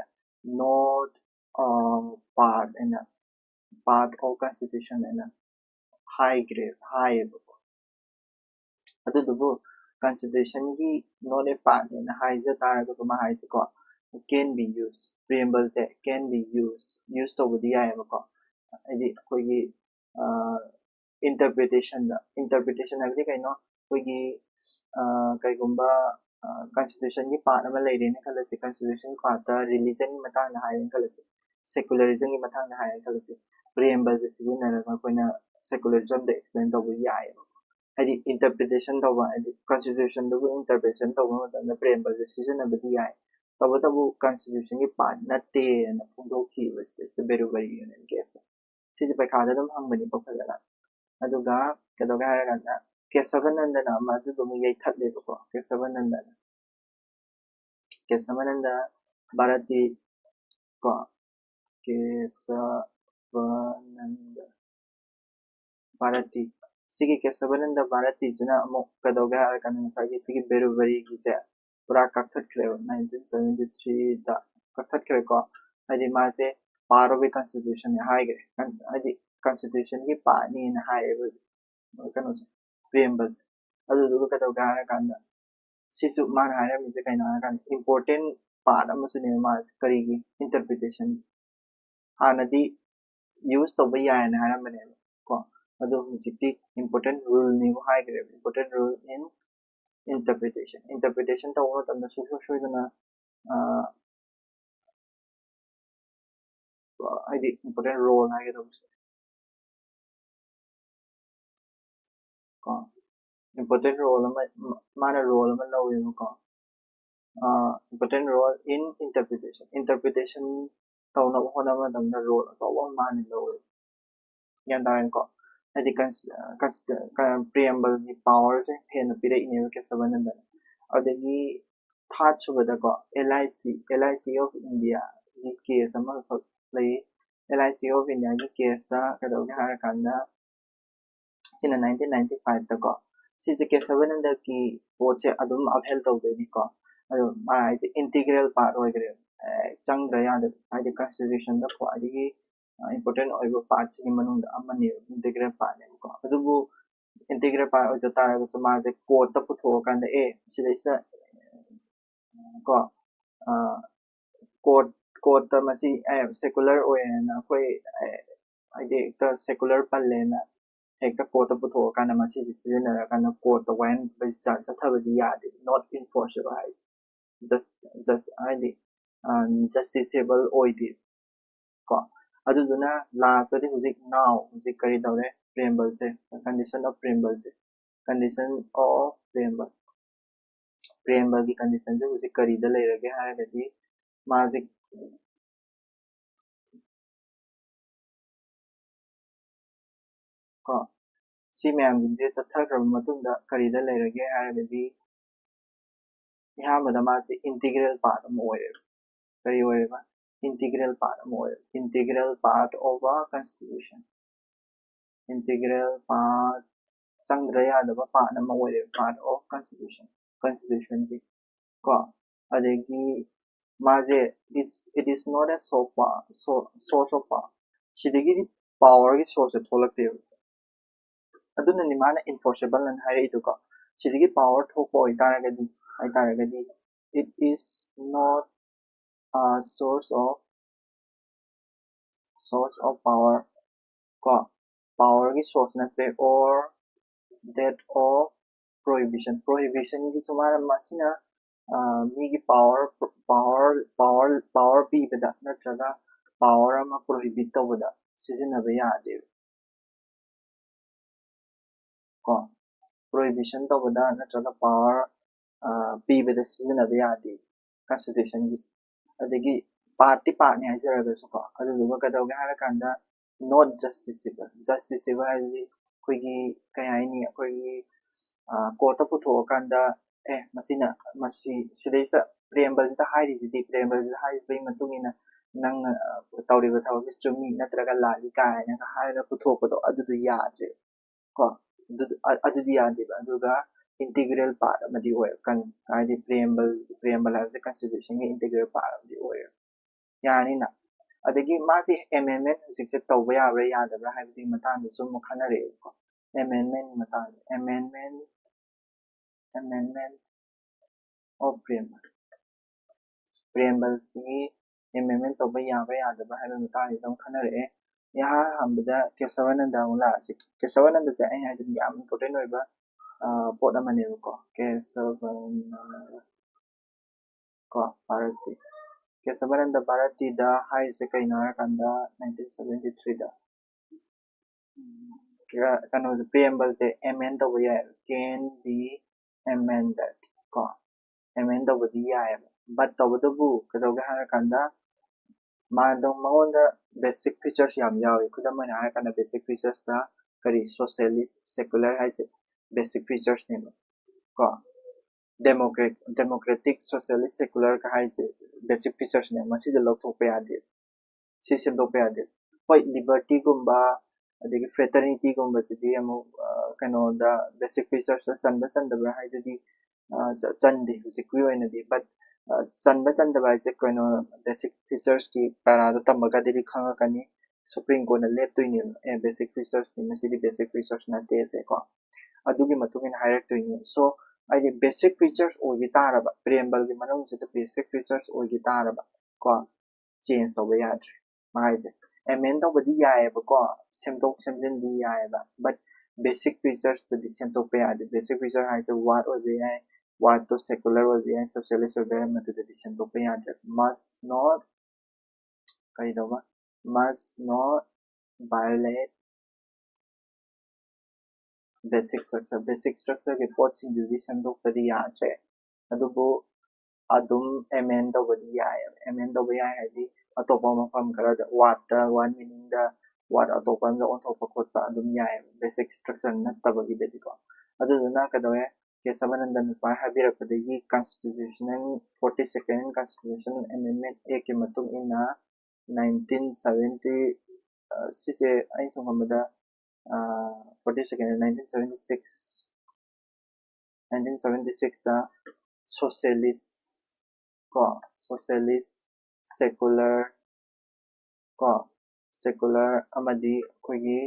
not part ꯍꯥꯏꯅ, part of constitution ꯍꯥꯏꯅ ꯍꯥꯏꯈ꯭ꯔꯦ, ꯍꯥꯏꯌꯦꯕꯀꯣ꯫ ꯑꯗꯨꯗꯨꯕꯨ constitution ꯒꯤ not a part ꯍꯥꯏꯅ ꯍꯥꯏꯖ ꯇꯥꯔꯒꯁꯨ ꯃꯥ ꯍꯥꯏꯁꯤꯀꯣ, can be used, preamble say can be used, use ꯇꯧꯕꯗꯤ ꯌꯥꯏꯑꯕꯀꯣ꯫ ꯍꯥꯏꯗꯤ ꯑꯩꯈꯣꯏꯒꯤ interpretation ꯗ, interpretation ꯍꯥꯏꯕꯗꯤ ꯀꯩꯅꯣ? ꯑꯩꯈꯣꯏꯒꯤ ꯀꯩꯒꯨꯝꯕ constitution ꯒꯤ part ꯑꯃ ꯂꯩꯔꯦꯅ ꯈꯜꯂꯁꯤ, constitution ꯒꯤ part ꯇ religion ꯒꯤ ꯃꯇꯥꯡꯗ ꯍꯥꯏꯔꯦꯅ ꯈꯜꯂꯁꯤ, secularism ꯒꯤ ꯃꯇꯥꯡꯗ ꯍꯥꯏꯔꯦꯅ ꯈꯜꯂꯁꯤ, preamble ꯁꯦ ꯁꯤꯖꯤꯟꯅꯔꯒ ꯑꯩꯈꯣꯏꯅ secularism ꯗ explain ꯇꯧꯕ ꯌꯥꯏꯑꯕ꯫ ꯍꯥꯏꯗꯤ interpretation ꯇꯧꯕ, ꯍꯥꯏꯗꯤ constitution ꯗꯨꯕꯨ interpretation ꯇꯧꯕ ꯃꯇꯝꯗ preamble ꯁꯦ ꯁꯤꯖꯤꯟꯅꯕꯗꯤ ꯌꯥꯏ, ꯇꯧꯕꯇꯕꯨ constitution ꯒꯤ part ꯅꯠꯇꯦꯅ ꯐꯣꯡꯗꯣꯛꯈꯤꯕ ꯁꯤꯗꯩꯁꯤꯗ Brewery Union case ꯇ꯫ ꯁꯤꯁꯦ ꯄꯩꯈꯥꯗ ꯑꯗꯨꯝ ꯍꯪꯕꯅꯤꯀꯣ ꯐꯖꯅ꯫ ꯑꯗꯨꯒ ꯀꯩꯗꯧꯒꯦ ꯍꯥꯏꯔꯀꯥꯟꯗ, ꯀꯦꯁꯕ ꯅꯟꯗꯅ ꯑꯃ ꯑꯗꯨꯗꯣ ꯑꯃꯨꯛ ꯌꯩꯊꯠꯂꯦꯕꯀꯣ, ꯀꯦꯁꯕ ꯅꯟꯗꯅ꯫ ꯀꯦꯁꯕ ꯅꯟꯗ ꯚꯥꯔꯇꯤ ꯀꯣ, ꯀꯦꯁꯕ ꯅꯟꯗ ꯚꯥꯔꯇꯤ꯫ ꯁꯤꯒꯤ ꯀꯦꯁꯕ ꯅꯟꯗ ꯚꯥꯔꯇꯤꯁꯤꯅ ꯑꯃꯨꯛ ꯀꯩꯗꯧꯒꯦ ꯍꯥꯏꯔꯀꯥꯟꯗ, ꯉꯁꯥꯏꯒꯤ ꯁꯤꯒꯤ Brewery ꯒꯤꯁꯦ ꯄꯨꯔꯥ ꯀꯛꯊꯠꯈ꯭ꯔꯦꯕ, nineteen seventy three ꯗ ꯀꯛꯊꯠꯈ꯭ꯔꯦꯀꯣ꯫ ꯍꯥꯏꯗꯤ ꯃꯥꯁꯦ part of a constitution ꯅꯦ ꯍꯥꯏꯈ꯭ꯔꯦ, ꯍꯥꯏꯗꯤ constitution ꯒꯤ part ꯅꯦꯅ ꯍꯥꯏꯌꯦꯕ ꯀꯩꯅꯣꯁꯦ, preamble ꯁꯦ꯫ ꯑꯗꯨꯗꯨꯒ ꯀꯩꯗꯧꯒꯦ ꯍꯥꯏꯔꯀꯥꯟꯗ, ꯁꯤꯁꯨ ꯃꯥꯅ ꯍꯥꯏꯔꯝꯃꯤꯁꯦ ꯀꯩꯅꯣ ꯍꯥꯏꯔꯀꯥꯟꯗ, important part ꯑꯃꯁꯨꯅꯦꯕ ꯃꯥꯁꯦ꯫ ꯀꯔꯤꯒꯤ? Interpretation꯫ ꯍꯥꯟꯅꯗꯤ use ꯇꯧꯕ ꯌꯥꯏꯌꯦꯅ ꯍꯥꯏꯔꯝꯕꯅꯦꯕ ꯀꯣ, ꯑꯗꯣ ꯍꯧꯖꯤꯛꯇꯤ important ruleꯅꯦꯕꯨ ꯍꯥꯏꯈ꯭ꯔꯦꯕ, important rule in interpretation꯫ Interpretation ꯇꯧꯕ ꯃꯇꯝꯗ ꯁꯨꯡꯁꯣꯏ ꯁꯣꯏꯗꯅ ꯑ, ꯍꯥꯏꯗꯤ important role ꯍꯥꯏꯒꯗꯧꯕꯁꯦ ꯀꯣ, important role ꯑꯃ, ꯃꯥꯅ role ꯑꯃ ꯂꯧꯋꯦꯕꯀꯣ꯫ Important role in interpretation꯫ Interpretation ꯇꯧꯅꯕ ꯍꯣꯠꯅꯕ ꯃꯇꯝꯗ role ꯑꯆꯧꯕ ꯑꯃ ꯃꯥꯅ ꯂꯧꯋꯦ꯫ ꯒ꯭ꯌꯥꯟ ꯇꯥꯔꯦꯀꯣ? ꯍꯥꯏꯗꯤ preambleꯒꯤ powerꯁꯦ ꯍꯦꯟꯅ ꯄꯤꯔꯛꯏꯅꯦꯕ ꯀꯦꯁꯕꯥꯅꯟꯗꯅ꯫ ꯑꯗꯒꯤ third ꯁꯨꯕꯗꯀꯣ, LIC, LIC of Indiaꯒꯤ case ꯑꯃꯈꯛ ꯂꯩ꯫ LIC of Indiaꯒꯤ caseꯇ ꯀꯩꯗꯧꯒꯦ ꯍꯥꯏꯔꯀꯥꯟꯗ, ꯁꯤꯅ nineteen ninety fiveꯇꯀꯣ, ꯁꯤꯁꯦ ꯀꯦꯁꯕꯥꯅꯟꯗꯒꯤ ꯄꯣꯠꯁꯦ ꯑꯗꯨꯝ upheld ꯇꯧꯗꯣꯏꯅꯤꯀꯣ꯫ ꯑꯗꯣ ꯃꯥ ꯍꯥꯏꯁꯦ integral part ꯑꯣꯏꯈ꯭ꯔꯦꯕ, ꯆꯪꯗ꯭ꯔ ꯌꯥꯗꯕ, ꯍꯥꯏꯗꯤ constitutionꯗ ꯈ꯭ꯋꯥꯏꯗꯒꯤ important ꯑꯣꯏꯕ partꯁꯤꯒꯤ ꯃꯅꯨꯡꯗ ꯑꯃꯅꯦꯕ, integral partꯅꯦꯕꯀꯣ꯫ ꯑꯗꯨꯕꯨ integral part ꯑꯣꯏꯖ ꯇꯥꯔꯒꯁꯨ ꯃꯥꯁꯦ courtꯇ ꯄꯨꯊꯣꯛꯑꯀꯥꯟꯗ, ꯑꯦ, ꯁꯤꯗꯩꯁꯤꯗ ꯀꯣ, court, courtꯇ ꯃꯁꯤ secular ꯑꯣꯏꯌꯦꯅ ꯑꯩꯈꯣꯏ, ꯍꯥꯏꯗꯤ ꯍꯦꯛꯇ secular ꯄꯜꯂꯦꯅ ꯍꯦꯛꯇ courtꯇ ꯄꯨꯊꯣꯛꯑꯀꯥꯟꯗ ꯃꯁꯤꯁꯦ ꯁꯤꯖꯤꯟꯅꯔꯀꯥꯟꯗ courtꯇ ꯋꯥꯌꯦꯜ ꯆꯠꯊꯕꯗꯤ ꯌꯥꯗꯦ, not enforceable ꯍꯥꯏꯁꯦ꯫ Just, just ꯍꯥꯏꯗꯤ justiciable ꯑꯣꯏꯗꯦ ꯀꯣ꯫ ꯑꯗꯨꯗꯨꯅ lastꯇꯗꯤ ꯍꯧꯖꯤꯛ now ꯍꯧꯖꯤꯛ ꯀꯔꯤ ꯇꯧꯔꯦ? Preambleꯁꯦ, condition of preambleꯁꯦ, condition of preamble, preambleꯒꯤ conditionꯁꯦ ꯍꯧꯖꯤꯛ ꯀꯔꯤꯗ ꯂꯩꯔꯒꯦ ꯍꯥꯏꯔꯒꯗꯤ, ꯃꯥꯁꯦ ꯀꯣ, ꯁꯤ ꯃꯌꯥꯝꯁꯤꯡꯁꯦ ꯆꯠꯊꯈ꯭ꯔꯕ ꯃꯇꯨꯡꯗ ꯀꯔꯤꯗ ꯂꯩꯔꯒꯦ ꯍꯥꯏꯔꯒꯗꯤ, ꯑꯍꯥꯟꯕꯗ ꯃꯥꯁꯦ integral part ꯑꯃ ꯑꯣꯏꯔꯦꯕ꯫ ꯀꯔꯤ ꯑꯣꯏꯔꯦꯕ? Integral part ꯑꯃ ꯑꯣꯏꯔꯦ, integral part of a constitution꯫ Integral part, ꯆꯪꯗ꯭ꯔ ꯌꯥꯗꯕ part ꯑꯃ ꯑꯣꯏꯔꯦꯕ, part of constitution, constitutionꯒꯤ ꯀꯣ꯫ ꯑꯗꯒꯤ ꯃꯥꯁꯦ, it's, it is not a source of power, source of power꯫ ꯁꯤꯗꯒꯤꯗꯤ powerꯒꯤ sourceꯁꯦ ꯊꯣꯛꯂꯛꯇꯦꯕ꯫ ꯑꯗꯨꯅꯅꯤ ꯃꯥꯅ enforceable ꯑꯅ ꯍꯥꯏꯔꯛꯏꯗꯨꯀꯣ꯫ ꯁꯤꯗꯒꯤ power ꯊꯣꯛꯄ ꯑꯣꯏꯇꯥꯔꯒꯗꯤ, ꯍꯥꯏꯇꯥꯔꯒꯗꯤ, it is not a source of, source of power ꯀꯣ꯫ powerꯒꯤ source ꯅꯠꯇ꯭ꯔꯦ, or that of prohibition꯫ Prohibitionꯒꯤꯁꯨ ꯃꯥꯅ ꯃꯁꯤꯅ ꯑ, ꯃꯤꯒꯤ power power power power ꯄꯤꯕꯗ ꯅꯠꯇ꯭ꯔꯒ power ꯑꯃ prohibit ꯇꯧꯕꯗ ꯁꯤꯖꯤꯟꯅꯕ ꯌꯥꯗꯦꯕ꯫ ꯀꯣ, prohibition ꯇꯧꯕꯗ ꯅꯠꯇ꯭ꯔꯒ power ꯄꯤꯕꯗ ꯁꯤꯖꯤꯟꯅꯕ ꯌꯥꯗꯦ constitutionꯒꯤꯁꯦ꯫ ꯑꯗꯒꯤ partꯇꯤ partꯅꯤ ꯍꯥꯏꯖꯔꯒꯁꯨꯀꯣ, ꯑꯗꯨꯗꯨꯒ ꯀꯩꯗꯧꯒꯦ ꯍꯥꯏꯔꯀꯥꯟꯗ not justiciable꯫ Justiciable ꯍꯥꯏꯕꯗꯤ ꯑꯩꯈꯣꯏꯒꯤ ꯀꯩ ꯍꯥꯏꯅꯤ, ꯑꯩꯈꯣꯏꯒꯤ courtꯇ ꯄꯨꯊꯣꯛꯑꯀꯥꯟꯗ ꯑꯦ ꯃꯁꯤꯅ ꯃꯁꯤ ꯁꯤꯗꯩꯁꯤꯗ preambleꯁꯤꯗ ꯍꯥꯏꯔꯤꯁꯤꯗꯤ, preambleꯁꯤꯗ ꯍꯥꯏꯔꯤꯕꯒꯤ ꯃꯇꯨꯡ ꯏꯟꯅ ꯅꯪꯅ ꯇꯧꯔꯤꯕ ꯊꯕꯛꯁꯤ ꯆꯨꯝꯃꯤ ꯅꯠꯇ꯭ꯔꯒ ꯂꯥꯜꯂꯤ ꯀꯥꯏꯅꯒ ꯍꯥꯏꯔꯒ ꯄꯨꯊꯣꯛꯄꯗꯣ ꯑꯗꯨꯗꯣ ꯌꯥꯗ꯭ꯔꯦꯕ꯫ ꯀꯣ, ꯑꯗꯨꯗꯤ ꯌꯥꯗꯦꯕ꯫ ꯑꯗꯨꯒ integral part ꯑꯃꯗꯤ ꯑꯣꯏ꯫ ꯍꯥꯏꯗꯤ preamble preamble ꯍꯥꯏꯕꯁꯦ constitutionꯒꯤ integral part ꯑꯃꯗꯤ ꯑꯣꯏꯔꯦ꯫ ꯌꯥꯔꯅꯤꯅ꯫ ꯑꯗꯒꯤ ꯃꯥꯁꯦ amendment ꯍꯧꯖꯤꯛꯁꯦ ꯇꯧꯕ ꯌꯥꯕ꯭ꯔꯥ ꯌꯥꯗꯕ꯭ꯔꯥ ꯍꯥꯏꯕꯁꯤꯒꯤ ꯃꯇꯥꯡꯗꯁꯨ ꯑꯃꯨꯛ ꯈꯟꯅꯔꯛꯑꯦꯕꯀꯣ꯫ Amendment ꯃꯇꯥꯡꯗ, amendment amendment of preamble꯫ Preambleꯁꯤꯒꯤ amendment ꯇꯧꯕ ꯌꯥꯕ꯭ꯔꯥ ꯌꯥꯗꯕ꯭ꯔꯥ ꯍꯥꯏꯕꯒꯤ ꯃꯇꯥꯡꯁꯤꯗ ꯑꯃꯨꯛ ꯈꯟꯅꯔꯛꯑꯦ꯫ ꯏꯍꯥꯟ ꯍꯥꯟꯕꯗ ꯀꯦꯁꯕꯥꯅꯟꯗ ꯑꯃꯨꯛ ꯂꯥꯛꯑꯁꯤ꯫ ꯀꯦꯁꯕꯥꯅꯟꯗꯁꯦ ꯑꯩꯅ ꯍꯥꯏꯗꯤ ꯌꯥꯝ important ꯑꯣꯏꯕ ꯄꯣꯠ ꯑꯃꯅꯦꯕꯀꯣ꯫ ꯀꯦꯁꯕꯥꯅꯟꯗ ꯀꯣ ꯚꯥꯔꯇꯤ꯫ ꯀꯦꯁꯕꯥꯅꯟꯗ ꯚꯥꯔꯇꯤꯗ ꯍꯥꯏꯔꯤꯁꯦ ꯀꯩꯅꯣ ꯍꯥꯏꯔꯀꯥꯟꯗ nineteen seventy threeꯗ ꯀꯩꯅꯣꯁꯦ, preambleꯁꯦ amend ꯇꯧꯕ ꯌꯥꯏ, can be amended ꯀꯣ, amend ꯇꯧꯕꯗꯤ ꯌꯥꯏꯑꯕ꯫ But ꯇꯧꯕꯇꯕꯨ ꯀꯩꯗꯧꯒꯦ ꯍꯥꯏꯔꯀꯥꯟꯗ ꯃꯥꯗꯣ ꯃꯉꯣꯟꯗ basic features ꯌꯥꯝ ꯌꯥꯎꯋꯤ꯫ ꯈꯨꯗꯝ ꯑꯣꯏꯅ ꯍꯥꯏꯔꯀꯥꯟꯗ basic featuresꯇ ꯀꯔꯤ, socialist secular ꯍꯥꯏꯁꯦ basic featuresꯅꯦꯕ ꯀꯣ꯫ Democrat democratic socialist secularꯒ ꯍꯥꯏꯔꯤꯁꯦ basic featuresꯅꯦ꯫ ꯃꯁꯤꯁꯦ ꯂꯧꯊꯣꯛꯄ ꯌꯥꯗꯦ, ꯁꯤ ꯁꯦꯝꯗꯣꯛꯄ ꯌꯥꯗꯦ꯫ ꯍꯣꯏ, libertyꯒꯨꯝꯕ ꯑꯗꯒꯤ fraternityꯒꯨꯝꯕꯁꯤꯗꯤ ꯑꯃꯨꯛ ꯀꯩꯅꯣꯗ basic featuresꯇ ꯆꯟꯕ ꯆꯟꯗꯕ꯭ꯔꯥ ꯍꯥꯏꯗꯨꯗꯤ ꯆꯟꯗꯦ ꯍꯧꯖꯤꯛꯀꯤ ꯑꯣꯏꯅꯗꯤ꯫ But ꯆꯟꯕ ꯆꯟꯗꯕ ꯍꯥꯏꯁꯦ ꯀꯩꯅꯣ, basic featuresꯀꯤ paraꯗ ꯇꯝꯃꯒꯗꯤ ꯈꯪꯉꯛꯀꯅꯤ꯫ Supreme Courtꯅ ꯂꯦꯞꯇꯣꯏꯅꯦꯕ, ꯑꯦ basic featuresꯅꯤ, ꯃꯁꯤꯗꯤ basic features ꯅꯠꯇꯦꯁꯦ ꯀꯣ꯫ ꯑꯗꯨꯒꯤ ꯃꯇꯨꯡ ꯏꯟꯅ ꯍꯥꯏꯔꯛꯇꯣꯏꯅꯤ꯫ So ꯍꯥꯏꯗꯤ basic features ꯑꯣꯏꯈꯤ ꯇꯥꯔꯕ, preambleꯒꯤ ꯃꯅꯨꯡꯁꯤꯗ basic features ꯑꯣꯏꯈꯤ ꯇꯥꯔꯕ ꯀꯣ, change ꯇꯧꯕ ꯌꯥꯗ꯭ꯔꯦ ꯃꯥꯏꯁꯦ꯫ ꯑꯦꯃꯦꯟ ꯇꯧꯕꯗꯤ ꯌꯥꯏꯑꯕꯀꯣ, ꯁꯦꯝꯗꯣꯛ ꯁꯦꯝꯖꯤꯟꯗꯤ ꯌꯥꯏꯑꯕ, but basic features ꯇꯨꯗꯤ ꯁꯦꯝꯗꯣꯛꯄ ꯌꯥꯗꯦ꯫ Basic feature ꯍꯥꯏꯁꯦ what ꯑꯣꯏꯕ ꯌꯥꯏ, what ꯇꯣ secular ꯑꯣꯏꯕ ꯌꯥꯏ, socialist ꯑꯣꯏꯕ ꯌꯥꯏ, ꯃꯗꯨꯗꯗꯤ ꯁꯦꯝꯗꯣꯛꯄ ꯌꯥꯗ꯭ꯔꯦ꯫ Must not, ꯀꯔꯤ ꯇꯧꯕ? Must not violate basic structure꯫ Basic structure ꯒꯤ ꯄꯣꯠꯁꯤꯡꯗꯨꯗꯤ ꯁꯦꯝꯗꯣꯛꯄꯗꯤ ꯌꯥꯗ꯭ꯔꯦ, ꯑꯗꯨꯕꯨ ꯑꯗꯨꯝ ꯑꯦꯃꯦꯟ ꯇꯧꯕꯗꯤ ꯌꯥꯏ꯫ ꯑꯦꯃꯦꯟ ꯇꯧꯕ ꯌꯥꯏ ꯍꯥꯏꯗꯤ ꯑꯇꯣꯞꯄ ꯃꯐꯝ ꯈꯔꯗ what ꯇ, what meaning ꯗ what ꯑꯇꯣꯞꯄ ꯑꯃꯗ ꯑꯣꯟꯊꯣꯛꯄ ꯈꯣꯠꯄ ꯑꯗꯨꯝ ꯌꯥꯏ, basic structure ꯅꯠꯇꯕꯒꯤꯗꯗꯤꯀꯣ꯫ ꯑꯗꯨꯗꯨꯅ ꯀꯩꯗꯧꯋꯦ, ꯀꯦꯁꯕꯥꯅꯟꯗꯅ ꯁꯨꯃꯥꯏꯅ ꯍꯥꯏꯕꯤꯔꯛꯄꯗꯒꯤ Constitutional, forty second Constitutional Amendment Act ꯀꯤ ꯃꯇꯨꯡ ꯏꯟꯅ nineteen seventy, ꯑ, ꯁꯤꯁꯦ ꯑꯩꯅ ꯁꯨꯝ ꯈꯟꯕꯗ, ꯑ, forty second, nineteen seventy six, nineteen seventy six ꯇ socialist ꯀꯣ, socialist, secular ꯀꯣ, secular ꯑꯃꯗꯤ ꯑꯩꯈꯣꯏꯒꯤ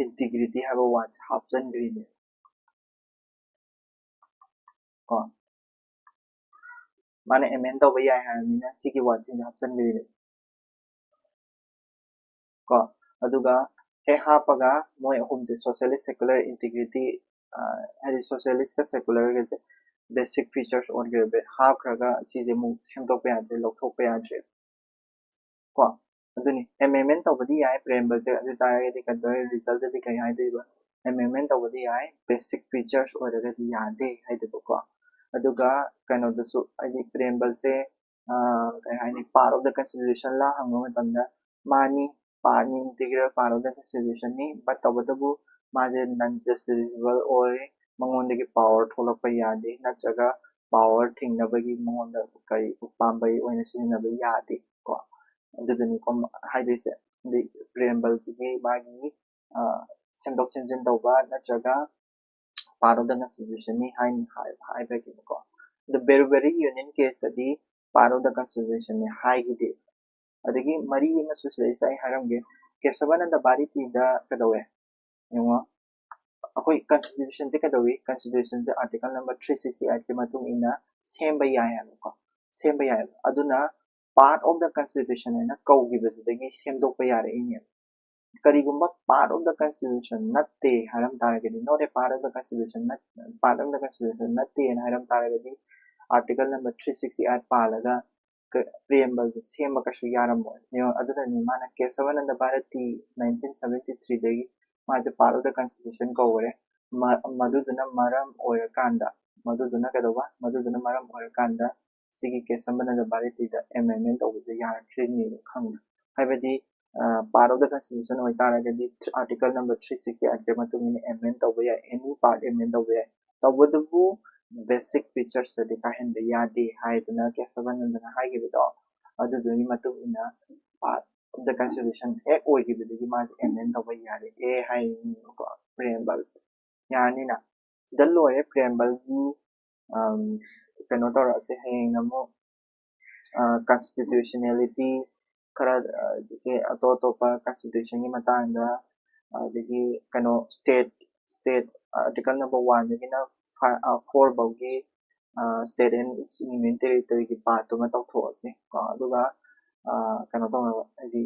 integrity ꯍꯥꯏꯕ word ꯁꯦ ꯍꯥꯞꯆꯤꯟꯈ꯭ꯔꯤꯅꯦ ꯀꯣ꯫ ꯃꯥꯅ ꯑꯦꯃꯦꯟ ꯇꯧꯕ ꯌꯥꯏ ꯍꯥꯏꯔꯕꯅꯤꯅ ꯁꯤꯒꯤ word ꯁꯤꯡꯁꯦ ꯍꯥꯞꯆꯤꯟꯈ꯭ꯔꯤꯅꯦ ꯀꯣ꯫ ꯑꯗꯨꯒ ꯍꯦꯛ ꯍꯥꯞꯄꯒ ꯃꯣꯏ ꯑꯍꯨꯝꯁꯦ, socialist, secular, integrity, ꯑ, ꯍꯥꯏꯗꯤ socialist ꯀ secular ꯒꯁꯦ basic features ꯑꯣꯟꯈ꯭ꯔꯦ, ꯍꯥꯞꯈ꯭ꯔꯒ ꯁꯤꯁꯦ ꯑꯃꯨꯛ ꯁꯦꯝꯗꯣꯛꯄ ꯌꯥꯗ꯭ꯔꯦ, ꯂꯧꯊꯣꯛꯄ ꯌꯥꯗ꯭ꯔꯦ ꯀꯣ꯫ ꯑꯗꯨꯅꯤ, amendment ꯇꯧꯕꯗꯤ ꯌꯥꯏ preamble ꯁꯦ, ꯑꯗꯨ ꯇꯥꯔꯒꯗꯤ ꯀꯩꯗꯧꯔꯦ, result ꯇꯗꯤ ꯀꯩ ꯍꯥꯏꯗꯣꯏꯕ? Amendment ꯇꯧꯕꯗꯤ ꯌꯥꯏ, basic features ꯑꯣꯏꯔꯒꯗꯤ ꯌꯥꯗꯦ ꯍꯥꯏꯗꯣꯏꯕꯀꯣ꯫ ꯑꯗꯨꯒ ꯀꯩꯅꯣꯗꯁꯨ, ꯍꯥꯏꯗꯤ preamble ꯁꯦ, ꯑ, ꯀꯩ ꯍꯥꯏꯅꯤ, part of the Constitution ꯂꯥ ꯍꯪꯕ ꯃꯇꯝꯗ ꯃꯥꯅꯤ, part ꯅꯤ, integral part of the Constitution ꯅꯤ, but ꯇꯧꯕꯇꯕꯨ ꯃꯥꯁꯦ non justiciable ꯑꯣꯏ, ꯃꯉꯣꯟꯗꯒꯤ power ꯊꯣꯛꯂꯛꯄ ꯌꯥꯗꯦ, ꯅꯠꯇ꯭ꯔꯒ power ꯊꯤꯡꯅꯕꯒꯤ ꯃꯉꯣꯟꯗ ꯀꯔꯤ ꯄꯥꯝꯕꯩ ꯑꯣꯏꯅ ꯁꯤꯖꯤꯟꯅꯕ ꯌꯥꯗꯦ ꯀꯣ꯫ ꯑꯗꯨꯗꯨꯅꯤꯀꯣ ꯍꯥꯏꯗꯣꯏꯁꯦ꯫ ꯑꯗꯩ preamble ꯁꯤꯗꯤ ꯃꯥꯒꯤ, ꯑ, ꯁꯦꯝꯗꯣꯛ ꯁꯦꯝꯖꯤꯟ ꯇꯧꯕ ꯅꯠꯇ꯭ꯔꯒ part of the Constitution ꯅꯤ ꯍꯥꯏꯅ ꯍꯥꯏ-, ꯍꯥꯏꯕꯒꯤꯅꯤꯀꯣ꯫ ꯑꯗꯣ Brewery Union case ꯇꯗꯤ part of the Constitution ꯅꯤ ꯍꯥꯏꯈꯤꯗꯦ꯫ ꯑꯗꯒꯤ ꯃꯔꯤ ꯑꯃꯁꯨ ꯁꯤꯗꯩꯁꯤꯗ ꯑꯩ ꯍꯥꯏꯔꯝꯒꯦ꯫ ꯀꯦꯁꯕꯥꯅꯟꯗ ꯚꯥꯔꯇꯤꯗ ꯀꯩꯗꯧꯋꯦ? ꯌꯦꯡꯉꯣ, ꯑꯩꯈꯣꯏ Constitution ꯁꯦ ꯀꯩꯗꯧꯏ? Constitution ꯁꯦ article number three sixty eight ꯀꯤ ꯃꯇꯨꯡ ꯏꯟꯅ ꯁꯦꯝꯕ ꯌꯥꯏ ꯍꯥꯏꯕꯀꯣ, ꯁꯦꯝꯕ ꯌꯥꯏ ꯍꯥꯏꯕ꯫ ꯑꯗꯨꯅ part of the constitution ꯍꯥꯏꯅ ꯀꯧꯈꯤꯕꯁꯤꯗꯒꯤ ꯁꯦꯝꯗꯣꯛꯄ ꯌꯥꯔꯛꯏꯅꯦꯕ꯫ ꯀꯔꯤꯒꯨꯝꯕ part of the constitution ꯅꯠꯇꯦ ꯍꯥꯏꯔꯝ ꯇꯥꯔꯒꯗꯤ, not a part of the constitution, part of the constitution ꯅꯠꯇꯦꯅ ꯍꯥꯏꯔꯝ ꯇꯥꯔꯒꯗꯤ, article number three sixty eight ꯄꯥꯜꯂꯒ preamble ꯁꯦꯝꯕ ꯀꯩꯁꯨ ꯌꯥꯔꯝꯃꯣꯏ꯫ ꯑꯗꯨꯅꯅꯤ ꯃꯥꯅ ꯀꯦꯁꯕꯥꯅꯟꯗ ꯚꯥꯔꯇꯤ nineteen seventy three ꯗꯒꯤ ꯃꯥꯁꯦ part of the constitution ꯀꯧꯈꯔꯦ꯫ ꯃꯗꯨꯗꯨꯅ ꯃꯔꯝ ꯑꯣꯏꯔꯀꯥꯟꯗ, ꯃꯗꯨꯗꯨꯅ ꯀꯩꯗꯧꯕ ꯃꯗꯨꯗꯨꯅ ꯃꯔꯝ ꯑꯣꯏꯔꯀꯥꯟꯗ ꯁꯤꯒꯤ ꯀꯦꯁꯕꯥꯅꯟꯗ ꯚꯥꯔꯇꯤꯗ amendment ꯇꯧꯕꯁꯦ ꯌꯥꯔꯛꯈ꯭ꯔꯤꯅꯦꯕ, ꯈꯪꯕ꯭ꯔꯥ? ꯍꯥꯏꯕꯗꯤ part of the constitution ꯑꯣꯏꯇꯥꯔꯒꯗꯤ article number three sixty eight ꯀꯤ ꯃꯇꯨꯡ ꯏꯟꯅ amend ꯇꯧꯕ ꯌꯥꯏ, any part amend ꯇꯧꯕ ꯌꯥꯏ꯫ ꯇꯧꯕꯇꯕꯨ basic features ꯇꯗꯤ ꯀꯥꯏꯍꯟꯕ ꯌꯥꯗꯦ ꯍꯥꯏꯗꯨꯅ ꯀꯦꯁꯕꯥꯅꯟꯗꯅ ꯍꯥꯏꯈꯤꯕꯗꯣ, ꯑꯗꯨꯗꯨꯒꯤ ꯃꯇꯨꯡ ꯏꯟꯅ part of the constitution act ꯑꯣꯏꯈꯤꯕꯗꯒꯤ ꯃꯥꯁꯦ amend ꯇꯧꯕ ꯌꯥꯔꯛꯑꯦ ꯍꯥꯏꯔꯤꯅꯦꯕꯀꯣ, preamble ꯁꯦ꯫ ꯌꯥꯔꯅꯤꯅ? ꯁꯤꯗ ꯂꯣꯏꯔꯦ preamble ꯒꯤ ꯀꯩꯅꯣ ꯇꯧꯔꯛꯑꯁꯦ꯫ ꯍꯌꯦꯡ ꯑꯃꯨꯛ constitutionality ꯈꯔ, ꯑꯗꯒꯤ ꯑꯇꯣꯞ ꯑꯇꯣꯞꯄ constitution ꯒꯤ ꯃꯇꯥꯡꯗ, ꯑꯗꯒꯤ ꯀꯩꯅꯣ state state article number one ꯗꯒꯤꯅ four ꯐꯥꯎꯒꯤ state and its union territory ꯒꯤ part ꯇꯨꯃ ꯇꯧꯊꯣꯛꯑꯁꯦ ꯀꯣ꯫ ꯑꯗꯨꯒ ꯀꯩꯅꯣ ꯇꯧꯅꯕ, ꯍꯥꯏꯗꯤ